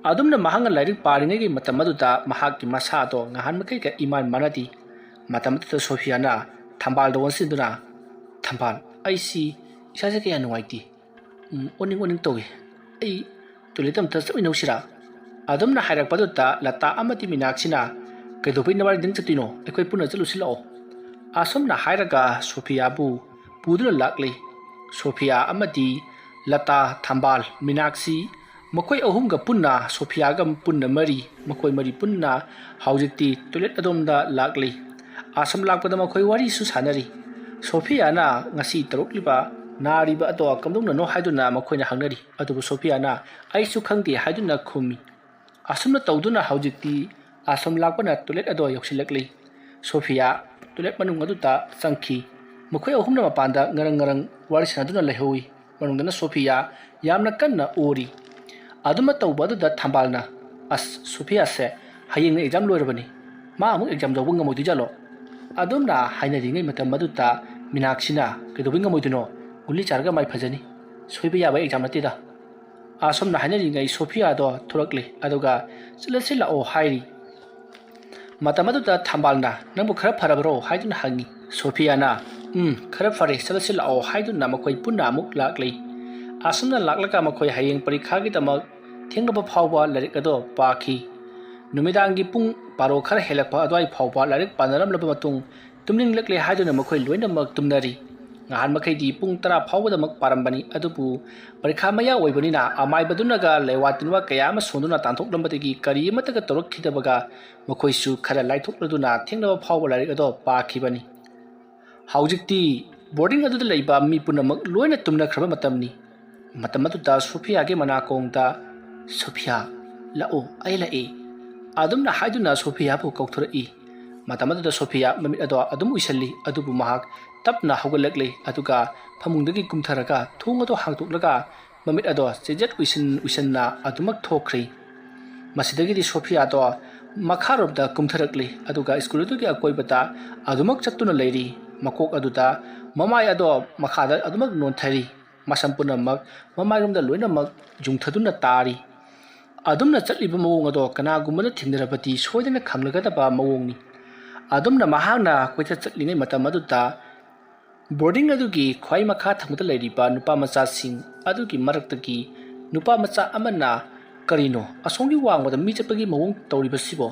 ꯑꯗꯨꯝꯅ ꯃꯍꯥꯛꯅ ꯂꯥꯏꯔꯤꯛ ꯄꯥꯔꯤꯉꯩꯒꯤ ꯃꯇꯝ ꯑꯗꯨꯗ ꯃꯍꯥꯛꯀꯤ ꯃꯁꯥꯗꯣ ꯉꯍꯥꯟ ꯃꯈꯩꯒ ꯏꯃꯥꯟ ꯃꯥꯟꯅꯗꯦ꯫ ꯃꯇꯝ ꯑꯗꯨꯗ ꯁꯣꯐꯤꯌꯥꯅ ꯊꯝꯕꯥꯜꯗ ꯑꯣꯟꯁꯤꯟꯗꯨꯅ, "ꯊꯝꯕꯥꯜ, ꯑꯩꯁꯤ ꯏꯁꯥꯁꯦ ꯀꯌꯥ ꯅꯨꯡꯉꯥꯏꯇꯦ꯫ ꯎꯝ, ꯑꯣꯅꯤꯡ ꯑꯣꯅꯤꯡ ꯇꯧꯏ꯫ ꯑꯩ toilet ꯑꯝꯇ ꯆꯠꯃꯤꯟꯅꯧꯁꯤꯔꯥ?" ꯑꯗꯨꯝꯅ ꯍꯥꯏꯔꯛꯄꯗꯨꯗ ꯂꯇꯥ ꯑꯃꯗꯤ ꯃꯤꯅꯥꯛꯁꯤꯅ, "ꯀꯩꯗꯧꯕꯩ ꯅꯕꯥꯅꯤꯗꯪ ꯆꯠꯇꯣꯏꯅꯣ? ꯑꯩꯈꯣꯏ ꯄꯨꯟꯅ ꯆꯠꯂꯨꯁꯤ ꯂꯥꯛꯑꯣ꯫" ꯑꯁꯨꯝꯅ ꯍꯥꯏꯔꯒ ꯁꯣꯐꯤꯌꯥꯕꯨ ꯄꯨꯗꯨꯅ ꯂꯥꯛꯂꯤ꯫ ꯁꯣꯐꯤꯌꯥ ꯑꯃꯗꯤ ꯂꯇꯥ, ꯊꯝꯕꯥꯜ, ꯃꯤꯅꯥꯛꯁꯤ ꯃꯈꯣꯏ ꯑꯍꯨꯝꯒ ꯄꯨꯟꯅ ꯁꯣꯐꯤꯌꯥꯒ ꯄꯨꯟꯅ ꯃꯔꯤ, ꯃꯈꯣꯏ ꯃꯔꯤ ꯄꯨꯟꯅ ꯍꯧꯖꯤꯛꯇꯤ ꯇꯣꯏꯂꯦꯠ ꯑꯗꯣꯝꯗ ꯂꯥꯛꯂꯤ꯫ ꯑꯥꯁ꯭ꯔꯝ ꯂꯥꯛꯄꯗ ꯃꯈꯣꯏ ꯋꯥꯔꯤꯁꯨ ꯁꯥꯟꯅꯔꯤ꯫ ꯁꯣꯐꯤꯌꯥꯅ ꯉꯁꯤ ꯇꯧꯔꯛꯂꯤꯕ ꯅꯥꯔꯤꯕ ꯑꯗꯣ ꯀꯝꯗꯧꯅꯅꯣ ꯍꯥꯏꯗꯨꯅ ꯃꯈꯣꯏꯅ ꯍꯪꯅꯔꯤ꯫ ꯑꯗꯨꯕꯨ ꯁꯣꯐꯤꯌꯥꯅ "ꯑꯩꯁꯨ ꯈꯪꯗꯦ" ꯍꯥꯏꯗꯨꯅ ꯈꯨꯝꯃꯤ꯫ ꯑꯁꯨꯝꯅ ꯇꯧꯗꯨꯅ ꯍꯧꯖꯤꯛꯇꯤ ꯑꯥꯁ꯭ꯔꯝ ꯂꯥꯛꯄꯅ ꯇꯣꯏꯂꯦꯠ ꯑꯗꯣ ꯌꯧꯁꯤꯜꯂꯛꯂꯤ꯫ ꯁꯣꯐꯤꯌꯥ ꯇꯣꯏꯂꯦꯠ ꯃꯅꯨꯡ ꯑꯗꯨꯗ ꯆꯪꯈꯤ꯫ ꯃꯈꯣꯏ ꯑꯍꯨꯝꯅ ꯃꯄꯥꯟꯗ ꯉꯔꯪ ꯉꯔꯪ ꯋꯥꯔꯤ ꯁꯥꯟꯅꯗꯨꯅ ꯂꯩꯍꯧꯏ꯫ ꯃꯅꯨꯡꯗꯅ ꯁꯣꯐꯤꯌꯥ ꯌꯥꯝꯅ ꯀꯟꯅ ꯑꯣꯔꯤ꯫ ꯑꯗꯨꯃ ꯇꯧꯕ ꯑꯗꯨꯗ ꯊꯝꯕꯥꯜꯅ, "ꯑꯁ, ꯁꯣꯐꯤꯌꯥꯁꯦ ꯍꯌꯦꯡꯅ ꯑꯦꯛꯖꯥꯝ ꯂꯣꯏꯔꯕꯅꯤ꯫ ꯃꯥ ꯑꯃꯨꯛ ꯑꯦꯛꯖꯥꯝ ꯌꯥꯎꯕ ꯉꯝꯃꯣꯏꯗꯣꯏꯖꯥꯠꯂꯣ?" ꯑꯗꯨꯝꯅ ꯍꯥꯏꯅꯔꯤꯉꯩ ꯃꯇꯝ ꯑꯗꯨꯗ ꯃꯤꯅꯥꯛꯁꯤꯅ, "ꯀꯩꯗꯧꯕꯩ ꯉꯝꯃꯣꯏꯗꯣꯏꯅꯣ? ꯒꯨꯂꯤ ꯆꯥꯔꯒ ꯃꯥꯏ ꯐꯖꯅꯤ꯫ ꯁꯣꯏꯕ ꯌꯥꯕ ꯑꯦꯛꯖꯥꯝ ꯅꯠꯇꯦꯗ"꯫ ꯑꯁꯨꯝꯅ ꯍꯥꯏꯅꯔꯤꯉꯩ ꯁꯣꯐꯤꯌꯥꯗꯣ ꯊꯣꯔꯛꯂꯦ, ꯑꯗꯨꯒ "ꯆꯠꯂꯁꯤ ꯂꯥꯛꯑꯣ" ꯍꯥꯏꯔꯤ꯫ ꯃꯇꯝ ꯑꯗꯨꯗ ꯊꯝꯕꯥꯜꯅ, "ꯅꯪꯕꯨ ꯈꯔ ꯐꯔꯕ꯭ꯔꯣ?" ꯍꯥꯏꯗꯨꯅ ꯍꯪꯉꯤ꯫ ꯁꯣꯐꯤꯌꯥꯅ, "ꯎꯝ, ꯈꯔ ꯐꯔꯦ, ꯆꯠꯂꯁꯤ ꯂꯥꯛꯑꯣ" ꯍꯥꯏꯗꯨꯅ ꯃꯈꯣꯏ ꯄꯨꯟꯅ ꯑꯃꯨꯛ ꯂꯥꯛꯂꯤ꯫ ꯑꯁꯨꯝꯅ ꯂꯥꯛꯂꯒ ꯃꯈꯣꯏ ꯍꯌꯦꯡ ꯄꯔꯤꯈꯥꯒꯤꯗꯃꯛ ꯊꯦꯡꯂꯕ ꯐꯥꯎꯕ ꯂꯥꯏꯔꯤꯛ ꯑꯗꯣ ꯄꯥꯈꯤ꯫ ꯅꯨꯃꯤꯗꯥꯡꯒꯤ ꯄꯨꯡ ꯕꯥꯔꯣ ꯈꯔ ꯍꯦꯜꯂꯛꯄ ꯑꯗꯨꯋꯥꯏ ꯐꯥꯎꯕ ꯂꯥꯏꯔꯤꯛ ꯄꯥꯅꯔꯝꯂꯕ ꯃꯇꯨꯡ, ꯇꯨꯝꯅꯤꯡꯂꯛꯂꯦ ꯍꯥꯏꯗꯨꯅ ꯃꯈꯣꯏ ꯂꯣꯏꯅꯃꯛ ꯇꯨꯝꯅꯔꯤ꯫ ꯉꯍꯥꯟ ꯃꯈꯩꯗꯤ ꯄꯨꯡ ꯇꯔꯥ ꯐꯥꯎꯕꯗꯃꯛ ꯄꯥꯔꯝꯕꯅꯤ, ꯑꯗꯨꯕꯨ ꯄꯔꯤꯈꯥ ꯃꯌꯥ ꯑꯣꯏꯕꯅꯤꯅ ꯑꯃꯥꯏꯕꯗꯨꯅꯒ ꯂꯩꯋꯥ ꯇꯤꯟꯋꯥ ꯀꯌꯥ ꯑꯃ ꯁꯣꯟꯗꯨꯅ ꯇꯥꯟꯊꯣꯛꯂꯝꯕꯗꯒꯤ ꯀꯔꯤ ꯑꯃꯠꯇꯒ ꯇꯧꯔꯛꯈꯤꯗꯕꯒ ꯃꯈꯣꯏꯁꯨ ꯈꯔ ꯂꯥꯏꯊꯣꯛꯂꯗꯨꯅ ꯊꯦꯡꯂꯕ ꯐꯥꯎꯕ ꯂꯥꯏꯔꯤꯛ ꯑꯗꯣ ꯄꯥꯈꯤꯕꯅꯤ꯫ ꯍꯧꯖꯤꯛꯇꯤ ꯕꯣꯔꯗꯤꯡ ꯑꯗꯨꯗ ꯂꯩꯕ ꯃꯤ ꯄꯨꯝꯅꯃꯛ ꯂꯣꯏꯅ ꯇꯨꯝꯅꯈ꯭ꯔꯕ ꯃꯇꯝꯅꯤ꯫ ꯃꯇꯝ ꯑꯗꯨꯗ ꯁꯣꯐꯤꯌꯥꯒꯤ ꯃꯅꯥꯀꯣꯡꯗ, "ꯁꯣꯐꯤꯌꯥ, ꯂꯥꯛꯑꯣ, ꯑꯩ ꯂꯥꯛꯑꯦ" ꯑꯗꯨꯝꯅ ꯍꯥꯏꯗꯨꯅ ꯁꯣꯐꯤꯌꯥꯕꯨ ꯀꯧꯊꯣꯔꯛꯏ꯫ ꯃꯇꯝ ꯑꯗꯨꯗ ꯁꯣꯐꯤꯌꯥ ꯃꯃꯤꯠ ꯑꯗꯣ ꯑꯗꯨꯝ ꯎꯏꯁꯜꯂꯤ, ꯑꯗꯨꯕꯨ ꯃꯍꯥꯛ ꯇꯞꯅ ꯍꯧꯒꯠꯂꯛꯂꯦ, ꯑꯗꯨꯒ ꯐꯃꯨꯡꯗꯒꯤ ꯀꯨꯝꯊꯔꯒ ꯊꯣꯡ ꯑꯗꯣ ꯍꯥꯡꯗꯣꯛꯂꯒ ꯃꯃꯤꯠ ꯑꯗꯣ ꯆꯦꯖꯠ ꯎꯏꯁꯟ ꯎꯏꯁꯟꯅ ꯑꯗꯨꯃꯛ ꯊꯣꯛꯈ꯭ꯔꯦ꯫ ꯃꯁꯤꯗꯒꯤꯗꯤ ꯁꯣꯐꯤꯌꯥꯗꯣ ꯃꯈꯥꯔꯣꯝꯗ ꯀꯨꯝꯊꯔꯛꯂꯤ, ꯑꯗꯨꯒ ꯁ꯭ꯀꯨꯜ ꯑꯗꯨꯒꯤ ꯑꯀꯣꯏꯕꯗ ꯑꯗꯨꯃꯛ ꯆꯠꯇꯨꯅ ꯂꯩꯔꯤ꯫ ꯃꯀꯣꯛ ꯑꯗꯨꯗ ꯃꯃꯥꯏ ꯑꯗꯣ ꯃꯈꯥꯗ ꯑꯗꯨꯃꯛ ꯅꯣꯟꯊꯔꯤ꯫ ꯃꯁꯝ ꯄꯨꯝꯅꯃꯛ ꯃꯃꯥꯏꯔꯣꯝꯗ ꯂꯣꯏꯅꯃꯛ ꯌꯨꯡꯊꯗꯨꯅ ꯇꯥꯔꯤ꯫ ꯑꯗꯨꯝꯅ ꯆꯠꯂꯤꯕ ꯃꯑꯣꯡ ꯑꯗꯣ ꯀꯅꯥꯒꯨꯝꯕꯅ ꯊꯦꯡꯅꯔꯕꯗꯤ ꯁꯣꯏꯗꯅ ꯈꯪꯂꯒꯗꯕ ꯃꯑꯣꯡꯅꯤ꯫ ꯑꯗꯨꯝꯅ ꯃꯍꯥꯛꯅ ꯀꯣꯏꯆꯠ ꯆꯠꯂꯤꯉꯩ ꯃꯇꯝ ꯑꯗꯨꯗ ꯕꯣꯔꯗꯤꯡ ꯑꯗꯨꯒꯤ ꯈ꯭ꯋꯥꯏ ꯃꯈꯥ ꯊꯪꯕꯗ ꯂꯩꯔꯤꯕ ꯅꯨꯄꯥ ꯃꯆꯥꯁꯤꯡ ꯑꯗꯨꯒꯤ ꯃꯔꯛꯇꯒꯤ ꯅꯨꯄꯥ ꯃꯆꯥ ꯑꯃꯅ, "ꯀꯔꯤꯅꯣ ꯑꯁꯣꯝꯒꯤ ꯋꯥꯡꯃꯗ ꯃꯤ ꯆꯠꯄꯒꯤ ꯃꯑꯣꯡ ꯇꯧꯔꯤꯕꯁꯤꯕꯣ?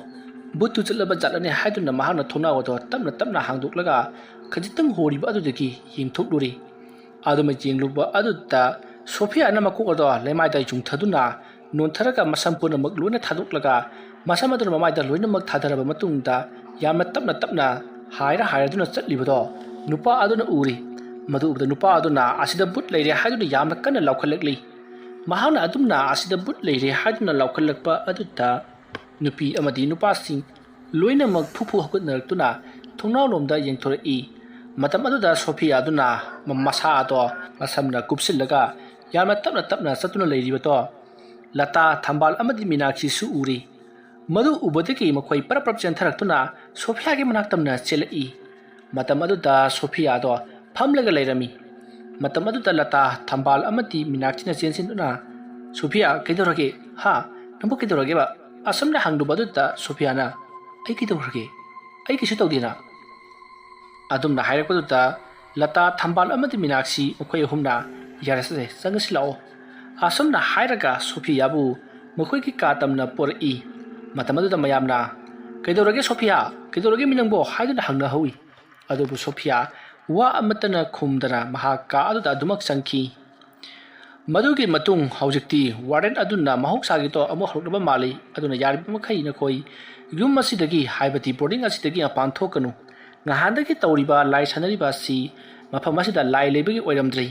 ꯕꯨꯠꯇꯨ ꯆꯠꯂꯕ ꯖꯥꯠꯂꯅꯦ?" ꯍꯥꯏꯗꯨꯅ ꯃꯍꯥꯛꯅ ꯊꯣꯡꯅꯥꯎ ꯑꯗꯣ ꯇꯞꯅ ꯇꯞꯅ ꯍꯥꯡꯗꯣꯛꯂꯒ ꯈꯖꯤꯛꯇꯪ ꯍꯣꯔꯤꯕ ꯑꯗꯨꯗꯒꯤ ꯌꯦꯡꯊꯣꯛꯂꯨꯔꯦ꯫ ꯑꯗꯨꯃ ꯌꯦꯡꯂꯨꯕ ꯑꯗꯨꯗ ꯁꯣꯐꯤꯌꯥꯅ ꯃꯀꯣꯛ ꯑꯗꯣ ꯂꯩꯃꯥꯏꯗ ꯌꯨꯡꯊꯗꯨꯅ ꯅꯣꯟꯊꯔꯒ ꯃꯁꯝ ꯄꯨꯝꯅꯃꯛ ꯂꯣꯏꯅ ꯊꯥꯗꯣꯛꯂꯒ ꯃꯁꯝ ꯑꯗꯨꯅ ꯃꯃꯥꯏꯗ ꯂꯣꯏꯅꯃꯛ ꯊꯥꯗꯔꯕ ꯃꯇꯨꯡꯗ ꯌꯥꯝꯅ ꯇꯞꯅ ꯇꯞꯅ ꯍꯥꯏꯔ ꯍꯥꯏꯔꯗꯨꯅ ꯆꯠꯂꯤꯕꯗꯣ ꯅꯨꯄꯥ ꯑꯗꯨꯅ ꯎꯔꯤ꯫ ꯃꯗꯨ ꯎꯕꯗ ꯅꯨꯄꯥ ꯑꯗꯨꯅ "ꯑꯁꯤꯗ ꯚꯨꯠ ꯂꯩꯔꯦ" ꯍꯥꯏꯗꯨꯅ ꯌꯥꯝꯅ ꯀꯟꯅ ꯂꯥꯎꯈꯠꯂꯛꯂꯤ꯫ ꯃꯍꯥꯛꯅ ꯑꯗꯨꯝꯅ "ꯑꯁꯤꯗ ꯚꯨꯠ ꯂꯩꯔꯦ" ꯍꯥꯏꯗꯨꯅ ꯂꯥꯎꯈꯠꯂꯛꯄ ꯑꯗꯨꯗ ꯅꯨꯄꯤ ꯑꯃꯗꯤ ꯅꯨꯄꯥꯁꯤꯡ ꯂꯣꯏꯅꯃꯛ ꯐꯨ ꯐꯨ ꯍꯧꯒꯠꯅꯔꯛꯇꯨꯅ ꯊꯣꯡꯅꯥꯎꯂꯣꯝꯗ ꯌꯦꯡꯊꯣꯔꯛꯏ꯫ ꯃꯇꯝ ꯑꯗꯨꯗ ꯁꯣꯐꯤꯌꯥ ꯑꯗꯨꯅ ꯃ-, ꯃꯁꯥ ꯑꯗꯣ ꯃꯁꯝꯅ ꯀꯨꯞꯁꯤꯜꯂꯒ ꯌꯥꯝꯅ ꯇꯞꯅ ꯇꯞꯅ ꯆꯠꯇꯨꯅ ꯂꯩꯔꯤꯕꯗꯣ ꯂꯇꯥ, ꯊꯝꯕꯥꯜ ꯑꯃꯗꯤ ꯃꯤꯅꯥꯛꯁꯤꯁꯨ ꯎꯔꯤ꯫ ꯃꯗꯨ ꯎꯕꯗꯒꯤ ꯃꯈꯣꯏ ꯄꯔꯞ ꯄꯔꯞ ꯆꯦꯟꯊꯔꯛꯇꯨꯅ ꯁꯣꯐꯤꯌꯥꯒꯤ ꯃꯅꯥꯛꯇꯝꯅ ꯆꯦꯜꯂꯛꯏ꯫ ꯃꯇꯝ ꯑꯗꯨꯗ ꯁꯣꯐꯤꯌꯥꯗꯣ ꯐꯝꯂꯒ ꯂꯩꯔꯝꯃꯤ꯫ ꯃꯇꯝ ꯑꯗꯨꯗ ꯂꯇꯥ, ꯊꯝꯕꯥꯜ ꯑꯃꯗꯤ ꯃꯤꯅꯥꯛꯁꯤꯅ ꯆꯦꯟꯁꯤꯟꯗꯨꯅ, "ꯁꯣꯐꯤꯌꯥ, ꯀꯩꯗꯧꯔꯒꯦ? ꯍꯥ? ꯅꯪꯕꯨ ꯀꯩꯗꯧꯔꯒꯦꯕ?" ꯑꯁꯨꯝꯅ ꯍꯪꯂꯨꯕ ꯑꯗꯨꯗ ꯁꯣꯐꯤꯌꯥꯅ, "ꯑꯩ ꯀꯩꯗꯧꯈ꯭ꯔꯒꯦ? ꯑꯩ ꯀꯩꯁꯨ ꯇꯧꯗꯦꯅ?" ꯑꯗꯨꯝꯅ ꯍꯥꯏꯔꯛꯄꯗꯨꯗ ꯂꯇꯥ, ꯊꯝꯕꯥꯜ ꯑꯃꯗꯤ ꯃꯤꯅꯥꯛꯁꯤ ꯃꯈꯣꯏ ꯑꯍꯨꯝꯅ, "ꯌꯥꯔꯦꯁꯦ, ꯆꯪꯉꯁꯤ ꯂꯥꯛꯑꯣ"꯫ ꯑꯁꯨꯝꯅ ꯍꯥꯏꯔꯒ ꯁꯣꯐꯤꯌꯥꯕꯨ ꯃꯈꯣꯏꯒꯤ ꯀꯥ ꯇꯝꯅ ꯄꯣꯔꯛꯏ꯫ ꯃꯇꯝ ꯑꯗꯨꯗ ꯃꯌꯥꯝꯅ, "ꯀꯩꯗꯧꯔꯒꯦ ꯁꯣꯐꯤꯌꯥ? ꯀꯩꯗꯧꯔꯒꯦ ꯃꯤ ꯅꯪꯕꯣ?" ꯍꯥꯏꯗꯨꯅ ꯍꯪꯅꯍꯧꯏ꯫ ꯑꯗꯨꯕꯨ ꯁꯣꯐꯤꯌꯥ ꯋꯥ ꯑꯃꯠꯇꯅ ꯈꯨꯝꯗꯅ ꯃꯍꯥꯛ ꯀꯥ ꯑꯗꯨꯗ ꯑꯗꯨꯃꯛ ꯆꯪꯈꯤ꯫ ꯃꯗꯨꯒꯤ ꯃꯇꯨꯡ ꯍꯧꯖꯤꯛꯇꯤ ꯋꯥꯔꯗꯦꯟ ꯑꯗꯨꯅ ꯃꯍꯧꯁꯥꯒꯤ ꯇꯣ ꯑꯃꯨꯛ ꯍꯧꯔꯛꯅꯕ ꯃꯥꯜꯂꯤ꯫ ꯑꯗꯨꯅ ꯌꯥꯔꯤꯕ ꯃꯈꯩ ꯅꯈꯣꯏ ꯌꯨꯝ ꯑꯁꯤꯗꯒꯤ, ꯍꯥꯏꯕꯗꯤ ꯕꯣꯔꯗꯤꯡ ꯑꯁꯤꯗꯒꯤ ꯃꯄꯥꯟ ꯊꯣꯛꯀꯅꯨ꯫ ꯉꯍꯥꯟꯗꯒꯤ ꯇꯧꯔꯤꯕ ꯂꯥꯏ ꯁꯥꯟꯅꯔꯤꯕ ꯑꯁꯤ ꯃꯐꯝ ꯑꯁꯤꯗ ꯂꯥꯏ ꯂꯩꯕꯒꯤ ꯑꯣꯏꯔꯝꯗ꯭ꯔꯦ꯫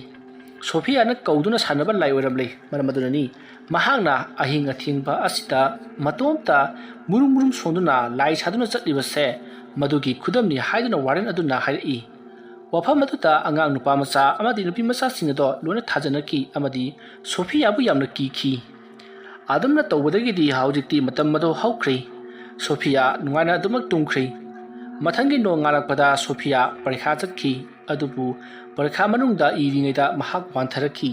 ꯁꯣꯐꯤꯌꯥꯅ ꯀꯧꯗꯨꯅ ꯁꯥꯟꯅꯕ ꯂꯥꯏ ꯑꯣꯏꯔꯝꯂꯦ꯫ ꯃꯔꯝ ꯑꯗꯨꯅꯅꯤ ꯃꯍꯥꯛꯅ ꯑꯍꯤꯡ ꯑꯊꯦꯡꯕ ꯑꯁꯤꯗ ꯃꯇꯣꯝꯇ ꯃꯨꯔꯨꯝ ꯃꯨꯔꯨꯝ ꯁꯣꯟꯗꯨꯅ ꯂꯥꯏ ꯁꯥꯗꯨꯅ ꯆꯠꯂꯤꯕꯁꯦ꯫ ꯃꯗꯨꯒꯤ ꯈꯨꯗꯝꯅꯤ ꯍꯥꯏꯗꯨꯅ ꯋꯥꯔꯦꯟ ꯑꯗꯨꯅ ꯍꯥꯏꯔꯛꯏ꯫ ꯋꯥꯐꯝ ꯑꯗꯨꯗ ꯑꯉꯥꯡ ꯅꯨꯄꯥ ꯃꯆꯥ ꯑꯃꯗꯤ ꯅꯨꯄꯤ ꯃꯆꯥꯁꯤꯡ ꯑꯗꯣ ꯂꯣꯏꯅ ꯊꯥꯖꯅꯈꯤ ꯑꯃꯗꯤ ꯁꯣꯐꯤꯌꯥꯕꯨ ꯌꯥꯝꯅ ꯀꯤꯈꯤ꯫ ꯑꯗꯨꯝꯅ ꯇꯧꯕꯗꯒꯤꯗꯤ ꯍꯧꯖꯤꯛꯇꯤ ꯃꯇꯝ ꯑꯗꯨ ꯍꯧꯈ꯭ꯔꯦ꯫ ꯁꯣꯐꯤꯌꯥ ꯅꯨꯡꯉꯥꯏꯅ ꯑꯗꯨꯃꯛ ꯇꯨꯝꯈ꯭ꯔꯦ꯫ ꯃꯊꯪꯒꯤ ꯅꯣꯡꯉꯥꯜꯂꯛꯄꯗ ꯁꯣꯐꯤꯌꯥ ꯄꯔꯤꯈꯥ ꯆꯠꯈꯤ꯫ ꯑꯗꯨꯕꯨ ꯄꯔꯤꯈꯥ ꯃꯅꯨꯡꯗ ꯏꯔꯤꯉꯩꯗ ꯃꯍꯥꯛ ꯋꯥꯟꯊꯔꯛꯈꯤ꯫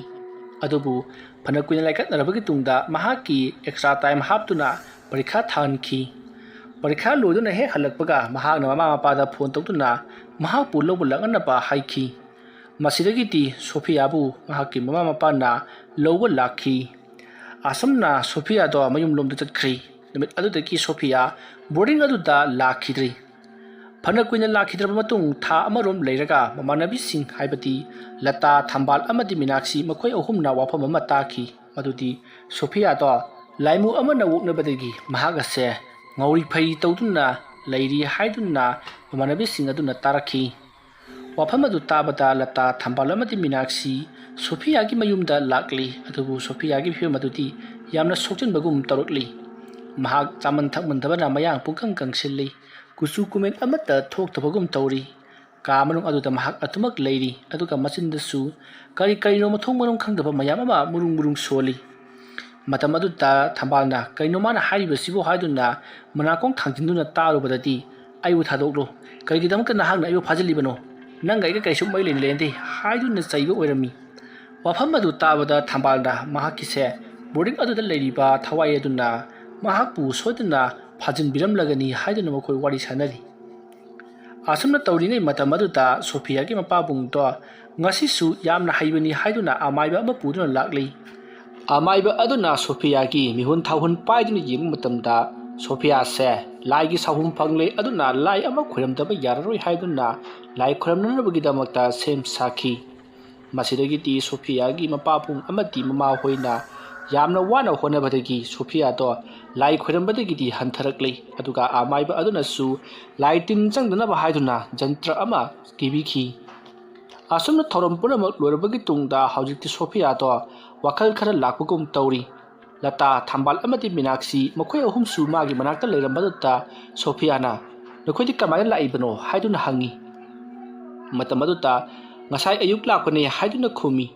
ꯑꯗꯨꯕꯨ ꯐꯅ ꯀꯨꯏꯅ ꯂꯥꯏꯀꯠꯅꯔꯕꯒꯤ ꯇꯨꯡꯗ ꯃꯍꯥꯛꯀꯤ extra time ꯍꯥꯞꯇꯨꯅ ꯄꯔꯤꯈꯥ ꯊꯥꯍꯟꯈꯤ꯫ ꯄꯔꯤꯈꯥ ꯂꯣꯏꯗꯨꯅ ꯍꯦꯛ ꯍꯜꯂꯛꯄꯒ ꯃꯍꯥꯛꯅ ꯃꯃꯥ ꯃꯄꯥꯗ ꯐꯣꯟ ꯇꯧꯗꯨꯅ ꯃꯍꯥꯛꯄꯨ ꯂꯧꯕ ꯂꯥꯛꯅꯅꯕ ꯍꯥꯏꯈꯤ꯫ ꯃꯁꯤꯗꯒꯤꯗꯤ ꯁꯣꯐꯤꯌꯥꯕꯨ ꯃꯍꯥꯛꯀꯤ ꯃꯃꯥ ꯃꯄꯥꯅ ꯂꯧꯕ ꯂꯥꯛꯈꯤ꯫ ꯑꯁꯨꯝꯅ ꯁꯣꯐꯤꯌꯥꯗꯣ ꯃꯌꯨꯝꯂꯣꯝꯗ ꯆꯠꯈ꯭ꯔꯤ꯫ ꯅꯨꯃꯤꯠ ꯑꯗꯨꯗꯒꯤ ꯁꯣꯐꯤꯌꯥ ꯕꯣꯔꯗꯤꯡ ꯑꯗꯨꯗ ꯂꯥꯛꯈꯤꯗ꯭ꯔꯤ꯫ ꯐꯅ ꯀꯨꯏꯅ ꯂꯥꯛꯈꯤꯗ꯭ꯔꯕ ꯃꯇꯨꯡ ꯊꯥ ꯑꯃꯔꯣꯝ ꯂꯩꯔꯒ ꯃꯃꯥꯟꯅꯕꯤꯁꯤꯡ ꯍꯥꯏꯕꯗꯤ ꯂꯇꯥ, ꯊꯝꯕꯥꯜ ꯑꯃꯗꯤ ꯃꯤꯅꯥꯛꯁꯤ ꯃꯈꯣꯏ ꯑꯍꯨꯝꯅ ꯋꯥꯐꯝ ꯑꯃ ꯇꯥꯈꯤ꯫ ꯃꯗꯨꯗꯤ ꯁꯣꯐꯤꯌꯥꯗꯣ ꯂꯥꯏꯃꯨ ꯑꯃꯅ ꯑꯣꯛꯅꯕꯗꯒꯤ ꯃꯍꯥꯛ ꯑꯁꯦ ꯉꯥꯎꯔꯤ ꯐꯩꯔꯤ ꯇꯧꯗꯨꯅ ꯂꯩꯔꯤ ꯍꯥꯏꯗꯨꯅ ꯃꯃꯥꯟꯅꯕꯤꯁꯤꯡ ꯑꯗꯨꯅ ꯇꯥꯔꯛꯈꯤ꯫ ꯋꯥꯐꯝ ꯑꯗꯨ ꯇꯥꯕꯗ ꯂꯇꯥ, ꯊꯝꯕꯥꯜ ꯑꯃꯗꯤ ꯃꯤꯅꯥꯛꯁꯤ ꯁꯣꯐꯤꯌꯥꯒꯤ ꯃꯌꯨꯝꯗ ꯂꯥꯛꯂꯤ꯫ ꯑꯗꯨꯕꯨ ꯁꯣꯐꯤꯌꯥꯒꯤ ꯐꯤꯕꯝ ꯑꯗꯨꯗꯤ ꯌꯥꯝꯅ ꯁꯣꯛꯆꯟꯕꯒꯨꯝ ꯇꯧꯔꯛꯂꯤ꯫ ꯃꯍꯥꯛ ꯆꯥꯃꯟ ꯊꯛꯃꯟꯗꯕꯅ ꯃꯌꯥꯡ ꯄꯨꯡꯀꯪ ꯀꯪꯁꯤꯜꯂꯤ꯫ ꯀꯨꯆꯨ ꯀꯨꯃꯦꯟ ꯑꯃꯠꯇ ꯊꯣꯛꯇꯕꯒꯨꯝ ꯇꯧꯔꯤ꯫ ꯀꯥ ꯃꯅꯨꯡ ꯑꯗꯨꯗ ꯃꯍꯥꯛ ꯑꯗꯨꯃꯛ ꯂꯩꯔꯤ꯫ ꯑꯗꯨꯒ ꯃꯆꯤꯟꯗꯁꯨ ꯀꯔꯤ ꯀꯔꯤꯅꯣ ꯃꯊꯣꯡ ꯃꯔꯝ ꯈꯪꯗꯕ ꯃꯌꯥꯝ ꯑꯃ ꯃꯔꯨꯡ ꯃꯔꯨꯡ ꯁꯣꯜꯂꯤ꯫ ꯃꯇꯝ ꯑꯗꯨꯗ ꯊꯝꯕꯥꯜꯅ "ꯀꯩꯅꯣ ꯃꯥꯅ ꯍꯥꯏꯔꯤꯕꯁꯤꯕꯨ?" ꯍꯥꯏꯗꯨꯅ ꯃꯅꯥꯀꯣꯡ ꯊꯥꯡꯖꯤꯟꯗꯨꯅ ꯇꯥꯔꯨꯕꯗꯗꯤ, "ꯑꯩꯕꯨ ꯊꯥꯗꯣꯛꯂꯣ꯫ ꯀꯔꯤꯒꯤꯗꯃꯛꯇ ꯅꯍꯥꯛꯅ ꯑꯩꯕꯨ ꯐꯥꯖꯤꯜꯂꯤꯕꯅꯣ? ꯅꯪꯒ ꯑꯩꯒ ꯀꯩꯁꯨ ꯃꯔꯤ ꯂꯩꯅ ꯂꯩꯅꯗꯦ" ꯍꯥꯏꯗꯨꯅ ꯆꯩꯕ ꯑꯣꯏꯔꯝꯃꯤ꯫ ꯋꯥꯐꯝ ꯑꯗꯨ ꯇꯥꯕꯗ ꯊꯝꯕꯥꯜꯅ ꯃꯍꯥꯛꯀꯤꯁꯦ ꯕꯣꯔꯗꯤꯡ ꯑꯗꯨꯗ ꯂꯩꯔꯤꯕ ꯊꯋꯥꯏ ꯑꯗꯨꯅ ꯃꯍꯥꯛꯄꯨ ꯁꯣꯏꯗꯅ ꯐꯥꯖꯤꯟꯕꯤꯔꯝꯂꯒꯅꯤ ꯍꯥꯏꯗꯨꯅ ꯃꯈꯣꯏ ꯋꯥꯔꯤ ꯁꯥꯟꯅꯔꯤ꯫ ꯑꯁꯨꯝꯅ ꯇꯧꯔꯤꯉꯩ ꯃꯇꯝ ꯑꯗꯨꯗ ꯁꯣꯐꯤꯌꯥꯒꯤ ꯃꯄꯥꯕꯨꯡꯗꯣ ꯉꯁꯤꯁꯨ ꯌꯥꯝꯅ ꯍꯩꯕꯅꯤ ꯍꯥꯏꯗꯨꯅ ꯑꯃꯥꯏꯕ ꯑꯃ ꯄꯨꯗꯨꯅ ꯂꯥꯛꯂꯤ꯫ ꯑꯃꯥꯏꯕ ꯑꯗꯨꯅ ꯁꯣꯐꯤꯌꯥꯒꯤ ꯃꯤꯍꯨꯟ ꯊꯥꯍꯨꯟ ꯄꯥꯏꯗꯨꯅ ꯌꯦꯡꯕ ꯃꯇꯝꯗ, ꯁꯣꯐꯤꯌꯥꯁꯦ ꯂꯥꯏꯒꯤ ꯁꯥꯍꯨꯝ ꯐꯪꯂꯦ, ꯑꯗꯨꯅ ꯂꯥꯏ ꯑꯃ ꯈꯣꯏꯔꯝꯗꯕ ꯌꯥꯔꯔꯣꯏ ꯍꯥꯏꯗꯨꯅ ꯂꯥꯏ ꯈꯣꯏꯔꯝꯅꯅꯕꯒꯤꯗꯃꯛꯇ ꯁꯦꯝ ꯁꯥꯈꯤ꯫ ꯃꯁꯤꯗꯒꯤꯗꯤ ꯁꯣꯐꯤꯌꯥꯒꯤ ꯃꯄꯥꯕꯨꯡ ꯑꯃꯗꯤ ꯃꯃꯥꯍꯣꯏꯅ ꯌꯥꯝꯅ ꯋꯥꯅ ꯍꯣꯠꯅꯕꯗꯒꯤ ꯁꯣꯐꯤꯌꯥꯗꯣ ꯂꯥꯏ ꯈꯣꯏꯔꯝꯕꯗꯒꯤꯗꯤ ꯍꯟꯊꯔꯛꯂꯦ꯫ ꯑꯗꯨꯒ ꯑꯃꯥꯏꯕ ꯑꯗꯨꯅꯁꯨ ꯂꯥꯏ ꯇꯤꯟ ꯆꯪꯗꯅꯕ ꯍꯥꯏꯗꯨꯅ ꯖꯟꯇ꯭ꯔ ꯑꯃ ꯀꯤꯕꯤꯈꯤ꯫ ꯑꯁꯨꯝꯅ ꯊꯧꯔꯝ ꯄꯨꯝꯅꯃꯛ ꯂꯣꯏꯔꯕꯒꯤ ꯇꯨꯡꯗ ꯍꯧꯖꯤꯛꯇꯤ ꯁꯣꯐꯤꯌꯥꯗꯣ ꯋꯥꯈꯜ ꯈꯔ ꯂꯥꯛꯄꯒꯨꯝ ꯇꯧꯔꯤ꯫ ꯂꯇꯥ, ꯊꯝꯕꯥꯜ ꯑꯃꯗꯤ ꯃꯤꯅꯥꯛꯁꯤ ꯃꯈꯣꯏ ꯑꯍꯨꯝꯁꯨ ꯃꯥꯒꯤ ꯃꯅꯥꯛꯇ ꯂꯩꯔꯝꯕꯗꯨꯗ ꯁꯣꯐꯤꯌꯥꯅ, "ꯅꯈꯣꯏꯗꯤ ꯀꯃꯥꯏꯅ ꯂꯥꯛꯏꯕꯅꯣ?" ꯍꯥꯏꯗꯨꯅ ꯍꯪꯉꯤ꯫ ꯃꯇꯝ ꯑꯗꯨꯗ, "ꯉꯁꯥꯏ ꯑꯌꯨꯛ ꯂꯥꯛꯄꯅꯦ" ꯍꯥꯏꯗꯨꯅ ꯈꯨꯝꯃꯤ꯫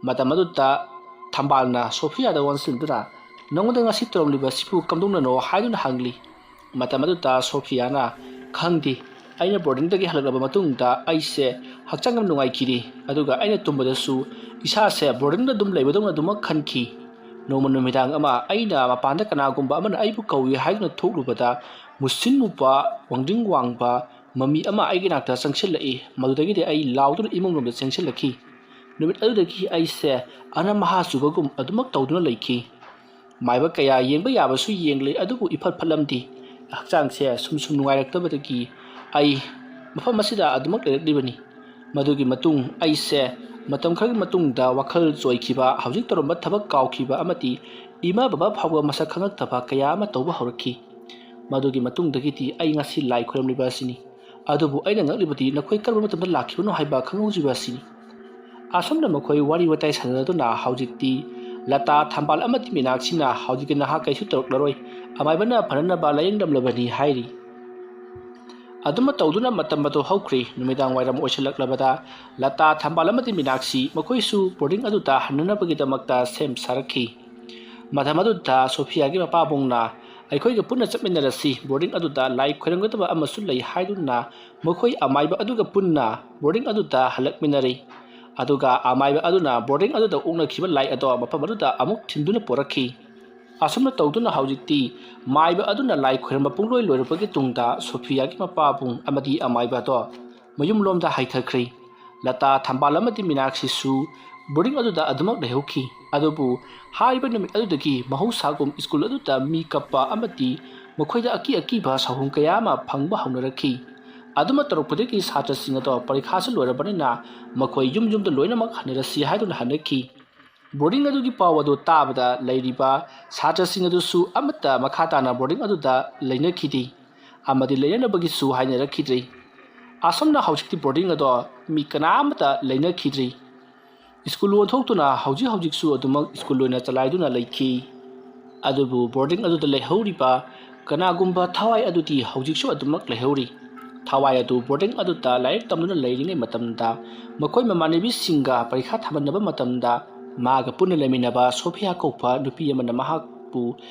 ꯃꯇꯝ ꯑꯗꯨꯗ ꯊꯝꯕꯥꯜꯅ ꯁꯣꯐꯤꯌꯥꯗ ꯑꯣꯟꯁꯤꯟꯗꯨꯅ, "ꯅꯉꯣꯟꯗ ꯉꯁꯤ ꯇꯧꯔꯝꯂꯤꯕ ꯑꯁꯤꯕꯨ ꯀꯝꯗꯧꯅꯅꯣ?" ꯍꯥꯏꯗꯨꯅ ꯍꯪꯂꯤ꯫ ꯃꯇꯝ ꯑꯗꯨꯗ ꯁꯣꯐꯤꯌꯥꯅ, "ꯈꯪꯗꯦ, ꯑꯩꯅ ꯕꯣꯔꯗꯤꯡꯗꯒꯤ ꯍꯜꯂꯛꯂꯕ ꯃꯇꯨꯡꯗ ꯑꯩꯁꯦ ꯍꯛꯆꯥꯡ ꯌꯥꯝ ꯅꯨꯡꯉꯥꯏꯈꯤꯗꯦ, ꯑꯗꯨꯒ ꯑꯩꯅ ꯇꯨꯝꯕꯗꯁꯨ ꯏꯁꯥꯁꯦ ꯕꯣꯔꯗꯤꯡꯗ ꯑꯗꯨꯝ ꯂꯩꯕꯗꯧꯅ ꯑꯗꯨꯃꯛ ꯈꯟꯈꯤ꯫ ꯅꯣꯡꯃ ꯅꯨꯃꯤꯗꯥꯡ ꯑꯃ ꯑꯩꯅ ꯃꯄꯥꯟꯗ ꯀꯅꯥꯒꯨꯝꯕ ꯑꯃꯅ ꯑꯩꯕꯨ ꯀꯧꯏ ꯍꯥꯏꯗꯨꯅ ꯊꯣꯛꯂꯨꯕꯗ, ꯃꯨꯁꯤꯟ ꯃꯨꯕ, ꯋꯥꯡꯗ꯭ꯔꯤꯡ ꯋꯥꯡꯕ ꯃꯃꯤ ꯑꯃ ꯑꯩꯒꯤ ꯅꯥꯛꯇ ꯆꯪꯁꯤꯜꯂꯛꯏ꯫ ꯃꯗꯨꯗꯒꯤꯗꯤ ꯑꯩ ꯂꯥꯎꯗꯨꯅ ꯏꯃꯨꯡ ꯂꯣꯝꯗ ꯆꯦꯟꯁꯤꯜꯂꯛꯈꯤ꯫ ꯅꯨꯃꯤꯠ ꯑꯗꯨꯗꯒꯤ ꯑꯩꯁꯦ ꯑꯅꯝ ꯑꯍꯥ ꯆꯨꯕꯒꯨꯝ ꯑꯗꯨꯃꯛ ꯇꯧꯗꯨꯅ ꯂꯩꯈꯤ꯫ ꯃꯥꯏꯕ ꯀꯌꯥ ꯌꯦꯡꯕ ꯌꯥꯕꯁꯨ ꯌꯦꯡꯂꯦ, ꯑꯗꯨꯕꯨ ꯏꯐꯠ ꯐꯠꯂꯝꯗꯦ꯫ ꯍꯛꯆꯥꯡꯁꯦ ꯁꯨꯝ ꯁꯨꯝ ꯅꯨꯡꯉꯥꯏꯔꯛꯇꯕꯗꯒꯤ ꯑꯩ ꯃꯐꯝ ꯑꯁꯤꯗ ꯑꯗꯨꯃꯛ ꯂꯩꯔꯛꯂꯤꯕꯅꯤ꯫ ꯃꯗꯨꯒꯤ ꯃꯇꯨꯡ ꯑꯩꯁꯦ ꯃꯇꯝ ꯈꯔꯒꯤ ꯃꯇꯨꯡꯗ ꯋꯥꯈꯜ ꯆꯣꯏꯈꯤꯕ, ꯍꯧꯖꯤꯛ ꯇꯧꯔꯝꯕ ꯊꯕꯛ ꯀꯥꯎꯈꯤꯕ ꯑꯃꯗꯤ ꯏꯃꯥ ꯕꯕꯥ ꯐꯥꯎꯕ ꯃꯁꯛ ꯈꯪꯉꯛꯇꯕ ꯀꯌꯥ ꯑꯃ ꯇꯧꯕ ꯍꯧꯔꯛꯈꯤ꯫ ꯃꯗꯨꯒꯤ ꯃꯇꯨꯡꯗꯒꯤꯗꯤ ꯑꯩ ꯉꯁꯤ ꯂꯥꯏ ꯈꯣꯏꯔꯝꯂꯤꯕ ꯑꯁꯤꯅꯤ꯫ ꯑꯗꯨꯕꯨ ꯑꯩꯅ ꯉꯛꯂꯤꯕꯗꯤ ꯅꯈꯣꯏ ꯀꯔꯝꯕ ꯃꯇꯝꯗ ꯂꯥꯛꯈꯤꯕꯅꯣ ꯍꯥꯏꯕ ꯈꯪꯍꯧꯗ꯭ꯔꯤꯕ ꯑꯁꯤꯅꯤ꯫ ꯑꯁꯨꯝꯅ ꯃꯈꯣꯏ ꯋꯥꯔꯤ ꯋꯥꯇꯥꯏ ꯁꯥꯟꯅꯗꯨꯅ ꯍꯧꯖꯤꯛꯇꯤ ꯂꯇꯥ ꯊꯝꯕꯥꯜ ꯑꯃꯗꯤ ꯃꯤꯅꯥꯛꯁꯤꯅ ꯍꯧꯖꯤꯛꯇꯤ ꯅꯍꯥꯛ ꯀꯩꯁꯨ ꯇꯧꯔꯛꯂꯔꯣꯏ, ꯑꯃꯥꯏꯕꯅ ꯐꯅꯅꯕ ꯂꯥꯌꯦꯡꯂꯝꯂꯕꯅꯤ ꯍꯥꯏꯔꯤ꯫ ꯑꯗꯨꯃ ꯇꯧꯗꯨꯅ ꯃꯇꯝ ꯑꯗꯨ ꯍꯧꯈ꯭ꯔꯦ꯫ ꯅꯨꯃꯤꯗꯥꯡ ꯋꯥꯏꯔꯝ ꯑꯣꯏꯁꯤꯜꯂꯛꯂꯕꯗ ꯂꯇꯥ ꯊꯝꯕꯥꯜ ꯑꯃꯗꯤ ꯃꯤꯅꯥꯛꯁꯤ ꯃꯈꯣꯏꯁꯨ ꯕꯣꯔꯗꯤꯡ ꯑꯗꯨꯗ ꯍꯟꯅꯅꯕꯒꯤꯗꯃꯛꯇ ꯁꯦꯝ ꯁꯥꯔꯛꯈꯤ꯫ ꯃꯇꯝ ꯑꯗꯨꯗ ꯁꯣꯐꯤꯌꯥꯒꯤ ꯃꯄꯥꯕꯨꯡꯅ, "ꯑꯩꯈꯣꯏꯒ ꯄꯨꯟꯅ ꯆꯠꯃꯤꯟꯅꯔꯁꯤ, ꯕꯣꯔꯗꯤꯡ ꯑꯗꯨꯗ ꯂꯥꯏ ꯈꯣꯏꯔꯝꯒꯗꯕ ꯑꯃꯁꯨ ꯂꯩ" ꯍꯥꯏꯗꯨꯅ ꯃꯈꯣꯏ ꯑꯃꯥꯏꯕ ꯑꯗꯨꯒ ꯄꯨꯟꯅ ꯕꯣꯔꯗꯤꯡ ꯑꯗꯨꯗ ꯍꯜꯂꯛꯃꯤꯟꯅꯔꯤ꯫ ꯑꯗꯨꯒ ꯑꯃꯥꯏꯕ ꯑꯗꯨꯅ ꯕꯣꯔꯗꯤꯡ ꯑꯗꯨꯗ ꯑꯣꯛꯅꯈꯤꯕ ꯂꯥꯏ ꯑꯗꯣ ꯃꯐꯝ ꯑꯗꯨꯗ ꯑꯃꯨꯛ ꯊꯤꯟꯗꯨꯅ ꯄꯣꯔꯛꯈꯤ꯫ ꯑꯁꯨꯝꯅ ꯇꯧꯗꯨꯅ ꯍꯧꯖꯤꯛꯇꯤ ꯃꯥꯏꯕ ꯑꯗꯨꯅ ꯂꯥꯏ ꯈꯣꯏꯔꯝꯕ ꯄꯨꯡꯂꯣꯏ ꯂꯣꯏꯔꯕꯒꯤ ꯇꯨꯡꯗ ꯁꯣꯐꯤꯌꯥꯒꯤ ꯃꯄꯥꯕꯨꯡ ꯑꯃꯗꯤ ꯑꯃꯥꯏꯕ ꯑꯗꯣ ꯃꯌꯨꯝꯂꯣꯝꯗ ꯍꯥꯏꯊꯈ꯭ꯔꯦ꯫ ꯂꯇꯥ ꯊꯝꯕꯥꯜ ꯑꯃꯗꯤ ꯃꯤꯅꯥꯛꯁꯤꯁꯨ ꯕꯣꯔꯗꯤꯡ ꯑꯗꯨꯗ ꯑꯗꯨꯃꯛ ꯂꯩꯍꯧꯈꯤ꯫ ꯑꯗꯨꯕꯨ ꯍꯥꯏꯔꯤꯕ ꯅꯨꯃꯤꯠ ꯑꯗꯨꯗꯒꯤ ꯃꯍꯧꯁꯥꯒꯨꯝ ꯁ꯭ꯀꯨꯜ ꯑꯗꯨꯗ ꯃꯤ ꯀꯞꯄ ꯑꯃꯗꯤ ꯃꯈꯣꯏꯗ ꯑꯀꯤ ꯑꯀꯤꯕ ꯁꯥꯎꯍꯨꯝ ꯀꯌꯥ ꯑꯃ ꯐꯪꯕ ꯍꯧꯅꯔꯛꯈꯤ꯫ ꯑꯗꯨꯃ ꯇꯧꯔꯛꯄꯗꯒꯤ ꯁꯥꯇ꯭ꯔꯁꯤꯡ ꯑꯗꯣ ꯄꯔꯤꯈꯥꯁꯨ ꯂꯣꯏꯔꯕꯅꯤꯅ ꯃꯈꯣꯏ ꯌꯨꯝ ꯌꯨꯝꯗ ꯂꯣꯏꯅꯃꯛ ꯍꯟꯅꯔꯁꯤ ꯍꯥꯏꯗꯨꯅ ꯍꯟꯅꯈꯤ꯫ ꯕꯣꯔꯗꯤꯡ ꯑꯗꯨꯒꯤ ꯄꯥꯎ ꯑꯗꯨ ꯇꯥꯕꯗ ꯂꯩꯔꯤꯕ ꯁꯥꯇ꯭ꯔꯁꯤꯡ ꯑꯗꯨꯁꯨ ꯑꯃꯠꯇ ꯃꯈꯥ ꯇꯥꯅ ꯕꯣꯔꯗꯤꯡ ꯑꯗꯨꯗ ꯂꯩꯅꯈꯤꯗꯦ ꯑꯃꯗꯤ ꯂꯩꯅꯅꯕꯒꯤꯁꯨ ꯍꯥꯏꯅꯔꯛꯈꯤꯗ꯭ꯔꯦ꯫ ꯑꯁꯨꯝꯅ ꯍꯧꯖꯤꯛꯇꯤ ꯕꯣꯔꯗꯤꯡ ꯑꯗꯣ ꯃꯤ ꯀꯅꯥ ꯑꯃꯠꯇ ꯂꯩꯅꯈꯤꯗ꯭ꯔꯦ꯫ ꯁ꯭ꯀꯨꯜ ꯑꯣꯟꯊꯣꯛꯇꯨꯅ ꯍꯧꯖꯤꯛ ꯍꯧꯖꯤꯛꯁꯨ ꯑꯗꯨꯃꯛ ꯁ꯭ꯀꯨꯜ ꯑꯣꯏꯅ ꯆꯂꯥꯏꯗꯨꯅ ꯂꯩꯈꯤ꯫ ꯑꯗꯨꯕꯨ ꯕꯣꯔꯗꯤꯡ ꯑꯗꯨꯗ ꯂꯩꯍꯧꯔꯤꯕ ꯀꯅꯥꯒꯨꯝꯕ ꯊꯋꯥꯏ ꯑꯗꯨꯗꯤ ꯍꯧꯖꯤꯛꯁꯨ ꯑꯗꯨꯃꯛ ꯂꯩꯍꯧꯔꯤ꯫ ꯊꯋꯥꯏ ꯑꯗꯨ ꯕꯣꯔꯗꯤꯡ ꯑꯗꯨꯗ ꯂꯥꯏꯔꯤꯛ ꯇꯝꯗꯨꯅ ꯂꯩꯔꯤꯉꯩ ꯃꯇꯝꯗ ꯃꯈꯣꯏ ꯃꯃꯥꯟꯅꯕꯤꯁꯤꯡꯒ ꯄꯔꯤꯈꯥ ꯊꯥꯃꯤꯟꯅꯕ ꯃꯇꯝꯗ ꯃꯥꯒ ꯄꯨꯟꯅ ꯂꯩꯃꯤꯟꯅꯕ ꯁꯣꯐꯤꯌꯥ ꯀꯧꯕ ꯅꯨꯄꯤ ꯑꯃꯅ ꯃꯍꯥꯛꯄꯨ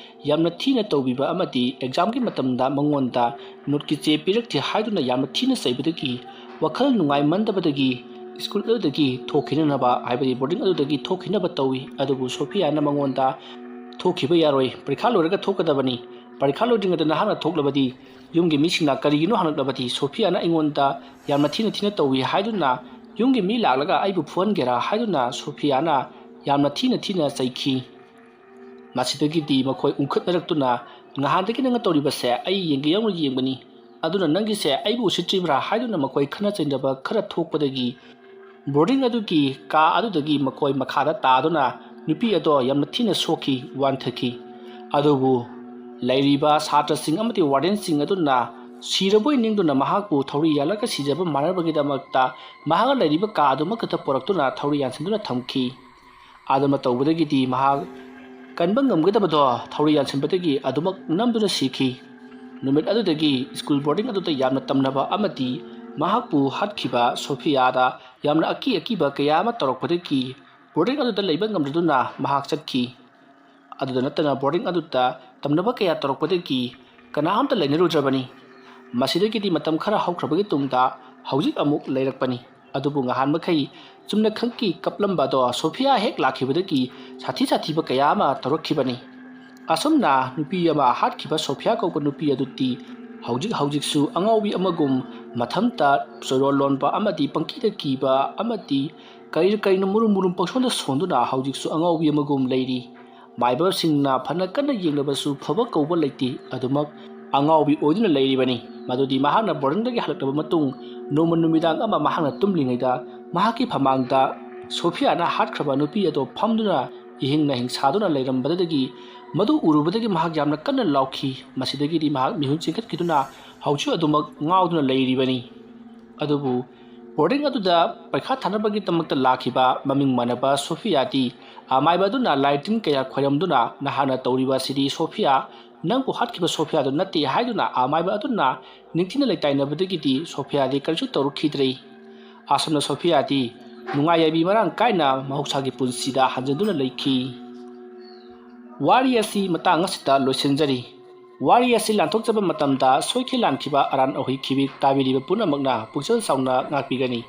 ꯌꯥꯝꯅ ꯊꯤꯅ ꯇꯧꯕꯤꯕ ꯑꯃꯗꯤ ꯑꯦꯛꯖꯥꯝꯒꯤ ꯃꯇꯝꯗ ꯃꯉꯣꯟꯗ ꯅꯣꯠꯀꯤ ꯆꯦ ꯄꯤꯔꯛꯇꯦ ꯍꯥꯏꯗꯨꯅ ꯌꯥꯝꯅ ꯊꯤꯅ ꯆꯩꯕꯗꯒꯤ ꯋꯥꯈꯜ ꯅꯨꯡꯉꯥꯏꯃꯟꯗꯕꯗꯒꯤ ꯁ꯭ꯀꯨꯜ ꯑꯗꯨꯗꯒꯤ ꯊꯣꯛꯈꯤꯅꯅꯕ, ꯍꯥꯏꯕꯗꯤ ꯕꯣꯔꯗꯤꯡ ꯑꯗꯨꯗꯒꯤ ꯊꯣꯛꯈꯤꯅꯕ ꯇꯧꯏ꯫ ꯑꯗꯨꯕꯨ ꯁꯣꯐꯤꯌꯥꯅ ꯃꯉꯣꯟꯗ, "ꯊꯣꯛꯈꯤꯕ ꯌꯥꯔꯣꯏ, ꯄꯔꯤꯈꯥ ꯂꯣꯏꯔꯒ ꯊꯣꯛꯀꯗꯕꯅꯤ꯫ ꯄꯔꯤꯈꯥ ꯂꯣꯏꯗ꯭ꯔꯤꯉꯩꯗ ꯅꯍꯥꯛꯅ ꯊꯣꯛꯂꯕꯗꯤ ꯌꯨꯝꯒꯤ ꯃꯤꯁꯤꯡꯅ ꯀꯔꯤꯒꯤꯅꯣ ꯍꯪꯂꯛꯂꯕꯗꯤ ꯁꯣꯐꯤꯌꯥꯅ ꯑꯩꯉꯣꯟꯗ ꯌꯥꯝꯅ ꯊꯤꯅ ꯊꯤꯅ ꯇꯧꯏ ꯍꯥꯏꯗꯨꯅ ꯌꯨꯝꯒꯤ ꯃꯤ ꯂꯥꯛꯂꯒ ꯑꯩꯕꯨ ꯐꯨꯍꯟꯒꯦꯔꯥ?" ꯍꯥꯏꯗꯨꯅ ꯁꯣꯐꯤꯌꯥꯅ ꯌꯥꯝꯅ ꯊꯤꯅ ꯊꯤꯅ ꯆꯩꯈꯤ꯫ ꯃꯁꯤꯗꯒꯤꯗꯤ ꯃꯈꯣꯏ ꯎꯪꯈꯠꯅꯔꯛꯇꯨꯅ, "ꯅꯍꯥꯟꯗꯒꯤ ꯅꯪꯅ ꯇꯧꯔꯤꯕꯁꯦ ꯑꯩ ꯌꯦꯡꯒꯦ ꯌꯥꯎꯅ ꯌꯦꯡꯕꯅꯤ, ꯑꯗꯨꯅ ꯅꯪꯒꯤꯁꯦ ꯑꯩꯕꯨ ꯎꯁꯤꯠꯇ꯭ꯔꯤꯕ꯭ꯔꯥ?" ꯍꯥꯏꯗꯨꯅ ꯃꯈꯣꯏ ꯈꯠꯅ ꯆꯩꯅꯕ ꯈꯔ ꯊꯣꯛꯄꯗꯒꯤ ꯕꯣꯔꯗꯤꯡ ꯑꯗꯨꯒꯤ ꯀꯥ ꯑꯗꯨꯗꯒꯤ ꯃꯈꯣꯏ ꯃꯈꯥꯗ ꯇꯥꯗꯨꯅ ꯅꯨꯄꯤ ꯑꯗꯣ ꯌꯥꯝꯅ ꯊꯤꯅ ꯁꯣꯛꯈꯤ, ꯋꯥꯟꯊꯈꯤ꯫ ꯑꯗꯨꯕꯨ ꯂꯩꯔꯤꯕ ꯁꯥꯇ꯭ꯔꯁꯤꯡ ꯑꯃꯗꯤ ꯋꯥꯔꯗꯦꯟꯁꯤꯡ ꯑꯗꯨꯅ ꯁꯤꯔꯕꯣꯏ ꯅꯤꯡꯗꯨꯅ ꯃꯍꯥꯛꯄꯨ ꯊꯧꯔꯤ ꯌꯥꯜꯂꯒ ꯁꯤꯖꯕ ꯃꯥꯟꯅꯕꯒꯤꯗꯃꯛꯇ ꯃꯍꯥꯛꯅ ꯂꯩꯔꯤꯕ ꯀꯥ ꯑꯗꯨꯃꯛꯈꯛꯇ ꯄꯨꯔꯛꯇꯨꯅ ꯊꯧꯔꯤ ꯌꯥꯟꯁꯤꯟꯗꯨꯅ ꯊꯝꯈꯤ꯫ ꯑꯗꯨꯅ ꯇꯧꯕꯗꯒꯤꯗꯤ ꯃꯍꯥꯛ ꯀꯟꯕ ꯉꯝꯒꯗꯕꯗꯣ ꯊꯧꯔꯤ ꯌꯥꯟꯁꯤꯟꯕꯗꯒꯤ ꯑꯗꯨꯃꯛ ꯅꯝꯗꯨꯅ ꯁꯤꯈꯤ꯫ ꯅꯨꯃꯤꯠ ꯑꯗꯨꯗꯒꯤ ꯁ꯭ꯀꯨꯜ ꯕꯣꯔꯗꯤꯡ ꯑꯗꯨꯗ ꯌꯥꯝꯅ ꯇꯝꯅꯕ ꯑꯃꯗꯤ ꯃꯍꯥꯛꯄꯨ ꯍꯥꯠꯈꯤꯕ ꯁꯣꯐꯤꯌꯥꯗ ꯌꯥꯝꯅ ꯑꯀꯤ ꯑꯀꯤꯕ ꯀꯌꯥ ꯑꯃ ꯇꯧꯔꯛꯄꯗꯒꯤ ꯕꯣꯔꯗꯤꯡ ꯑꯗꯨꯗ ꯂꯩꯕ ꯉꯝꯗꯗꯨꯅ ꯃꯍꯥꯛ ꯆꯠꯈꯤ꯫ ꯑꯗꯨꯗ ꯅꯠꯇꯅ ꯕꯣꯔꯗꯤꯡ ꯑꯗꯨꯗ ꯇꯝꯅꯕ ꯀꯌꯥ ꯇꯧꯔꯛꯄꯗꯒꯤ ꯀꯅꯥꯝꯇ ꯂꯩꯅꯔꯨꯗ꯭ꯔꯕꯅꯤ꯫ ꯃꯁꯤꯗꯒꯤꯗꯤ ꯃꯇꯝ ꯈꯔ ꯍꯧꯈ꯭ꯔꯕꯒꯤ ꯇꯨꯡꯗ ꯍꯧꯖꯤꯛ ꯑꯃꯨꯛ ꯂꯩꯔꯛꯄꯅꯤ꯫ ꯑꯗꯨꯕꯨ ꯉꯍꯥꯟ ꯃꯈꯩ ꯆꯨꯝꯅ ꯈꯪꯀꯤ ꯀꯞꯂꯝꯕ ꯑꯗꯣ ꯁꯣꯐꯤꯌꯥ ꯍꯦꯛ ꯂꯥꯛꯈꯤꯕꯗꯒꯤ ꯁꯥꯊꯤ ꯁꯥꯊꯤꯕ ꯀꯌꯥ ꯑꯃ ꯇꯧꯔꯛꯈꯤꯕꯅꯤ꯫ ꯑꯁꯨꯝꯅ ꯅꯨꯄꯤ ꯑꯃ ꯍꯥꯠꯈꯤꯕ ꯁꯣꯐꯤꯌꯥ ꯀꯧꯕ ꯅꯨꯄꯤ ꯑꯗꯨꯗꯤ ꯍꯧꯖꯤꯛ ꯍꯧꯖꯤꯛꯁꯨ ꯑꯉꯥꯎꯕꯤ ꯑꯃꯒꯨꯝ ꯃꯊꯟꯇ ꯆꯣꯏꯔꯣꯜ ꯂꯣꯟꯕ ꯑꯃꯗꯤ ꯄꯪꯀꯤꯗ ꯀꯤꯕ ꯑꯃꯗꯤ ꯀꯔꯤ ꯀꯔꯤꯅꯣ ꯃꯨꯔꯨꯝ ꯃꯨꯔꯨꯝ ꯄꯪꯁꯣꯟꯗ ꯁꯣꯟꯗꯨꯅ ꯍꯧꯖꯤꯛꯁꯨ ꯑꯉꯥꯎꯕꯤ ꯑꯃꯒꯨꯝ ꯂꯩꯔꯤ꯫ ꯃꯥꯏꯕꯁꯤꯡꯅ ꯐꯅ ꯀꯟꯅ ꯌꯦꯡꯂꯕꯁꯨ ꯐꯕ ꯀꯧꯕ ꯂꯩꯇꯦ꯫ ꯑꯗꯨꯃꯛ ꯑꯉꯥꯎꯕꯤ ꯑꯣꯏꯗꯨꯅ ꯂꯩꯔꯤꯕꯅꯤ꯫ ꯃꯗꯨꯗꯤ ꯃꯍꯥꯛꯅ ꯕꯣꯔꯗꯤꯡꯗꯒꯤ ꯍꯜꯂꯛꯂꯕ ꯃꯇꯨꯡ ꯅꯣꯡꯃ ꯅꯨꯃꯤꯗꯥꯡ ꯑꯃ ꯃꯍꯥꯛꯅ ꯇꯨꯝꯂꯤꯉꯩꯗ ꯃꯍꯥꯛꯀꯤ ꯐꯃꯥꯡꯗ ꯁꯣꯐꯤꯌꯥꯅ ꯍꯥꯠꯈ꯭ꯔꯕ ꯅꯨꯄꯤ ꯑꯗꯨ ꯐꯝꯗꯨꯅ ꯏꯍꯤꯡ ꯅꯥꯍꯤꯡ ꯁꯥꯗꯨꯅ ꯂꯩꯔꯝꯕꯗꯒꯤ ꯃꯗꯨ ꯎꯔꯨꯕꯗꯒꯤ ꯃꯍꯥꯛ ꯌꯥꯝꯅ ꯀꯟꯅ ꯂꯥꯎꯈꯤ꯫ ꯃꯁꯤꯗꯒꯤꯗꯤ ꯃꯍꯥꯛ ꯃꯤꯍꯨꯟ ꯆꯤꯡꯈꯠꯈꯤꯗꯨꯅ ꯍꯧꯖꯤꯛ ꯑꯗꯨꯃꯛ ꯉꯥꯎꯗꯨꯅ ꯂꯩꯔꯤꯕꯅꯤ꯫ ꯑꯗꯨꯕꯨ ꯕꯣꯔꯗꯤꯡ ꯑꯗꯨꯗ ꯄꯔꯤꯈꯥ ꯊꯥꯅꯕꯒꯤꯗꯃꯛꯇ ꯂꯥꯛꯈꯤꯕ ꯃꯃꯤꯡ ꯃꯥꯟꯅꯕ ꯁꯣꯐꯤꯌꯥꯗꯤ ꯑꯃꯥꯏꯕ ꯑꯗꯨꯅ ꯂꯥꯏ ꯇꯤꯟ ꯀꯌꯥ ꯈꯣꯏꯔꯝꯗꯨꯅ, "ꯅꯍꯥꯛꯅ ꯇꯧꯔꯤꯕ ꯑꯁꯤꯗꯤ ꯁꯣꯐꯤꯌꯥ, ꯅꯪꯕꯨ ꯍꯥꯠꯈꯤꯕ ꯁꯣꯐꯤꯌꯥꯗꯨ ꯅꯠꯇꯦ" ꯍꯥꯏꯗꯨꯅ ꯑꯃꯥꯏꯕ ꯑꯗꯨꯅ ꯅꯤꯡꯊꯤꯅ ꯂꯩꯇꯥꯏꯅꯕꯗꯒꯤꯗꯤ ꯁꯣꯐꯤꯌꯥꯗꯤ ꯀꯔꯤꯁꯨ ꯇꯧꯔꯛꯈꯤꯗ꯭ꯔꯦ꯫ ꯑꯁꯨꯝꯅ ꯁꯣꯐꯤꯌꯥꯗꯤ ꯅꯨꯡꯉꯥꯏ ꯌꯥꯏꯕꯤ ꯃꯔꯥꯡ ꯀꯥꯏꯅ ꯃꯍꯧꯁꯥꯒꯤ ꯄꯨꯟꯁꯤꯗ ꯍꯟꯖꯤꯟꯗꯨꯅ ꯂꯩꯈꯤ꯫ ꯋꯥꯔꯤ ꯑꯁꯤ ꯃꯇꯥꯡ ꯑꯁꯤꯗ ꯂꯣꯏꯁꯤꯟꯖꯔꯤ꯫ ꯋꯥꯔꯤ ꯑꯁꯤ ꯂꯥꯟꯊꯣꯛꯆꯕ ꯃꯇꯝꯗ ꯁꯣꯏꯈꯤ ꯂꯥꯟꯈꯤꯕ ꯑꯔꯥꯟ ꯑꯍꯣꯏ ꯈꯤꯕꯤ ꯇꯥꯕꯤꯔꯤꯕ ꯄꯨꯝꯅꯃꯛꯅ ꯄꯨꯛꯆꯦꯜ ꯆꯥꯎꯅ ꯉꯥꯛꯄꯤꯒꯅꯤ꯫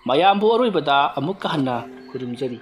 ꯃꯌꯥꯝꯕꯨ ꯑꯔꯣꯏꯕꯗ ꯑꯃꯨꯛꯀ ꯍꯟꯅ ꯈꯨꯔꯨꯝꯖꯔꯤ꯫